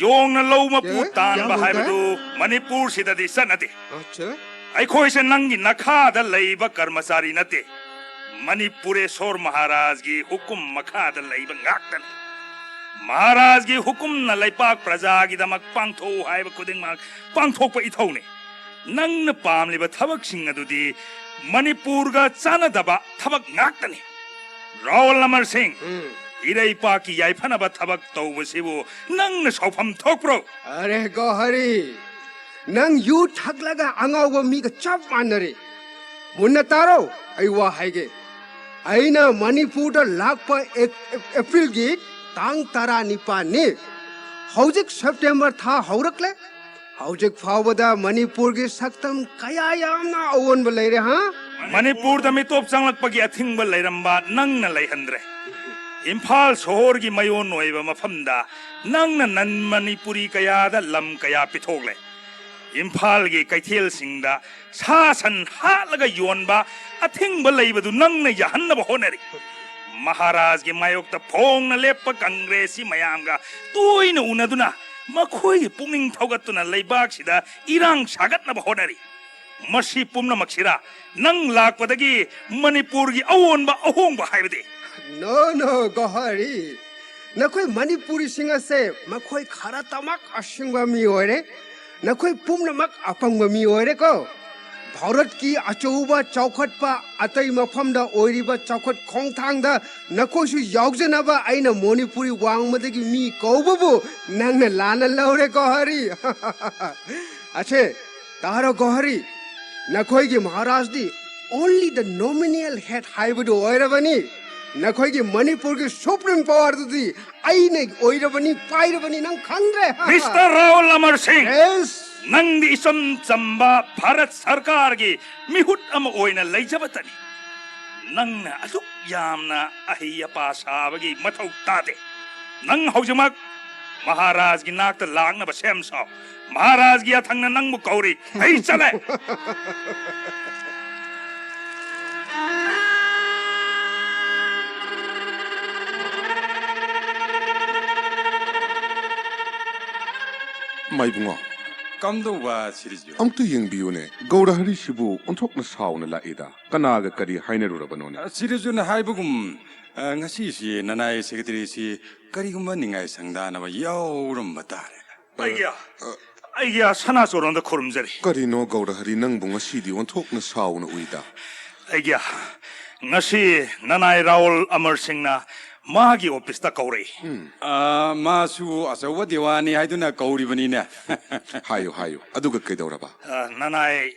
ꯌꯣꯡꯅ ꯂꯧ ꯃꯄꯨ ꯌꯦ, ꯇꯥꯟꯕ ꯌꯥꯝ ꯍꯥꯏꯕꯗꯨ ꯃꯅꯤꯄꯨꯔꯁꯤꯗꯗꯤ ꯆꯠꯅꯗꯦ꯫ ꯑꯠꯆꯥ꯫ ꯑꯩꯈꯣꯏꯁꯦ ꯅꯪꯒꯤ ꯅꯈꯥꯗ ꯂꯩꯕ ꯀꯔꯃꯆꯥꯔꯤ ꯅꯠꯇꯦ꯫ ꯃꯅꯤꯄꯨꯔꯦꯁꯣꯔ ꯃꯍꯥꯔꯥꯖꯒꯤ ꯍꯨꯀꯨꯝ ꯃꯈꯥꯗ ꯂꯩꯕ ꯉꯥꯛꯇꯅꯤ꯫ ꯃꯍꯥꯔꯥꯖꯒꯤ ꯍꯨꯀꯨꯝꯅ ꯂꯩꯄꯥꯛ ꯄ꯭ꯔꯖꯥꯒꯤꯗꯃꯛ ꯄꯥꯡꯊꯣꯛꯎ ꯍꯥꯏꯕ ꯈꯨꯗꯤꯡꯃꯛ ꯄꯥꯡꯊꯣꯛꯄ ꯏꯊꯧꯅꯤ꯫ ꯅꯪꯅ ꯄꯥꯝꯂꯤꯕ ꯊꯕꯛꯁꯤꯡ ꯑꯗꯨꯗꯤ ꯃꯅꯤꯄꯨꯔꯒ ꯆꯥꯟꯅꯗꯕ ꯊꯕꯛ ꯉꯥꯛꯇꯅꯤ꯫ ꯔꯥꯍꯨꯜ ꯑꯃꯔ ꯁꯤꯡ, ꯎꯝ꯫ ꯏꯔꯩꯄꯥꯛꯀꯤ ꯌꯥꯏꯐꯅꯕ ꯊꯕꯛ ꯇꯧꯕꯁꯤꯕꯨ ꯅꯪꯅ ꯁꯥꯎꯐꯝ ꯊꯣꯛꯄ꯭ꯔꯣ? ꯑꯔꯦ ꯒꯣꯍꯔꯤ, ꯅꯪ ꯌꯨ ꯊꯛꯂꯒ ꯑꯉꯥꯎꯕ ꯃꯤꯒ ꯆꯞ ꯃꯥꯟꯅꯔꯦ꯫ ꯃꯨꯟꯅ ꯇꯥꯔꯣ, ꯑꯩ ꯋꯥ ꯍꯥꯏꯒꯦ꯫ ꯑꯩꯅ ꯃꯅꯤꯄꯨꯔꯗ ꯂꯥꯛꯄ ꯑꯦ-, ꯑꯦ-, ꯑꯦꯄ꯭ꯔꯤꯜꯒꯤ ꯇꯥꯡ ꯇꯔꯥꯅꯤꯄꯥꯟꯅꯤ꯫ ꯍꯧꯖꯤꯛ ꯁꯦꯞꯇꯦꯝꯕꯔ ꯊꯥ ꯍꯧꯔꯛꯂꯦ꯫ ꯍꯧꯖꯤꯛ ꯐꯥꯎꯕꯗ ꯃꯅꯤꯄꯨꯔꯒꯤ ꯁꯛꯇꯝ ꯀꯌꯥ ꯌꯥꯝꯅ ꯑꯑꯣꯟꯕ ꯂꯩꯔꯦ, ꯍꯥ? ꯃꯅꯤꯄꯨꯔꯗ ꯃꯤꯇꯣꯞ ꯆꯪꯂꯛꯄꯒꯤ ꯑꯊꯤꯡꯕ ꯂꯩꯔꯝꯕ ꯅꯪꯅ ꯂꯩꯍꯟꯗ꯭ꯔꯦ꯫ ꯏꯝꯐꯥꯜ ꯁꯣꯍꯣꯔꯒꯤ ꯃꯌꯣꯟ ꯑꯣꯏꯕ ꯃꯐꯝꯗ ꯅꯪꯅ ꯅꯟ ꯃꯅꯤꯄꯨꯔꯤ ꯀꯌꯥꯗ ꯂꯝ ꯀꯌꯥ ꯄꯤꯊꯣꯛꯂꯦ꯫ ꯏꯝꯐꯥꯜꯒꯤ ꯀꯩꯊꯦꯜꯁꯤꯡꯗ ꯁꯥ ꯁꯟ ꯍꯥꯠꯂꯒ ꯌꯣꯟꯕ ꯑꯊꯤꯡꯕ ꯂꯩꯕꯗꯨ ꯅꯪꯅ ꯌꯥꯍꯟꯅꯕ ꯍꯣꯠꯅꯔꯤ꯫ ꯃꯍꯥꯔꯥꯖꯒꯤ ꯃꯥꯌꯣꯛꯇ ꯐꯣꯡꯅ ꯂꯦꯞꯄ ꯀꯪꯒ꯭ꯔꯦꯁꯁꯤ ꯃꯌꯥꯝꯒ ꯇꯣꯏꯅ ꯎꯅꯗꯨꯅ ꯃꯈꯣꯏꯒꯤ ꯄꯨꯛꯅꯤꯡ ꯊꯧꯒꯠꯇꯨꯅ ꯂꯩꯕꯥꯛꯁꯤꯗ ꯏꯔꯥꯡ ꯁꯥꯒꯠꯅꯕ ꯍꯣꯠꯅꯔꯤ꯫ ꯃꯁꯤ ꯄꯨꯝꯅꯃꯛꯁꯤꯔ ꯅꯪ ꯂꯥꯛꯄꯗꯒꯤ ꯃꯅꯤꯄꯨꯔꯒꯤ ꯑꯑꯣꯟꯕ ꯑꯍꯣꯡꯕ ꯍꯥꯏꯕꯗꯤ? No, no, ꯒꯣꯍꯥꯔꯤ꯫ ꯅꯈꯣꯏ ꯃꯅꯤꯄꯨꯔꯤꯁꯤꯡ ꯑꯁꯦ ꯃꯈꯣꯏ ꯈꯔꯇꯃꯛ ꯑꯁꯤꯡꯕ ꯃꯤ ꯑꯣꯏꯔꯦ꯫ ꯅꯈꯣꯏ ꯄꯨꯝꯅꯃꯛ ꯑꯄꯪꯕ ꯃꯤ ꯑꯣꯏꯔꯦꯀꯣ꯫ ꯚꯥꯔꯠꯀꯤ ꯑꯆꯧꯕ ꯆꯥꯎꯈꯠꯄ ꯑꯇꯩ ꯃꯐꯝꯗ ꯑꯣꯏꯔꯤꯕ ꯆꯥꯎꯈꯠ ꯈꯣꯡꯊꯥꯡꯗ ꯅꯈꯣꯏꯁꯨ ꯌꯥꯎꯖꯅꯕ ꯑꯩꯅ ꯃꯅꯤꯄꯨꯔꯤ ꯋꯥꯡꯃꯗꯒꯤ ꯃꯤ ꯀꯧꯕꯕꯨ ꯅꯪꯅ ꯂꯥꯟꯅ ꯂꯧꯔꯦ ꯒꯣꯍꯥꯔꯤ꯫ ꯑꯁꯦ, ꯇꯥꯔꯣ ꯒꯣꯍꯥꯔꯤ, ꯅꯈꯣꯏꯒꯤ ꯃꯍꯥꯔꯥꯖꯗꯤ only the nominal head ꯍꯥꯏꯕꯗꯨ ꯑꯣꯏꯔꯕꯅꯤ꯫ ꯅꯈꯣꯏꯒꯤ ꯃꯅꯤꯄꯨꯔꯒꯤ supreme powerꯗꯨꯗꯤ ꯑꯩꯅ ꯑꯣꯏꯔꯕꯅꯤ, ꯄꯥꯏꯔꯕꯅꯤ, ꯅꯪ ꯈꯪꯗ꯭ꯔꯦ? ꯃꯤꯁꯇꯔ ꯔꯥꯍꯨꯜ ꯑꯃꯔ ꯁꯤꯡ, Yes. ꯅꯪꯗꯤ ꯏꯆꯝ ꯆꯝꯕ ꯚꯥꯔꯠ ꯁꯔꯀꯥꯔꯒꯤ ꯃꯤꯍꯨꯠ ꯑꯃ ꯑꯣꯏꯅ ꯂꯩꯖꯕꯇꯅꯤ꯫ ꯅꯪꯅ ꯑꯗꯨꯛ ꯌꯥꯝꯅ ꯑꯍꯩ ꯑꯄꯥ ꯁꯥꯕꯒꯤ ꯃꯊꯧ ꯇꯥꯗꯦ꯫ ꯅꯪ ꯍꯧꯖꯤꯛꯃꯛ ꯃꯍꯥꯔꯥꯖꯒꯤ ꯅꯥꯛꯇ ꯂꯥꯛꯅꯕ ꯁꯦꯝ ꯁꯥꯎ꯫ ꯃꯍꯥꯔꯥꯖꯒꯤ ꯑꯊꯪꯅ ꯅꯪꯕꯨ ꯀꯧꯔꯤ꯫ ꯑꯩ ꯆꯠꯂꯦ꯫ ꯃꯥꯏꯕꯨꯡꯉꯣ, ꯀꯝꯗꯧꯕ ꯁꯤꯔꯤꯖꯨ? ꯑꯃꯨꯛꯇ ꯌꯦꯡꯕꯤꯌꯨꯅꯦ, ꯒꯧꯔꯍꯔꯤꯁꯤꯕꯨ ꯑꯣꯟꯊꯣꯛꯅ ꯁꯥꯎꯅ ꯂꯥꯛꯏꯗ꯫ ꯀꯅꯥꯒ ꯀꯔꯤ ꯍꯥꯏꯅꯔꯨꯔꯕꯅꯣꯅꯦ? ꯑ, ꯁꯤꯔꯤꯖꯨꯅ ꯍꯥꯏꯕꯒꯨꯝ, ꯑ, ꯉꯁꯤꯁꯤ ꯅꯅꯥꯏ ꯁꯦꯀ꯭ꯔꯦꯇꯔꯤꯁꯤ ꯀꯔꯤꯒꯨꯝꯕ ꯅꯤꯡꯉꯥꯏ ꯁꯪꯗꯥꯅꯕ ꯌꯥꯎꯔꯝꯕ ꯇꯥꯔꯦ꯫ ꯑꯩꯒꯤ, ꯑꯩꯒꯤ ꯁꯅꯥ ꯆꯣꯔꯣꯟꯗ ꯈꯨꯔꯨꯝꯖꯔꯤ꯫ ꯀꯔꯤꯅꯣ ꯒꯧꯔꯍꯔꯤ, ꯅꯪꯕꯨ ꯉꯁꯤꯗꯤ ꯑꯣꯟꯊꯣꯛꯅ ꯁꯥꯎꯅ ꯎꯏꯗ? ꯑꯩꯒꯤ, ꯉꯁꯤ ꯅꯅꯥꯏ ꯔꯥꯍꯨꯜ ꯑꯃꯔ ꯁꯤꯡꯅ ꯃꯥꯒꯤ ꯑꯣꯐꯤꯁꯇ ꯀꯧꯔꯛꯏ꯫ ꯎꯝ꯫ ꯑ, ꯃꯥꯁꯨ ꯑꯆꯧꯕ ꯗꯤꯋꯥꯅꯤ ꯍꯥꯏꯗꯨꯅ ꯀꯧꯔꯤꯕꯅꯤꯅꯦ꯫ ꯍꯥꯏꯌꯨ, ꯍꯥꯏꯌꯨ꯫ ꯑꯗꯨꯒ ꯀꯩꯗꯧꯔꯕ? ꯑ, ꯅꯅꯥꯏ,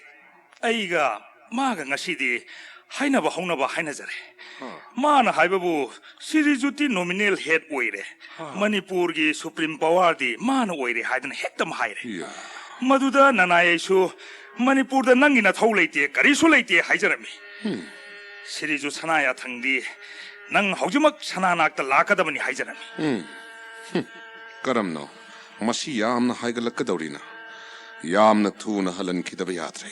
ꯑꯩꯒ ꯃꯥꯒ ꯉꯁꯤꯗꯤ ꯍꯥꯏꯅꯕ ꯍꯧꯅꯕ ꯍꯥꯏꯅꯖꯔꯦ꯫ ꯍꯥ꯫ ꯃꯥꯅ ꯍꯥꯏꯕꯕꯨ ꯁꯤꯔꯤꯖꯨꯇꯤ ꯅꯣꯃꯤꯅꯦꯜ ꯍꯦꯗ ꯑꯣꯏꯔꯦ꯫ ꯍꯥ꯫ ꯃꯅꯤꯄꯨꯔꯒꯤ ꯁꯨꯄ꯭ꯔꯤꯝ ꯄꯋꯥꯔꯗꯤ ꯃꯥꯅ ꯑꯣꯏꯔꯦ ꯍꯥꯏꯗꯅ ꯍꯦꯛꯇ ꯍꯥꯏꯔꯦ꯫ ꯏꯌꯥ꯫ ꯃꯗꯨꯗ ꯅꯅꯥꯏ ꯑꯩꯁꯨ ꯃꯅꯤꯄꯨꯔꯗ ꯅꯪꯒꯤ ꯅꯊꯧ ꯂꯩꯇꯦ, ꯀꯔꯤꯁꯨ ꯂꯩꯇꯦ ꯍꯥꯏꯖꯔꯝꯃꯤ꯫ ꯎꯝ꯫ ꯁꯤꯔꯤꯖꯨ ꯁꯅꯥ ꯌꯥꯊꯪꯗꯤ ꯅꯪ ꯍꯧꯖꯤꯛꯃꯛ ꯁꯅꯥꯅꯥꯛꯇ ꯂꯥꯛꯀꯗꯕꯅꯤ ꯍꯥꯏꯖꯔꯝꯃꯤ꯫ ꯎꯝ꯫ ꯍꯨꯝ꯫ ꯀꯔꯝꯅꯣ? ꯃꯁꯤ ꯌꯥꯝꯅ ꯍꯥꯏꯒꯠꯂꯛꯀꯗꯧꯔꯤꯅ꯫ ꯌꯥꯝꯅ ꯊꯨꯅ ꯍꯜꯍꯟꯈꯤꯗꯕ ꯌꯥꯗ꯭ꯔꯦ꯫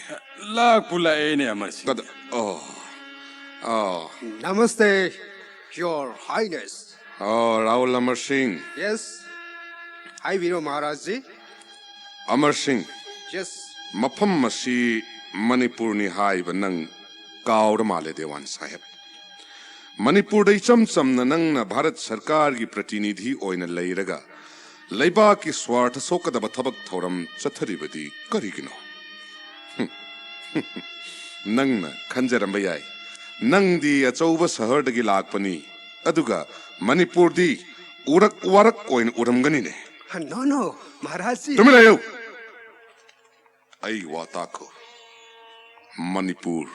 ꯂꯥꯛꯄꯨ ꯂꯥꯛꯑꯦꯅꯦ, ꯑꯃꯔ ꯁꯤꯡ꯫ ꯀꯗ-, ꯑꯣ꯫ ꯑꯣ꯫ Namaste, Your Highness. ꯑꯣ, ꯔꯥꯍꯨꯜ ꯑꯃꯔ ꯁꯤꯡ꯫ Yes. ꯍꯥꯏꯕꯤꯔꯣ, ꯃꯍꯥꯔꯥꯖ ꯖꯤ꯫ ꯑꯃꯔ ꯁꯤꯡ꯫ Yes. ꯃꯐꯝ ꯑꯁꯤ ꯃꯅꯤꯄꯨꯔꯅꯤ ꯍꯥꯏꯕ ꯅꯪ ꯀꯥꯎꯔ ꯃꯥꯜꯂꯦ, ꯗꯦꯋꯥꯟ ꯁꯥꯍꯦꯕ꯫ ꯃꯅꯤꯄꯨꯔꯗ ꯏꯆꯝ ꯆꯝꯅ ꯅꯪꯅ ꯚꯥꯔꯠ ꯁꯔꯀꯥꯔꯒꯤ ꯄ꯭ꯔꯇꯤꯅꯤꯙꯤ ꯑꯣꯏꯅ ꯂꯩꯔꯒ ꯂꯩꯕꯥꯛꯀꯤ ꯁ꯭ꯋꯥꯔꯊ ꯁꯣꯛꯀꯗꯕ ꯊꯕꯛ ꯊꯧꯔꯝ ꯆꯠꯊꯔꯤꯕꯗꯤ ꯀꯔꯤꯒꯤꯅꯣ? ꯍꯨꯝ꯫ ꯅꯪꯅ ꯈꯟꯖꯔꯝꯕ ꯌꯥꯏ, ꯅꯪꯗꯤ ꯑꯆꯧꯕ ꯁꯍꯔꯗꯒꯤ ꯂꯥꯛꯄꯅꯤ, ꯑꯗꯨꯒ ꯃꯅꯤꯄꯨꯔꯗꯤ ꯎꯔꯛ ꯋꯥꯔꯛ ꯑꯣꯏꯅ ꯎꯔꯝꯒꯅꯤꯅꯦ꯫ No, no, Maharaj G. ꯇꯨꯃꯤꯟ ꯂꯩꯌꯨ꯫ ꯑꯩ ꯋꯥ ꯇꯥꯈꯣ꯫ ꯃꯅꯤꯄꯨꯔ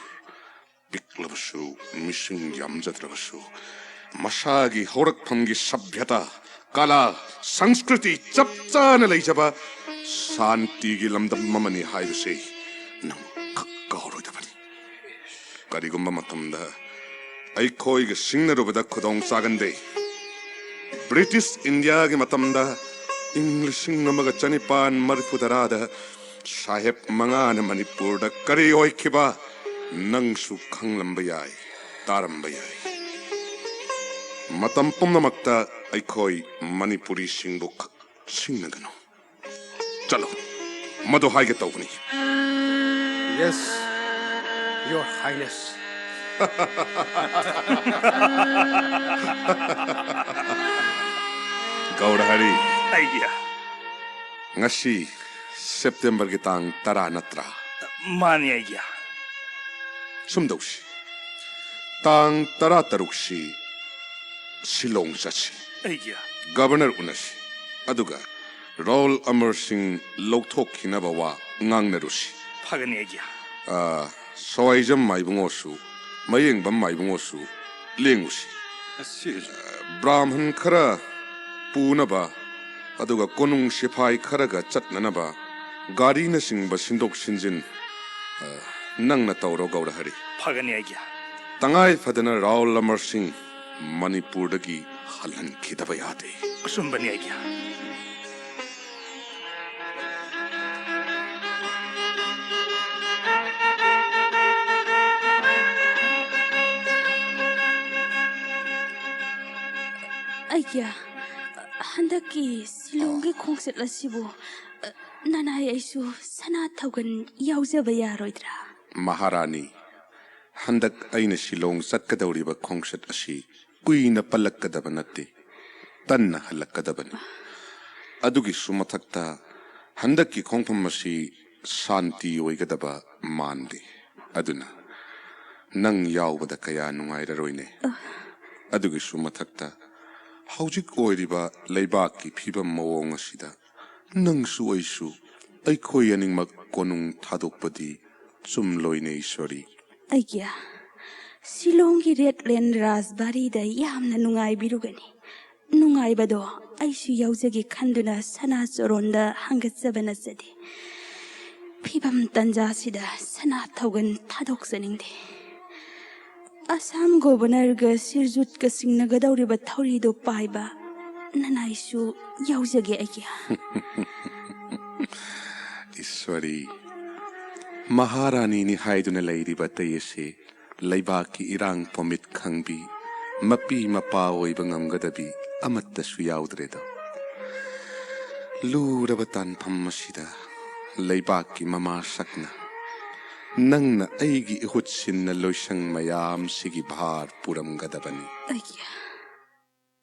ꯄꯤꯛꯂꯕꯁꯨ, ꯃꯤꯁꯤꯡ ꯌꯥꯝꯖꯗ꯭ꯔꯕꯁꯨ, ꯃꯁꯥꯒꯤ ꯍꯧꯔꯛꯐꯝꯒꯤ ꯁꯚ꯭ꯌꯇꯥ, ꯀꯂꯥ, ꯁꯪꯁꯀ꯭ꯔꯤꯇꯤ ꯆꯞ ꯆꯥꯅ ꯂꯩꯖꯕ ꯁꯥꯟꯇꯤꯒꯤ ꯂꯝꯗꯝ ꯑꯃꯅꯤ ꯍꯥꯏꯕꯁꯤ ꯅꯪ ꯈꯛ ꯀꯥꯎꯔꯣꯏꯗꯕꯅꯤ꯫ ꯀꯔꯤꯒꯨꯝꯕ ꯃꯇꯝꯗ ꯑꯩꯈꯣꯏꯒ ꯁꯤꯡꯅꯔꯨꯕꯗ ꯈꯨꯗꯣꯡ ꯆꯥꯒꯟꯗꯦ꯫ ꯕ꯭ꯔꯤꯇꯤꯁ ꯏꯟꯗꯤꯌꯥꯒꯤ ꯃꯇꯝꯗ ꯏꯪ ꯂꯤꯁꯤꯡ ꯑꯃꯒ ꯆꯅꯤꯄꯥꯟ ꯃꯔꯤꯐꯨ ꯇꯔꯥꯗ ꯁꯥꯍꯦꯕ ꯃꯉꯥꯅ ꯃꯅꯤꯄꯨꯔꯗ ꯀꯔꯤ ꯑꯣꯏꯈꯤꯕ, ꯅꯪꯁꯨ ꯈꯪꯂꯝꯕ ꯌꯥꯏ, ꯇꯥꯔꯝꯕ ꯌꯥꯏ꯫ ꯃꯇꯝ ꯄꯨꯝꯅꯃꯛꯇ ꯑꯩꯈꯣꯏ ꯃꯅꯤꯄꯨꯔꯤꯁꯤꯡꯕꯨ ꯈꯛ ꯁꯤꯡꯅꯒꯅꯨ꯫ ꯆꯠꯂꯣ, ꯃꯗꯨ ꯍꯥꯏꯒꯦ ꯇꯧꯕꯅꯤ꯫ Yes, Your Highness. ꯒꯧꯔꯍꯔꯤ, ꯑꯩꯒꯤ꯫ ꯉꯁꯤ ꯁꯦꯞꯇꯦꯝꯕꯔꯒꯤ ꯇꯥꯡ ꯇꯔꯥ ꯅꯠꯇ꯭ꯔꯥ? ꯃꯥꯅꯤ, ꯑꯩꯒꯤ꯫ ꯁꯨꯝ ꯇꯧꯁꯤ, ꯇꯥꯡ ꯇꯔꯥꯇꯔꯨꯛꯁꯤ ꯁꯤꯂꯣꯡ ꯆꯠꯁꯤ꯫ ꯑꯩꯒꯤ꯫ ꯒꯕꯔꯅꯔ ꯎꯅꯁꯤ, ꯑꯗꯨꯒ ꯔꯥꯎꯜ ꯑꯃꯔ ꯁꯤꯡ ꯂꯧꯊꯣꯛꯈꯤꯅꯕ ꯋꯥ ꯉꯥꯡꯅꯔꯨꯁꯤ꯫ ꯐꯒꯅꯤ, ꯑꯩꯒꯤ꯫ ꯑ, ꯁꯋꯥꯏꯖꯝ ꯃꯥꯏꯕꯨꯡꯉꯣꯁꯨ, ꯃꯌꯦꯡꯕꯝ ꯃꯥꯏꯕꯨꯡꯉꯣꯁꯨ ꯂꯦꯡꯉꯨꯁꯤ꯫ ꯑꯁꯤ꯫ ꯕ꯭ꯔꯥꯍꯃꯟ ꯈꯔ ꯄꯨꯅꯕ, ꯑꯗꯨꯒ ꯀꯣꯅꯨꯡ ꯁꯤꯐꯥꯏ ꯈꯔꯒ ꯆꯠꯅꯅꯕ ꯒꯥꯔꯤꯅꯆꯤꯡꯕ ꯁꯤꯟꯗꯣꯛ ꯁꯤꯟꯖꯤꯟ, ꯑ, ꯅꯪꯅ ꯇꯧꯔꯣ, ꯒꯧꯔꯍꯔꯤ꯫ ꯐꯒꯅꯤ, ꯑꯩꯒꯤ꯫ ꯇꯉꯥꯏ ꯐꯗꯅ ꯔꯥꯎꯜ ꯑꯃꯔ ꯁꯤꯡ ꯃꯅꯤꯄꯨꯔꯗꯒꯤ ꯍꯜꯍꯟꯈꯤꯗꯕ ꯌꯥꯗꯦ꯫ ꯑꯆꯨꯝꯕꯅꯤ, ꯑꯩꯒꯤ꯫ ꯑꯩꯒꯤ, ꯍꯟꯗꯛꯀꯤ ꯁꯤꯂꯣꯡꯒꯤ ꯈꯣꯡꯆꯠ ꯑꯁꯤꯕꯨ, ꯅꯅꯥꯏ ꯑꯩꯁꯨ ꯁꯅꯥ ꯊꯧꯒꯟ ꯌꯥꯎꯖꯕ ꯌꯥꯔꯣꯏꯗ꯭ꯔꯥ? ꯃꯍꯥꯔꯥꯅꯤ, ꯍꯟꯗꯛ ꯑꯩꯅ ꯁꯤꯂꯣꯡ ꯆꯠꯀꯗꯧꯔꯤꯕ ꯈꯣꯡꯆꯠ ꯑꯁꯤ ꯀꯨꯏꯅ ꯄꯜꯂꯛꯀꯗꯕ ꯅꯠꯇꯦ, ꯇꯟꯅ ꯍꯜꯂꯛꯀꯗꯕꯅꯤ꯫ ꯑꯗꯨꯒꯤꯁꯨ ꯃꯊꯛꯇ, ꯍꯟꯗꯛꯀꯤ ꯈꯣꯡꯐꯝ ꯑꯁꯤ ꯁꯥꯟꯇꯤ ꯑꯣꯏꯒꯗꯕ ꯃꯥꯟꯗꯦ꯫ ꯑꯗꯨꯅ ꯅꯪ ꯌꯥꯎꯕꯗ ꯀꯌꯥ ꯅꯨꯡꯉꯥꯏꯔꯔꯣꯏꯅꯦ꯫ ꯑꯗꯨꯒꯤꯁꯨ ꯃꯊꯛꯇ, ꯍꯧꯖꯤꯛ ꯑꯣꯏꯔꯤꯕ ꯂꯩꯕꯥꯛꯀꯤ ꯐꯤꯕꯝ ꯃꯑꯣꯡ ꯑꯁꯤꯗ ꯅꯪꯁꯨ ꯑꯩꯁꯨ, ꯑꯩꯈꯣꯏ ꯑꯅꯤꯃꯛ ꯀꯣꯅꯨꯡ ꯊꯥꯗꯣꯛꯄꯗꯤ ꯆꯨꯝꯂꯣꯏꯅꯦ, ꯏꯁꯣꯔꯤ꯫ ꯑꯩꯒꯤ, ꯁꯤꯂꯣꯡꯒꯤ ꯔꯦꯗ ꯂꯦꯟ ꯔꯥꯖꯕꯥꯔꯤꯗ ꯌꯥꯝꯅ ꯅꯨꯡꯉꯥꯏꯕꯤꯔꯨꯒꯅꯤ꯫ ꯅꯨꯡꯉꯥꯏꯕꯗꯣ ꯑꯩꯁꯨ ꯌꯥꯎꯖꯒꯦ ꯈꯟꯗꯨꯅ ꯁꯅꯥ ꯆꯣꯔꯣꯟꯗ ꯍꯪꯒꯠꯆꯕ ꯅꯠꯆꯗꯦ꯫ ꯐꯤꯕꯝ ꯇꯟꯖꯥꯁꯤꯗ ꯁꯅꯥ ꯊꯧꯒꯟ ꯊꯥꯗꯣꯛꯆꯅꯤꯡꯗꯦ꯫ ꯑꯁꯥꯝ ꯒꯣꯕꯔꯅꯔꯒ ꯁꯤꯔꯖꯨꯠꯀ ꯆꯤꯡꯅꯒꯗꯧꯔꯤꯕ ꯊꯧꯔꯤꯗꯨ ꯄꯥꯏꯕ ꯅꯅꯥꯏꯁꯨ ꯌꯥꯎꯖꯒꯦ ꯑꯩꯒꯤ꯫ ꯏꯁ꯭ꯋꯔꯤ, ꯃꯍꯥꯔꯥꯅꯤꯅꯤ ꯍꯥꯏꯗꯨꯅ ꯂꯩꯔꯤꯕ ꯑꯇꯩ ꯑꯁꯤ ꯂꯩꯕꯥꯛꯀꯤ ꯏꯔꯥꯡ ꯄꯣꯃꯤꯠ ꯈꯪꯕꯤ, ꯃꯄꯤ ꯃꯄꯥ ꯑꯣꯏꯕ ꯉꯝꯒꯗꯕꯤ ꯑꯃꯠꯇꯁꯨ ꯌꯥꯎꯗ꯭ꯔꯦꯗꯣ꯫ ꯂꯨꯔꯕ ꯇꯥꯟꯐꯝ ꯑꯁꯤꯗ ꯂꯩꯕꯥꯛꯀꯤ ꯃꯃꯥꯁꯛꯅ ꯅꯪꯅ ꯑꯩꯒꯤ ꯏꯍꯨꯠ ꯁꯤꯟꯅ ꯂꯣꯏꯁꯪ ꯃꯌꯥꯝꯁꯤꯒꯤ ꯚꯥꯔ ꯄꯨꯔꯝꯒꯗꯕꯅꯤ꯫ ꯑꯩꯒꯤ